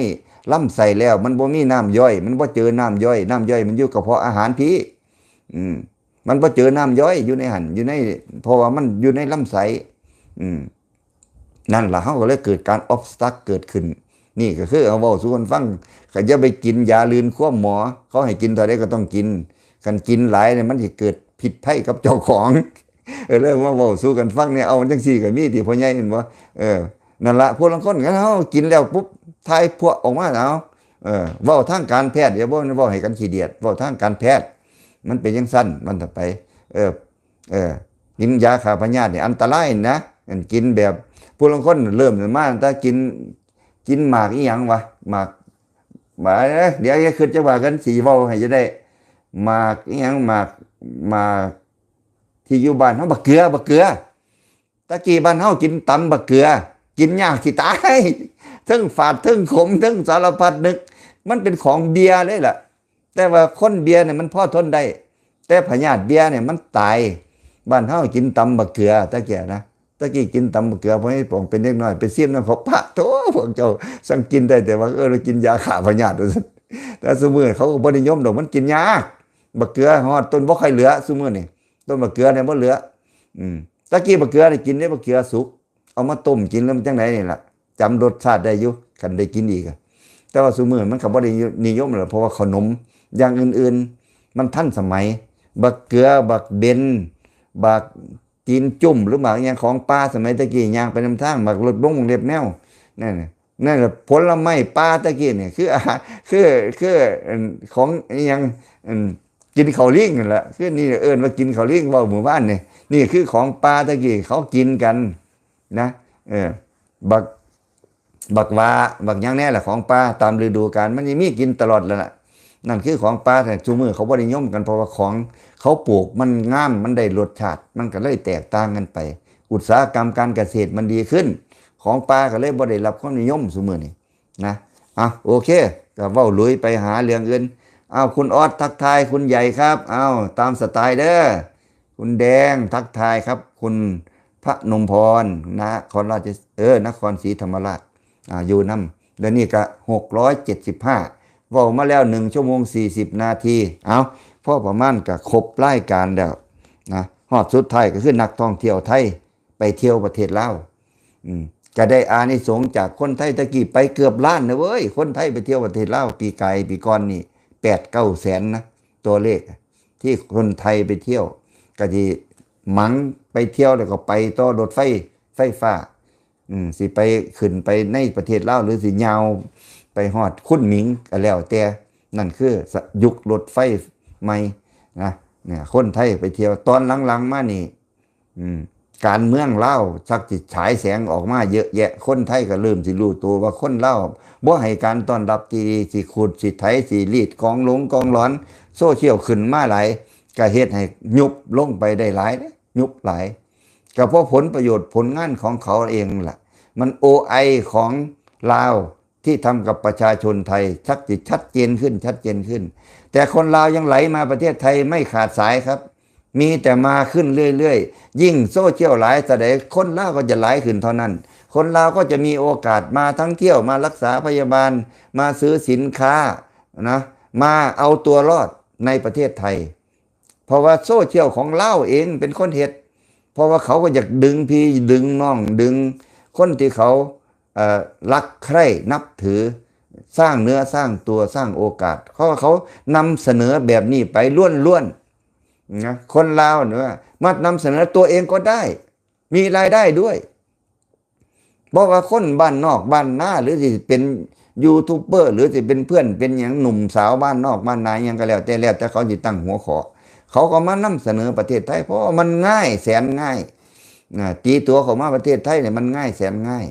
ລຳໄສ້ແລ້ວ ມັນບໍ່ມີນ້ຳຍ່ອຍ ມັນບໍ່ເຈີນ້ຳຍ່ອຍ ນ້ຳຍ່ອຍມັນຢູ່ກະເພາະອາຫານພີ້ ອືມ ມັນບໍ່ເຈີນ້ຳຍ່ອຍຢູ່ໃນຫັ້ນ ຢູ່ໃນ ເພາະວ່າມັນຢູ່ໃນລຳໄສ້ ອືມ ນັ້ນລະ ເຮົາກໍເລີຍເກີດການ obstruct ເກີດຂຶ້ນ. ນີ້ກໍຄືເອົາເວົ້າສູ່ກັນຟັງ ກໍຢ່າໄປກິນຢາລື່ນຄວາມໝໍ ເຂົາໃຫ້ກິນເທົ່າໃດກໍຕ້ອງກິນ ຄັນກິນຫຼາຍນີ້ມັນຊິເກີດພິດໄພກັບເຈົ້າຂອງ. ເອີ ແລ້ວມາເວົ້າສູ່ກັນຟັງນີ້ ເອົາ ຈັ່ງຊີ້ກໍມີຕິພໍ່ໃຫຍ່ ແມ່ນບໍ່? ເອີ ນັ້ນລະ ຜູ້ລາງຄົນ ຄັນເຮົາກິນແລ້ວປຸບ ຖ່າຍພວກອອກມາ ເອົາ ເອີ ເວົ້າທາງການແພດ ຢ່າເວົ້າ ເວົ້າໃຫ້ກັນຂີ້ດຽດ ເວົ້າທາງການແພດ ມັນເປັນຈັ່ງຊັ້ນ ມັນຕໍ່ໄປ ເອີ ເອີ ກິນຢາຂ້າພະຍາດນີ້ອັນຕະລາຍນະ ອັນກິນແບບ ຜູ້ລາງຄົນເລີ່ມມາແຕ່ກິນ ກິນໝາກອີ່ຫຍັງວະ ໝາກ ບາດ ດຽວຢ່າຄິດຈັກບາດກັນ ຊິເວົ້າໃຫ້ຈະໄດ້ ໝາກອີ່ຫຍັງ ໝາກ ໝາກທີ່ຢູ່ບ້ານເຮົາ ບັກເກືອ ບັກເກືອ ຕະກີ້ບ້ານເຮົາກິນຕຳບັກເກືອ ກິນຍາກຊິຕາຍ ເທິງຝາດ ເທິງຂົມ ເທິງສາລະພັດນຶກ ມັນເປັນຂອງເບຍເລີຍລະ. ແຕ່ວ່າຄົນເບຍນີ້ມັນພໍທົນໄດ້ ແຕ່ພະຍາດເບຍນີ້ມັນຕາຍ. ບ້ານເຮົາກິນຕຳບັກເກືອ ຕະກີ້ນະ ຕະກີ້ກິນຕຳບັກເກືອ ພໍໃຫ້ປອງເປັນເດັກນ້ອຍ ໄປຊີມນຳເຂົາ ປະໂທ້ ພວກເຈົ້າຊ່າງກິນໄດ້ແຕ່ວ່າ ເອີ ລະກິນຢາຂ້າພະຍາດ ວ່າຊັ້ນ. ແຕ່ຊຸມື້ເຂົາກໍບໍ່ນິຍົມດອກ ມັນກິນຍາກ ບັກເກືອຮອດຕົ້ນບໍ່ຄ່ອຍເຫຼືອ ຊຸມື້ນີ້ ຕົ້ນບັກເກືອນີ້ບໍ່ເຫຼືອ. ອືມ ຕະກີ້ບັກເກືອໄດ້ກິນເດ້ ບັກເກືອສຸກ ເອົາມາຕົ້ມກິນ ຫຼື ມັນຈັ່ງໃດນີ້ລະ ຈຳລົດຊາດໄດ້ຢູ່ ຄັນໄດ້ກິນອີກ. ແຕ່ວ່າຊຸມື້ມັນກໍບໍ່ໄດ້ນິຍົມແລ້ວ ເພາະວ່າເຂົ້າໜົມຢ່າງອື່ນໆ ມັນທັນສະໄໝ. ບັກເກືອ ບັກເບັນ ບັກຕີນຈຸ້ມ ຫຼື ບັກຫຍັງຂອງປ່າສະໄໝຕະກີ້ ຍ່າງໄປນຳທາງ ບັກລົດບົງ ບັກເລັບແມວ ນັ້ນ ນັ້ນລະ ຜົນລະໄມ້ປ່າຕະກີ້ນີ້ ຄືອາຫານ ຄື ຄື ອັນ ຂອງອີ່ຫຍັງ ອັນ ກິນເຂົ້າລີງນັ້ນລະ ຄືນີ້ເອີ້ນວ່າກິນເຂົ້າລີງ ເວົ້າມື້ວານນີ້ ນີ້ຄືຂອງປ່າແຕ່ກີ້ເຂົາກິນກັນນະ ເອີ ບັກ ບັກຫວ້າ ບັກຫຍັງແດ່ລະ ຂອງປ່າຕາມລະດູການ ມັນຊິມີກິນຕະຫຼອດລະລະ ນັ້ນຄືຂອງປ່າ ແຕ່ຊຸມື້ເຂົາບໍ່ນິຍົມກັນ ເພາະວ່າຂອງເຂົາປູກມັນງາມ ມັນໄດ້ລົດຊາດ ມັນກໍເລີຍແຕກຕ່າງກັນໄປ ອຸດສາຫະກຳການກະເສດມັນດີຂຶ້ນ ຂອງປ່າກໍເລີຍບໍ່ໄດ້ຮັບຄວາມນິຍົມຊຸມື້ນີ້ ນະ ເອົາ ໂອເຄ ກໍເວົ້າລຸຍໄປຫາເລື່ອງອື່ນ. ເອົາ ຄຸນອອດທັກທາຍຄຸນໃຫຍ່ຄັບ ເອົາ ຕາມສະໄຕເດີ ຄຸນແດງທັກທາຍຄັບ ຄຸນພະນົມພອນ ນະຄອນລາດ ເອີ ນະຄອນສີທຳມະລາດ ອາ ຢູ່ນຳ ດຽວນີ້ກະຫົກຮ້ອຍເຈັດສິບຫ້າ ເວົ້າມາແລ້ວໜຶ່ງຊົ່ວໂມງສີ່ສິບນາທີ ເອົາ ພໍປະມານກະຄົບລາຍການແລ້ວນະ ຮອດສຸດທ້າຍກໍຄືນັກທ່ອງທ່ຽວໄທໄປທ່ຽວປະເທດລາວ ອືມ ກະໄດ້ອານິສົງຈາກຄົນໄທ ແຕ່ກີ້ໄປເກືອບລ້ານນະເວີຍ ຄົນໄທໄປທ່ຽວປະເທດລາວ ປີກາຍປີກ່ອນນີ້ແປດເກົ້າແສນນະ ຕົວເລກທີ່ຄົນໄທໄປທ່ຽວ ກະຊິໝັງໄປທ່ຽວ ແລ້ວກໍໄປຕໍ່ລົດໄຟ ໄຟຟ້າ ອືມ ຊິໄປ ຂຶ້ນໄປໃນປະເທດລາວ ຫຼືຊິຍ່າວໄປຮອດຄຸນໝິງກໍແລ້ວແຕ່ ນັ້ນຄືສະ ຍຸກລົດໄຟໃໝ່ນະ ເນຍ ຄົນໄທໄປທ່ຽວ ຕອນຫຼັງໆມານີ້ ອືມ ການເມືອງລາວຊັກຊິສາຍແສງອອກມາເຍອະແຍະ ຄົນໄທກໍເລີ່ມຊິຮູ້ໂຕວ່າຄົນລາວບໍ່ໃຫ້ການຕ້ອນຮັບທີ່ດີ ຊິຂູດ ຊິໄຖ ຊິລີດກອງຫຼົງກອງຫຼອນ ໂຊຊຽວຂຶ້ນມາຫຼາຍ ກໍເຮັດໃຫ້ຍຸບລົງໄປໄດ້ຫຼາຍເດ້ ຍຸບຫຼາຍ ກໍເພາະຜົນປະໂຫຍດຜົນງານຂອງເຂົາເອງລະ ມັນໂອໄອຂອງລາວ ທີ່ທຳກັບປະຊາຊົນໄທ ຊັກຊິຊັດເຈນຂຶ້ນ ຊັດເຈນຂຶ້ນ ແຕ່ຄົນລາວຍັງໄຫຼມາປະເທດໄທໄມ່ຂາດສາຍຄັບ ມີແຕ່ມາຂຶ້ນເລື້ອຍໆ ຍິ່ງໂຊຊຽວຫຼາຍເທົ່າໃດ ຄົນລາວກໍຈະຫຼາຍຂຶ້ນເທົ່ານັ້ນ ຄົນລາວກໍຈະມີໂອກາດມາທັງທ່ຽວ ມາລັກສາພະຍາບານ ມາຊື້ສິນຄ້ານະ ມາເອົາຕົວລອດໃນປະເທດໄທ ເພາະວ່າໂຊຊຽວຂອງລາວເອງເປັນຄົນເຮັດ ເພາະວ່າເຂົາກໍຢາກດຶງພີ່ດຶງນ້ອງ ດຶງຄົນທີ່ເຂົາ ເອີ ຮັກໃຄຣນັບຖື ສ້າງເນື້ອສ້າງຕົວ ສ້າງໂອກາດ ເພາະວ່າເຂົານຳສະເໜີແບບນີ້ໄປລ້ວນໆນະ ຄົນລາວນີ້ວ່າມານຳສະເໜີຕົວເອງກໍໄດ້ ມີລາຍໄດ້ດ້ວຍ ບໍ່ວ່າຄົນບ້ານນອກບ້ານນາ ຫຼືຊິເປັນຢູທູບເບີ ຫຼືຊິເປັນເພື່ອນເປັນຫຍັງ ໜຸ່ມສາວບ້ານນອກບ້ານນາຫຍັງກໍແລ້ວແຕ່ ແລ້ວແຕ່ເຂົາຊິຕັ້ງຫົວຂໍ້ ເຂົາກໍມານຳສະເໜີປະເທດໄທ ເພາະວ່າມັນງ່າຍ ແສນງ່າຍນະ ຕີຕົວເຂົ້າມາປະເທດໄທນີ້ມັນງ່າຍແສນງ່າຍ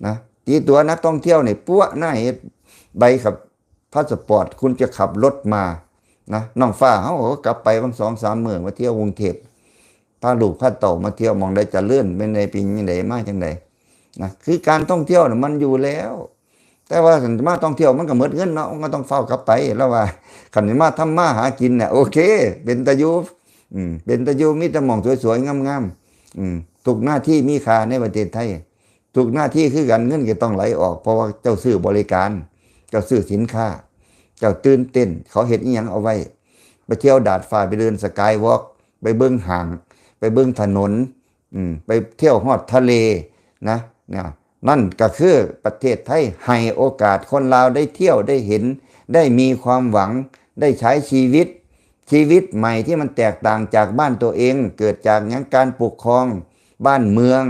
ນະ ຕີຕົວນັກທ່ອງທ່ຽວນີ້ ປົວະໜ້າເຮັດໃບຂັບ ພາສະປອດ ຄຸນຈະຂັບລົດມານະ ນ້ອງຟ້າເຮົາກໍກັບໄປບາງສອງສາມມື້ ມາທ່ຽວກຸງເທບ ພາລູກພາເຕົ້າມາທ່ຽວ ໝ່ອງໃດຈະເລີນ ເປັນໃດ ເປັນຈັ່ງໃດ ມາຈັ່ງໃດນະ ຄືການທ່ອງທ່ຽວນະມັນຢູ່ແລ້ວ ແຕ່ວ່າຄັນມາທ່ອງທ່ຽວມັນກໍໝົດເງິນເນາະ ມັນກໍຕ້ອງຟ້າວກັບໄປ ລາວວ່າ ຄັນຊິມາທຳມາຫາກິນນະ ໂອເຄ ເປັນຕາຢູ່ ອືມ ເປັນຕາຢູ່ ມີແຕ່ໝ່ອງສວຍໆງາມໆ ອືມ ທຸກໜ້າທີ່ມີຄ່າໃນປະເທດໄທ ທຸກໜ້າທີ່ຄືກັນ ເງິນກໍຕ້ອງໄຫຼອອກ ເພາະວ່າເຈົ້າຊື້ບໍລິການ ເຈົ້າຊື້ສິນຄ້າ ເຈົ້າຕື່ນເຕັ້ນ ເຂົາເຮັດອີ່ຫຍັງເອົາໄວ້ ໄປທ່ຽວດາດຟ້າ ໄປເດີນສະກາຍວອກ ໄປເບິ່ງຫ້າງ ໄປເບິ່ງຖະໜົນ ອືມ ໄປທ່ຽວຮອດທະເລນະ ນະ ນັ້ນກໍຄືປະເທດໄທໃຫ້ໂອກາດຄົນລາວໄດ້ທ່ຽວ ໄດ້ເຫັນ ໄດ້ມີຄວາມຫວັງ ໄດ້ໃຊ້ຊີວິດ ຊີວິດໃໝ່ທີ່ມັນແຕກຕ່າງຈາກບ້ານຕົວເອງ ເກີດຈາກຫຍັງ ການປົກຄອງ ບ້ານເມືອງ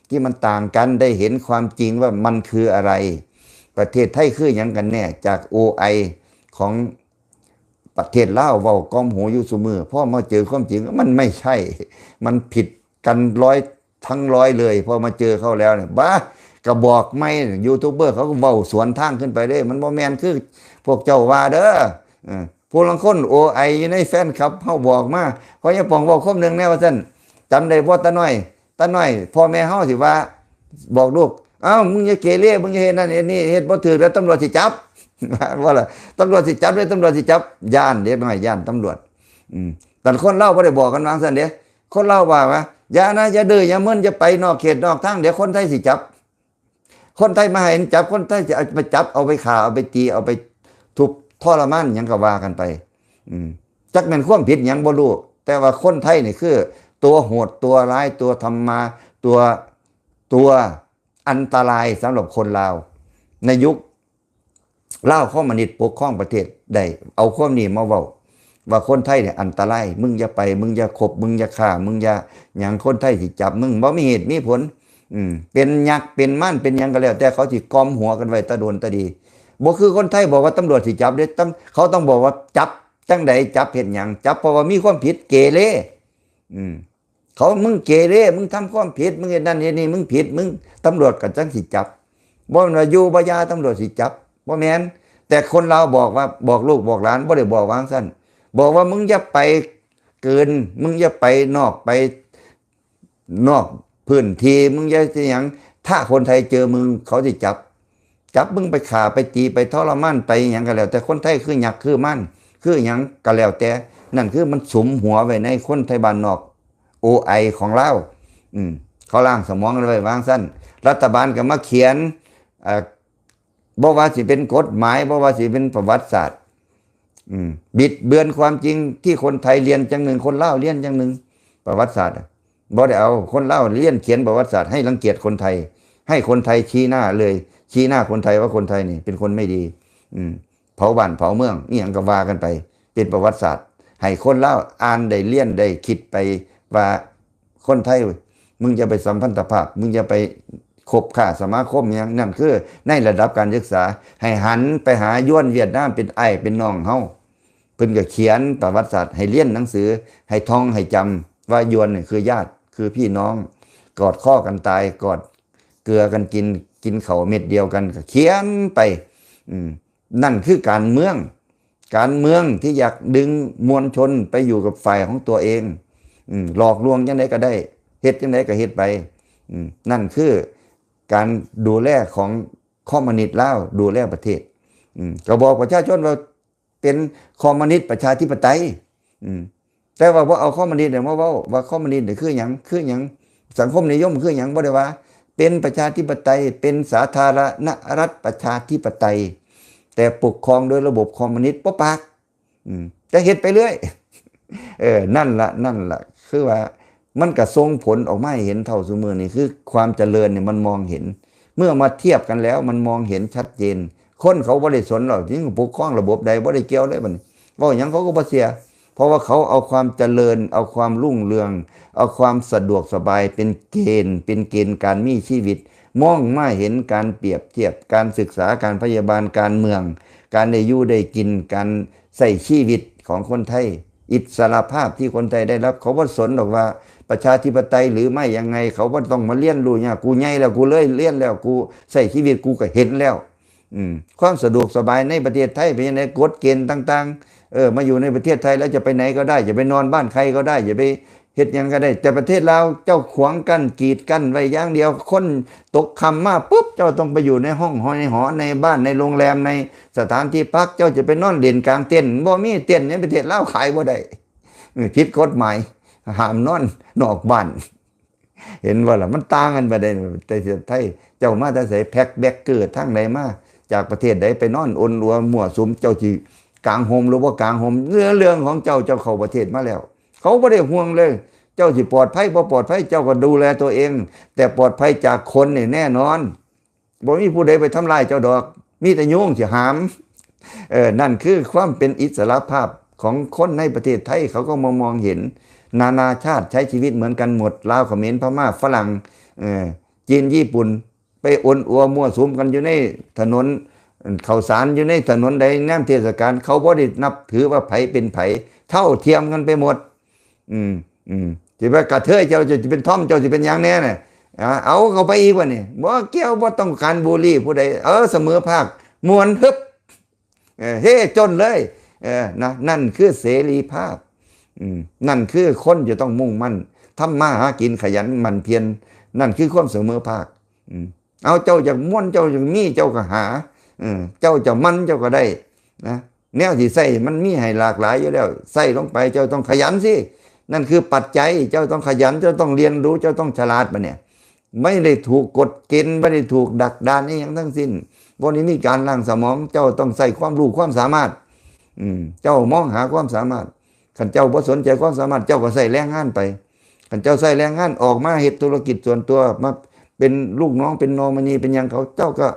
ທີ່ມັນຕ່າງກັນ ໄດ້ເຫັນຄວາມຈິງວ່າມັນຄືອະໄລ. ປະເທດໄທຄືຫຍັງກັນແນ່? ຈາກໂອໄອຂອງປະເທດລາວເວົ້າກ້ອມຫູຢູ່ຊຸມື້ ພໍມາເຈີຄວາມຈິງ ມັນໄມ່ໃຊ່ ມັນຜິດກັນຮ້ອຍທັງຮ້ອຍເລີຍ. ພໍມາເຈີເຂົາແລ້ວນີ້ ບາ ກະບອກໃໝ່ ຢູທູບເບີເຂົາກໍເວົ້າສວນທາງຂຶ້ນໄປເດ້ ມັນບໍ່ແມ່ນຄືພວກເຈົ້າວ່າເດີ. ເອີ ຜູ້ລາງຄົນໂອໄອຢູ່ໃນແຟນຄລັບເຮົາບອກມາ ພໍ່ໃຫຍ່ປ່ອງເວົ້າຄວາມໜຶ່ງແນ່ວ່າຊັ້ນ ຈຳໄດ້ບໍ່ຕານ້ອຍ? ຕານ້ອຍ ພໍ່ແມ່ເຮົາຊິວ່າບອກລູກ ເອົ້າ ມຶງຢ່າເກເລ ມຶງຢ່າເຮັດນັ້ນເຮັດນີ້ ເຮັດບໍ່ຖືກແລ້ວຕຳຫຼວດຊິຈັບ ວ່າລະ ຕຳຫຼວດຊິຈັບເດ້ ຕຳຫຼວດຊິຈັບ ຢ້ານ ເດັກນ້ອຍຢ້ານຕຳຫຼວດ. ອືມ ແຕ່ຄົນລາວບໍ່ໄດ້ບອກກັນວ່າຊັ້ນເດ້ ຄົນລາວວ່າ ວ່າ ຢ່ານະ ຢ່າດື້ ຢ່າມຶນ ຢ່າໄປນອກເຂດນອກທາງ ດຽວຄົນໄທຊິຈັບ. ຄົນໄທມາໃຫ້ມັນຈັບ ຄົນໄທຈະເອົາໄປຈັບ ເອົາໄປຂ້າ ເອົາໄປຕີ ເອົາໄປທຸບທໍລະມານຫຍັງກໍວ່າກັນໄປ. ອືມ ຈັກແມ່ນຄວາມຜິດຫຍັງບໍ່ຮູ້ ແຕ່ວ່າຄົນໄທນີ້ຄືຕົວໂຫດ ຕົວຮ້າຍ ຕົວທຳມາ ຕົວ ຕົວອັນຕະລາຍສຳລັບຄົນລາວ ໃນຍຸກລາວຄອມມູນິດປົກຄອງປະເທດໄດ້ ເອົາຄວາມນີ້ມາເວົ້າ ວ່າຄົນໄທນີ້ອັນຕະລາຍ ມຶງຢ່າໄປ ມຶງຢ່າຄົບ ມຶງຢ່າຄ້າ ມຶງຢ່າຫຍັງ ຄົນໄທຊິຈັບມຶງ ບໍ່ມີເຫດມີຜົນ. ອືມ ເປັນຍັກ ເປັນມານ ເປັນຫຍັງກໍແລ້ວແຕ່ ເຂົາຊິກ່ອມຫົວກັນໄວ້ຕາດົນຕາດີ. ບໍ່ຄືຄົນໄທບອກວ່າຕຳຫຼວດຊິຈັບເດ້ ຕຳ ເຂົາຕ້ອງບອກວ່າຈັບ ຈັ່ງໃດຈັບເຮັດຫຍັງ? ຈັບເພາະວ່າມີຄວາມຜິດ ເກເລ. ອືມ ເຂົາ ມຶງເກເລ ມຶງທຳຄວາມຜິດ ມຶງເຮັດນັ້ນເຮັດນີ້ ມຶງຜິດ ມຶງ ຕຳຫຼວດກໍຈັ່ງຊິຈັບ. ບໍ່ແມ່ນວ່າຢູ່ບໍ່ຢ່າຕຳຫຼວດຊິຈັບ ບໍ່ແມ່ນ. ແຕ່ຄົນລາວບອກວ່າ ບອກລູກບອກຫຼານ ບໍ່ໄດ້ບອກວ່າຈັ່ງຊັ້ນ ບອກວ່າ ມຶງຢ່າໄປເກີນ ມຶງຢ່າໄປນອກ ໄປນອກພື້ນທີ່ ມຶງຢ່າຊິຫຍັງ ຖ້າຄົນໄທເຈີມຶງ ເຂົາຊິຈັບ ຈັບມຶງໄປຂ້າ ໄປຕີ ໄປທໍລະມານ ໄປຫຍັງກໍແລ້ວແຕ່. ຄົນໄທຄືຫຍັກ ຄືມານ ຄືຫຍັງກໍແລ້ວແຕ່. ນັ້ນຄືມັນສຸມຫົວໄວ້ໃນຄົນໄທບ້ານນອກ ໂອໄອ ຂອງລາວ. ອືມ ເຂົາລ້າງສະໝອງໄວ້ວ່າຊັ້ນ. ລັດຖະບານກໍມາຂຽນ ເອີ ບໍ່ວ່າຊິເປັນກົດໝາຍ ບໍ່ວ່າຊິເປັນປະຫວັດສາດ ອືມ ບິດເບືອນຄວາມຈິງທີ່ຄົນໄທລຽນຈັ່ງໜຶ່ງ ຄົນລາວລຽນຈັ່ງໜຶ່ງ. ປະຫວັດສາດ ບໍ່ໄດ້ເອົາຄົນລາວລຽນຂຽນປະຫວັດສາດໃຫ້ລັງກຽດຄົນໄທ ໃຫ້ຄົນໄທຊີ້ໜ້າເລີຍ ຊີ້ໜ້າຄົນໄທວ່າຄົນໄທນີ້ເປັນຄົນໄມ່ດີ ອືມ ເຜົາບ້ານເຜົາເມືອງ ອີ່ຫຍັງກໍວ່າກັນໄປ ເປັນປະຫວັດສາດ ໃຫ້ຄົນລາວອ່ານໄດ້ ລຽນໄດ້ ຄິດໄປວ່າ ຄົນໄທ ມຶງຢ່າໄປສຳພັນທະພາບ ມຶງຢ່າໄປຄົບຄ້າສະມາຄົມຫຍັງ. ນັ້ນຄືໃນລະດັບການສຶກສາ ໃຫ້ຫັນໄປຫາຢວນຫວຽດນາມ ເປັນອ້າຍເປັນນ້ອງເຮົາ. ເພິ່ນກໍຂຽນປະຫວັດສາດໃຫ້ລຽນໜັງສື ໃຫ້ທ່ອງໃຫ້ຈຳວ່າຢວນນີ້ຄືຍາດ ຄືພີ່ນ້ອງ ກອດຄໍກັນຕາຍ ກອດເກືອກັນກິນ ກິນເຂົ້າເມັດດຽວກັນ ກໍຂຽນໄປ. ອືມ ນັ້ນຄືການເມືອງ ການເມືອງທີ່ຢາກດຶງມວນຊົນໄປຢູ່ກັບຝ່າຍຂອງຕົວເອງ ອືມ ຫຼອກລວງຈັ່ງໃດກໍໄດ້ ເຮັດຈັ່ງໃດກໍເຮັດໄປ. ອືມ ນັ້ນຄືການດູແລຂອງຄອມມູນິດລາວ ດູແລປະເທດ. ອືມ ກໍບອກປະຊາຊົນວ່າເປັນຄອມມູນິດປະຊາທິປະໄຕ. ອືມ ແຕ່ວ່າບໍ່ເອົາຄອມມູນິດມາເວົ້າວ່າຄອມມູນິດນີ້ຄືຫຍັງ ຄືຫຍັງ ສັງຄົມນິຍົມຄືຫຍັງ ບໍ່ໄດ້ວ່າ. ເປັນປະຊາທິປະໄຕ ເປັນສາທາລະນະລັດປະຊາທິປະໄຕ ແຕ່ປົກຄອງໂດຍລະບົບຄອມມູນິດ ບໍ່ປາກ. ອືມ ຈະເຮັດໄປເລື້ອຍ. ເອີ ນັ້ນລະ ນັ້ນລະ ຄືວ່າມັນກະສົ່ງຜົນອອກມາໃຫ້ເຫັນເທົ່າຊຸມື້ນີ້ ຄືຄວາມຈະເລີນນີ້ມັນມອງເຫັນ ເມື່ອມາທຽບກັນແລ້ວມັນມອງເຫັນຊັດເຈນ. ຄົນເຂົາບໍ່ໄດ້ສົນແລ້ວ ຊິປົກຄອງລະບົບໃດ ບໍ່ໄດ້ກ່ຽວເລີຍບັດນີ້ ເວົ້າຫຍັງເຂົາກໍບໍ່ເຊື່ອ ເພາະວ່າເຂົາເອົາຄວາມຈະເລີນ ເອົາຄວາມຮຸ່ງເຮືອງ ເອົາຄວາມສະດວກສະບາຍເປັນເກນ ເປັນເກນການມີຊີວິດ. ມອງມາເຫັນການປຽບທຽບ ການສຶກສາ ການພະຍາບານ ການເມືອງ ການໄດ້ຢູ່ໄດ້ກິນ ການໃຊ້ຊີວິດຂອງຄົນໄທ ອິດສະຫຼະພາບທີ່ຄົນໄທໄດ້ຮັບ. ເຂົາບໍ່ສົນດອກວ່າປະຊາທິປະໄຕຫຼືໄມ່ຍັງໄງ ເຂົາບໍ່ຕ້ອງມາລຽນຮູ້ຫຍັງ. ກູໃຫຍ່ແລ້ວ ກູເລີຍລຽນແລ້ວ ກູໃຊ້ຊີວິດ ກູກໍເຫັນແລ້ວ. ອືມ ຄວາມສະດວກສະບາຍໃນປະເທດໄທເປັນຈັ່ງໃດ? ກົດເກນຕ່າງໆ ເອີ ມາຢູ່ໃນປະເທດໄທແລ້ວ ຈະໄປໃນກໍໄດ້ ຈະໄປນອນບ້ານໃຜກໍໄດ້ ຈະໄປເຮັດຫຍັງກໍໄດ້. ແຕ່ປະເທດລາວ ເຈົ້າຂວາງກັ້ນ ກີດກັ້ນໄວ້ຢ່າງດຽວ. ຄົນຕົກຄ່ຳມາປຸບ ເຈົ້າຕ້ອງໄປຢູ່ໃນຫ້ອງ ໃນຫໍ ໃນບ້ານ ໃນໂຮງແຮມ ໃນສະຖານທີ່ພັກ. ເຈົ້າຈະໄປນອນຫຼິ້ນກາງເຕັນ ບໍ່ມີເຕັນໃນປະເທດລາວ ຂາຍບໍ່ໄດ້ ຜິດກົດໝາຍ ຫ້າມນອນນອກບ້ານ. ເຫັນບໍ່ລະ ມັນຕ່າງກັນປານໃດ? ແຕ່ໄທ ເຈົ້າມາແຕ່ໃສ? ແພັກແບັກເກີ້ທາງໃດມາ? ຈາກປະເທດໃດ? ໄປນອນອົນອົວມົ້ວສຸມ ເຈົ້າຊິກາງຮົ່ມຫຼືບໍ່ກາງຮົ່ມ ເລື່ອງຂອງເຈົ້າ. ເຈົ້າເຂົ້າປະເທດມາແລ້ວ ເຂົາບໍ່ໄດ້ຫ່ວງເລີຍ ເຈົ້າຊິປອດໄພບໍ່ປອດໄພ ເຈົ້າກໍດູແລຕົວເອງ. ແຕ່ປອດໄພຈາກຄົນນີ້ແນ່ນອນ ບໍ່ມີຜູ້ໃດໄປທຳລາຍເຈົ້າດອກ ມີແຕ່ຍຸງຊິຫາມ. ເອີ ນັ້ນຄືຄວາມເປັນອິດສະຫຼະພາບຂອງຄົນໃນປະເທດໄທ. ເຂົາກໍມາມອງເຫັນ ນານາຊາດໃຊ້ຊີວິດເໝືອນກັນໝົດ ລາວ ຂະເໝນ ພະມ້າ ຝຣັ່ງ ເອີ ຈີນ ຍີ່ປຸ່ນ ໄປອົນອົວມົ້ວສຸມກັນຢູ່ໃນຖະໜົນເຂົ້າສານ ຢູ່ໃນຖະໜົນໃດ ຍາມເທດສະການ ເຂົາບໍ່ໄດ້ນັບຖືວ່າໃຜເປັນໃຜ ເທົ່າທຽມກັນໄປໝົດ. ອືມ ອືມ ຊິວ່າກະເທີຍ ເຈົ້າ ເຈົ້າຊິເປັນທອມ ເຈົ້າຊິເປັນຫຍັງແດ່ນະ? ອາ ເອົາເຂົ້າໄປອີກບັດນີ້ ບໍ່ກ່ຽວ ບໍ່ຕ້ອງການບູລີຜູ້ໃດ. ເອີ ສະເໝີພາກ ມ່ວນຮຶບ ເອີ ເຮຈົນເລີຍ. ເອີ ນະ ນັ້ນຄືເສລີພາບ. ອືມ ນັ້ນຄືຄົນຈະຕ້ອງມຸ່ງໝັ້ນທຳມາຫາກິນ ຂະຫຍັນໝັ່ນພຽນ ນັ້ນຄືຄວາມສະເໝີພາກ. ອືມ ເອົາ ເຈົ້າຢາກມ່ວນ ເຈົ້າຢາກມີ ເຈົ້າກໍຫາ ເອີ ເຈົ້າຈະໝັ່ນ ເຈົ້າກໍໄດ້ນະ. ແນວທີ່ໃຊ້ມັນມີໃຫ້ຫຼາກຫຼາຍຢູ່ແລ້ວ ໃຊ້ລົງໄປ ເຈົ້າຕ້ອງຂະຫຍັນຊິ ນັ້ນຄືປັດໄຈ. ເຈົ້າຕ້ອງຂະຫຍັນ ເຈົ້າຕ້ອງຮຽນຮູ້ ເຈົ້າຕ້ອງສະຫຼາດ. ບັດນີ້ ບໍ່ໄດ້ຖືກກົດເກນ ບໍ່ໄດ້ຖືກດັກດານອີ່ຫຍັງທັງສິ້ນ ບໍ່ໄດ້ມີການລ້າງສະໝອງ ເຈົ້າຕ້ອງໃຊ້ຄວາມຮູ້ຄວາມສາມາດ. ອືມ ເຈົ້າມອງຫາຄວາມສາມາດ ຄັນເຈົ້າບໍ່ສົນໃຈຄວາມສາມາດ ເຈົ້າກໍໃຊ້ແຮງງານໄປ. ຄັນເຈົ້າໃຊ້ແຮງງານອອກມາເຮັດທຸລະກິດສ່ວນຕົວ ມາເປັນລູກນ້ອງ ເປັນນໍມິນີ ເປັນຫຍັງເຂົາ ເຈົ້າກໍ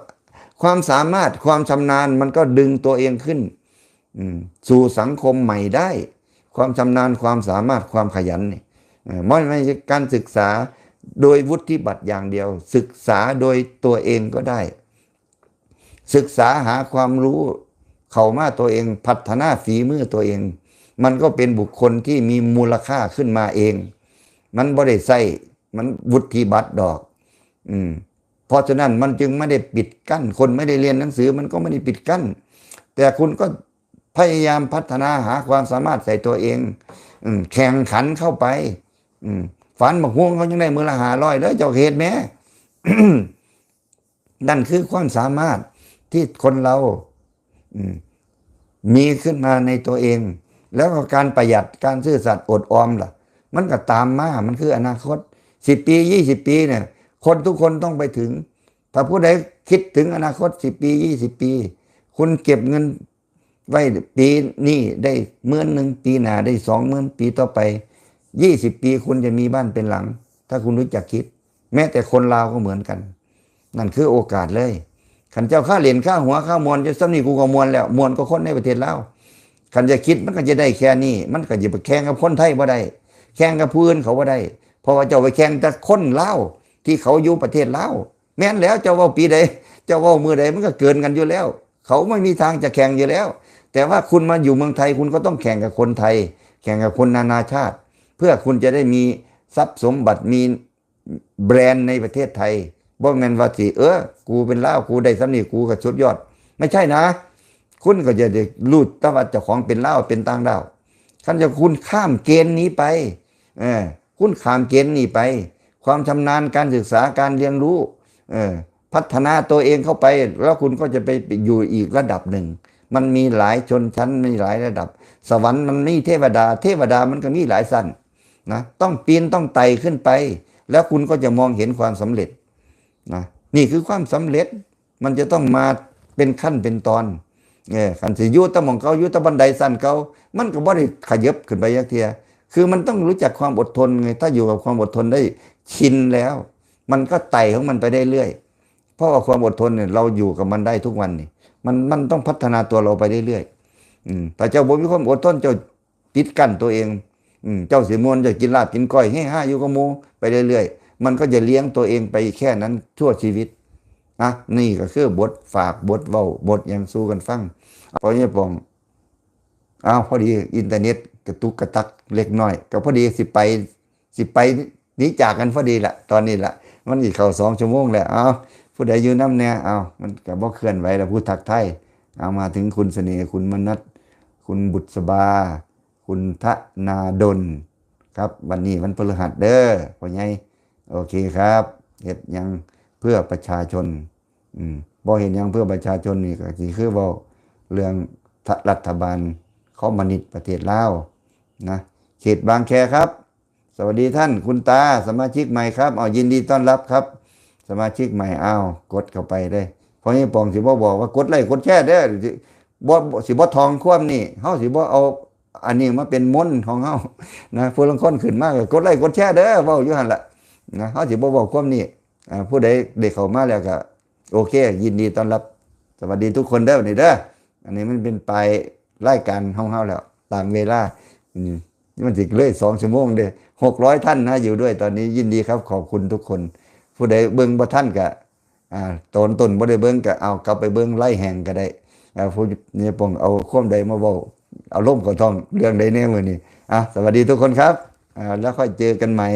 ຄວາມສາມາດ ຄວາມຊຳນານ ມັນກໍດຶງຕົວເອງຂຶ້ນ ອືມ ສູ່ສັງຄົມໃໝ່ໄດ້. ຄວາມຊຳນານ ຄວາມສາມາດ ຄວາມຂະຫຍັນນີ້ ເອີ ມັນແມ່ນການສຶກສາໂດຍວຸດທິບັດຢ່າງດຽວ ສຶກສາໂດຍຕົວເອງກໍໄດ້ ສຶກສາຫາຄວາມຮູ້ ເຂົ້າມາຕົວເອງ ພັດທະນາຝີມືຕົວເອງ ມັນກໍເປັນບຸກຄົນທີ່ມີມູນລະຄ່າຂຶ້ນມາເອງ. ມັນບໍ່ໄດ້ໃຊ້ ມັນວຸດທິບັດດອກ. ອືມ ເພາະສະນັ້ນມັນຈຶ່ງບໍ່ໄດ້ປິດກັ້ນ. ຄົນໄມ່ໄດ້ຮຽນໜັງສື ມັນກໍບໍ່ໄດ້ປິດກັ້ນ. ແຕ່ຄຸນກໍພະຍາຍາມພັດທະນາ ຫາຄວາມສາມາດໃສ່ຕົວເອງ. ອືມ ແຂ່ງຂັນເຂົ້າໄປ. ອືມ ຝານບັກຮວງເຂົາຍັງໄດ້ມື້ລະຫ້າຮ້ອຍເລີຍ ເຈົ້າກໍເຮັດແມ້. ນັ້ນຄືຄວາມສາມາດທີ່ຄົນເຮົາ ອືມ ມີຂຶ້ນມາໃນຕົວເອງ. ແລ້ວກໍການປະຢັດ ການຊື່ສັດ ອົດອອມລະ ມັນກໍຕາມມາ. ມັນຄືອະນາຄົດ ສິບປີ ຊາວປີນີ້ ຄົນທຸກຄົນຕ້ອງໄປເຖິງ. ຖ້າຜູ້ໃດຄິດເຖິງອະນາຄົດ ສິບປີ ຊາວປີ ຄຸນເກັບເງິນໄວ້ປີນີ້ໄດ້ໝື່ນໜຶ່ງ ປີໜ້າໄດ້ສອງໝື່ນ ປີຕໍ່ໄປຊາວປີ ຄຸນຈະມີບ້ານເປັນຫຼັງ ຖ້າຄຸນຮູ້ຈັກຄິດ. ແມ້ແຕ່ຄົນລາວກໍເໝືອນກັນ. ນັ້ນຄືໂອກາດເລີຍ. ຄັນເຈົ້າຄາເຫຼັ້ນຄາຫົວຄາມ່ວນຢູ່ສ່ຳນີ້ ກູກໍມ່ວນແລ້ວ ມ່ວນກວ່າຄົນໃນປະເທດລາວ. ຄັນຈະຄິດ ມັນກໍຈະໄດ້ແຄ່ນີ້ ມັນກໍຈະໄປແຂ່ງກັບຄົນໄທບໍ່ໄດ້ ແຂ່ງກັບຜູ້ອື່ນເຂົາບໍ່ໄດ້ ເພາະວ່າເຈົ້າໄປແຂ່ງແຕ່ຄົນລາວທີ່ເຂົາຢູ່ປະເທດລາວ. ແມ່ນແລ້ວ ເຈົ້າເວົ້າປີໃດ ເຈົ້າເວົ້າມື້ໃດ ມັນກໍເກີນກັນຢູ່ແລ້ວ. ເຂົາບໍ່ມີທາງຈະແຂ່ງຢູ່ແລ້ວ. ແຕ່ວ່າຄຸນມາຢູ່ເມືອງໄທ ຄຸນກໍຕ້ອງແຂ່ງກັບຄົນໄທ ແຂ່ງກັບຄົນນານາຊາດ ເພື່ອຄຸນຈະໄດ້ມີຊັບສົມບັດ ມີ ແບຣນໃນປະເທດໄທ. ບໍ່ແມ່ນວ່າຊິ ເອີ ກູເປັນລາວ ກູໄດ້ສ່ຳນີ້ ກູກໍສຸດຍອດ. ບໍ່ໃຊ່ນະ. ຄຸນກໍຈະໄດ້ຮູ້ແຕ່ວ່າເຈົ້າຂອງເປັນລາວ ເປັນຕ່າງດ້າວ. ຄັນຈະ ຄຸນຂ້າມເກນນີ້ໄປ ເອີ ຄຸນຂ້າມເກນນີ້ໄປ ຄວາມຊຳນານ ການສຶກສາ ການຮຽນຮູ້ ເອີ ພັດທະນາຕົວເອງເຂົ້າໄປ ແລ້ວຄຸນກໍຈະໄປ ໄປຢູ່ອີກລະດັບໜຶ່ງ. ມັນມີຫຼາຍຊົນຊັ້ນ ມີຫຼາຍລະດັບ. ສະຫວັນມັນມີເທວະດາ ເທວະດາມັນກໍມີຫຼາຍຊັ້ນ. ນະ ຕ້ອງປີນ ຕ້ອງໄຕ່ຂຶ້ນໄປ ແລ້ວຄຸນກໍຈະມອງເຫັນຄວາມສຳເລັດນະ. ນີ້ຄືຄວາມສຳເລັດ ມັນຈະຕ້ອງມາເປັນຂັ້ນເປັນຕອນ. ເອີ ຄັນຊິຢູ່ແຕ່ໝ່ອງເກົ່າ ຢູ່ແຕ່ບັນໄດຊັ້ນເກົ່າ ມັນກໍບໍ່ໄດ້ຂະຫຍັບຂຶ້ນໄປຈັກເທື່ອ. ຄືມັນຕ້ອງຮູ້ຈັກຄວາມອົດທົນໄງ. ຖ້າຢູ່ກັບຄວາມອົດທົນໄດ້ ຊິນແລ້ວ ມັນກໍໄຕ່ຂອງມັນໄປເລື້ອຍໆ. ເພາະວ່າຄວາມອົດທົນນີ້ ເຮົາຢູ່ກັບມັນໄດ້ທຸກວັນນີ້ ມັນ ມັນຕ້ອງພັດທະນາຕົວເຮົາໄປເລື້ອຍໆ. ອືມ ຖ້າເຈົ້າບໍ່ມີຄວາມອົດທົນ ເຈົ້າ ປິດກັ້ນຕົວເອງ. ອືມ ເຈົ້າຊິມ່ວນ ເຈົ້າກິນລາບກິນກ້ອຍ ເຮຮາຢູ່ກັບໝູ່ໄປເລື້ອຍໆ ມັນກໍຈະລ້ຽງຕົວເອງໄປແຄ່ນັ້ນຊົ່ວຊີວິດ. ນະ ນີ້ກໍຄືບົດຝາກ ບົດເວົ້າ ບົດຫຍັງສູ່ກັນຟັງ. ເພາະຍາຍປອງ ອ້າວ ພໍດີອິນເຕີເນັດກະຕຸກກະຕັກເລັກນ້ອຍ ກໍພໍດີຊິໄປ ຊິໄປ ໜີຈາກກັນພໍດີລະ ຕອນນີ້ລະ ມັນຊິເຂົ້າສອງຊົ່ວໂມງແລ້ວ. ເອົາ ຜູ້ໃດຢູ່ນຳແດ່? ເອົາ ມັນກໍບໍ່ເຄື່ອນໄຫວລະ ຜູ້ທັກທາຍ. ເອົາ ມາເຖິງຄຸນສະເໜ່ ຄຸນມະນັດ ຄຸນບຸດສະບາ ຄຸນທະນາດົນ ຄັບ ວັນນີ້ວັນພະฤຫັດເດີພໍ່ໃຫຍ່. ໂອເຄຄັບ ເຮັດຫຍັງເພື່ອປະຊາຊົນ? ອືມ ບໍ່ເຮັດຫຍັງເພື່ອປະຊາຊົນນີ້ ກໍຊິຄືເວົ້າເລື່ອງ ທະ ລັດຖະບານຄອມມູນິດປະເທດລາວນະ. ເຂດບາງແຄຄັບ. ສະຫວັດດີທ່ານ ຄຸນຕາ ສະມາຊິກໃໝ່ຄັບ. ເອົາ ຍິນດີຕ້ອນຮັບຄັບ ສະມາຊິກໃໝ່. ອ້າວ ກົດເຂົ້າໄປເດີ້. ພໍ່ໃຫຍ່ປອງຊິບໍ່ບອກວ່າກົດໄລກົດແຊເດີ້ ຊິບໍ່ ຊິບໍ່ທ່ອງຄວາມນີ້ ເຮົາຊິບໍ່ເອົາອັນນີ້ມາເປັນມົນຂອງເຮົານະ. ຜູ້ລາງຄົນຂຶ້ນມາກໍກົດໄລກົດແຊເດີ້ ເວົ້າຢູ່ຫັ້ນລະນະ. ເຮົາຊິບໍ່ເວົ້າຄວາມນີ້. ອາ ຜູ້ໃດໄດ້ເຂົ້າມາແລ້ວກໍ ໂອເຄ ຍິນດີຕ້ອນຮັບ ສະຫວັດດີທຸກຄົນເດີ້ ນີ້ເດີ້. ອັນນີ້ມັນເປັນປາຍລາຍການຂອງເຮົາແລ້ວ ຕາມເວລາ. ອືມ ມັນຊິເລີຍສອງຊົ່ວໂມງເດ້. ຫົກຮ້ອຍທ່ານນະ ຢູ່ດ້ວຍຕອນນີ້ ຍິນດີຄັບ ຂອບຄຸນທຸກຄົນ. ຜູ້ໃດເບິ່ງບໍ່ທັນກະ ອາ ຕອນຕົ້ນບໍ່ໄດ້ເບິ່ງກະເອົາກັບໄປເບິ່ງໄລແຮງກະໄດ້. ອາ ຜູ້ນີ້ປອງເອົາຄວາມໃດມາເວົ້າ ອາລົມເຂົ້າທ້ອງ ເລື່ອງໃດແດ່ມື້ນີ້? ອາ ສະຫວັດດີທຸກຄົນຄັບ. ອາ ແລ້ວຄ່ອຍເຈີກັນໃໝ່.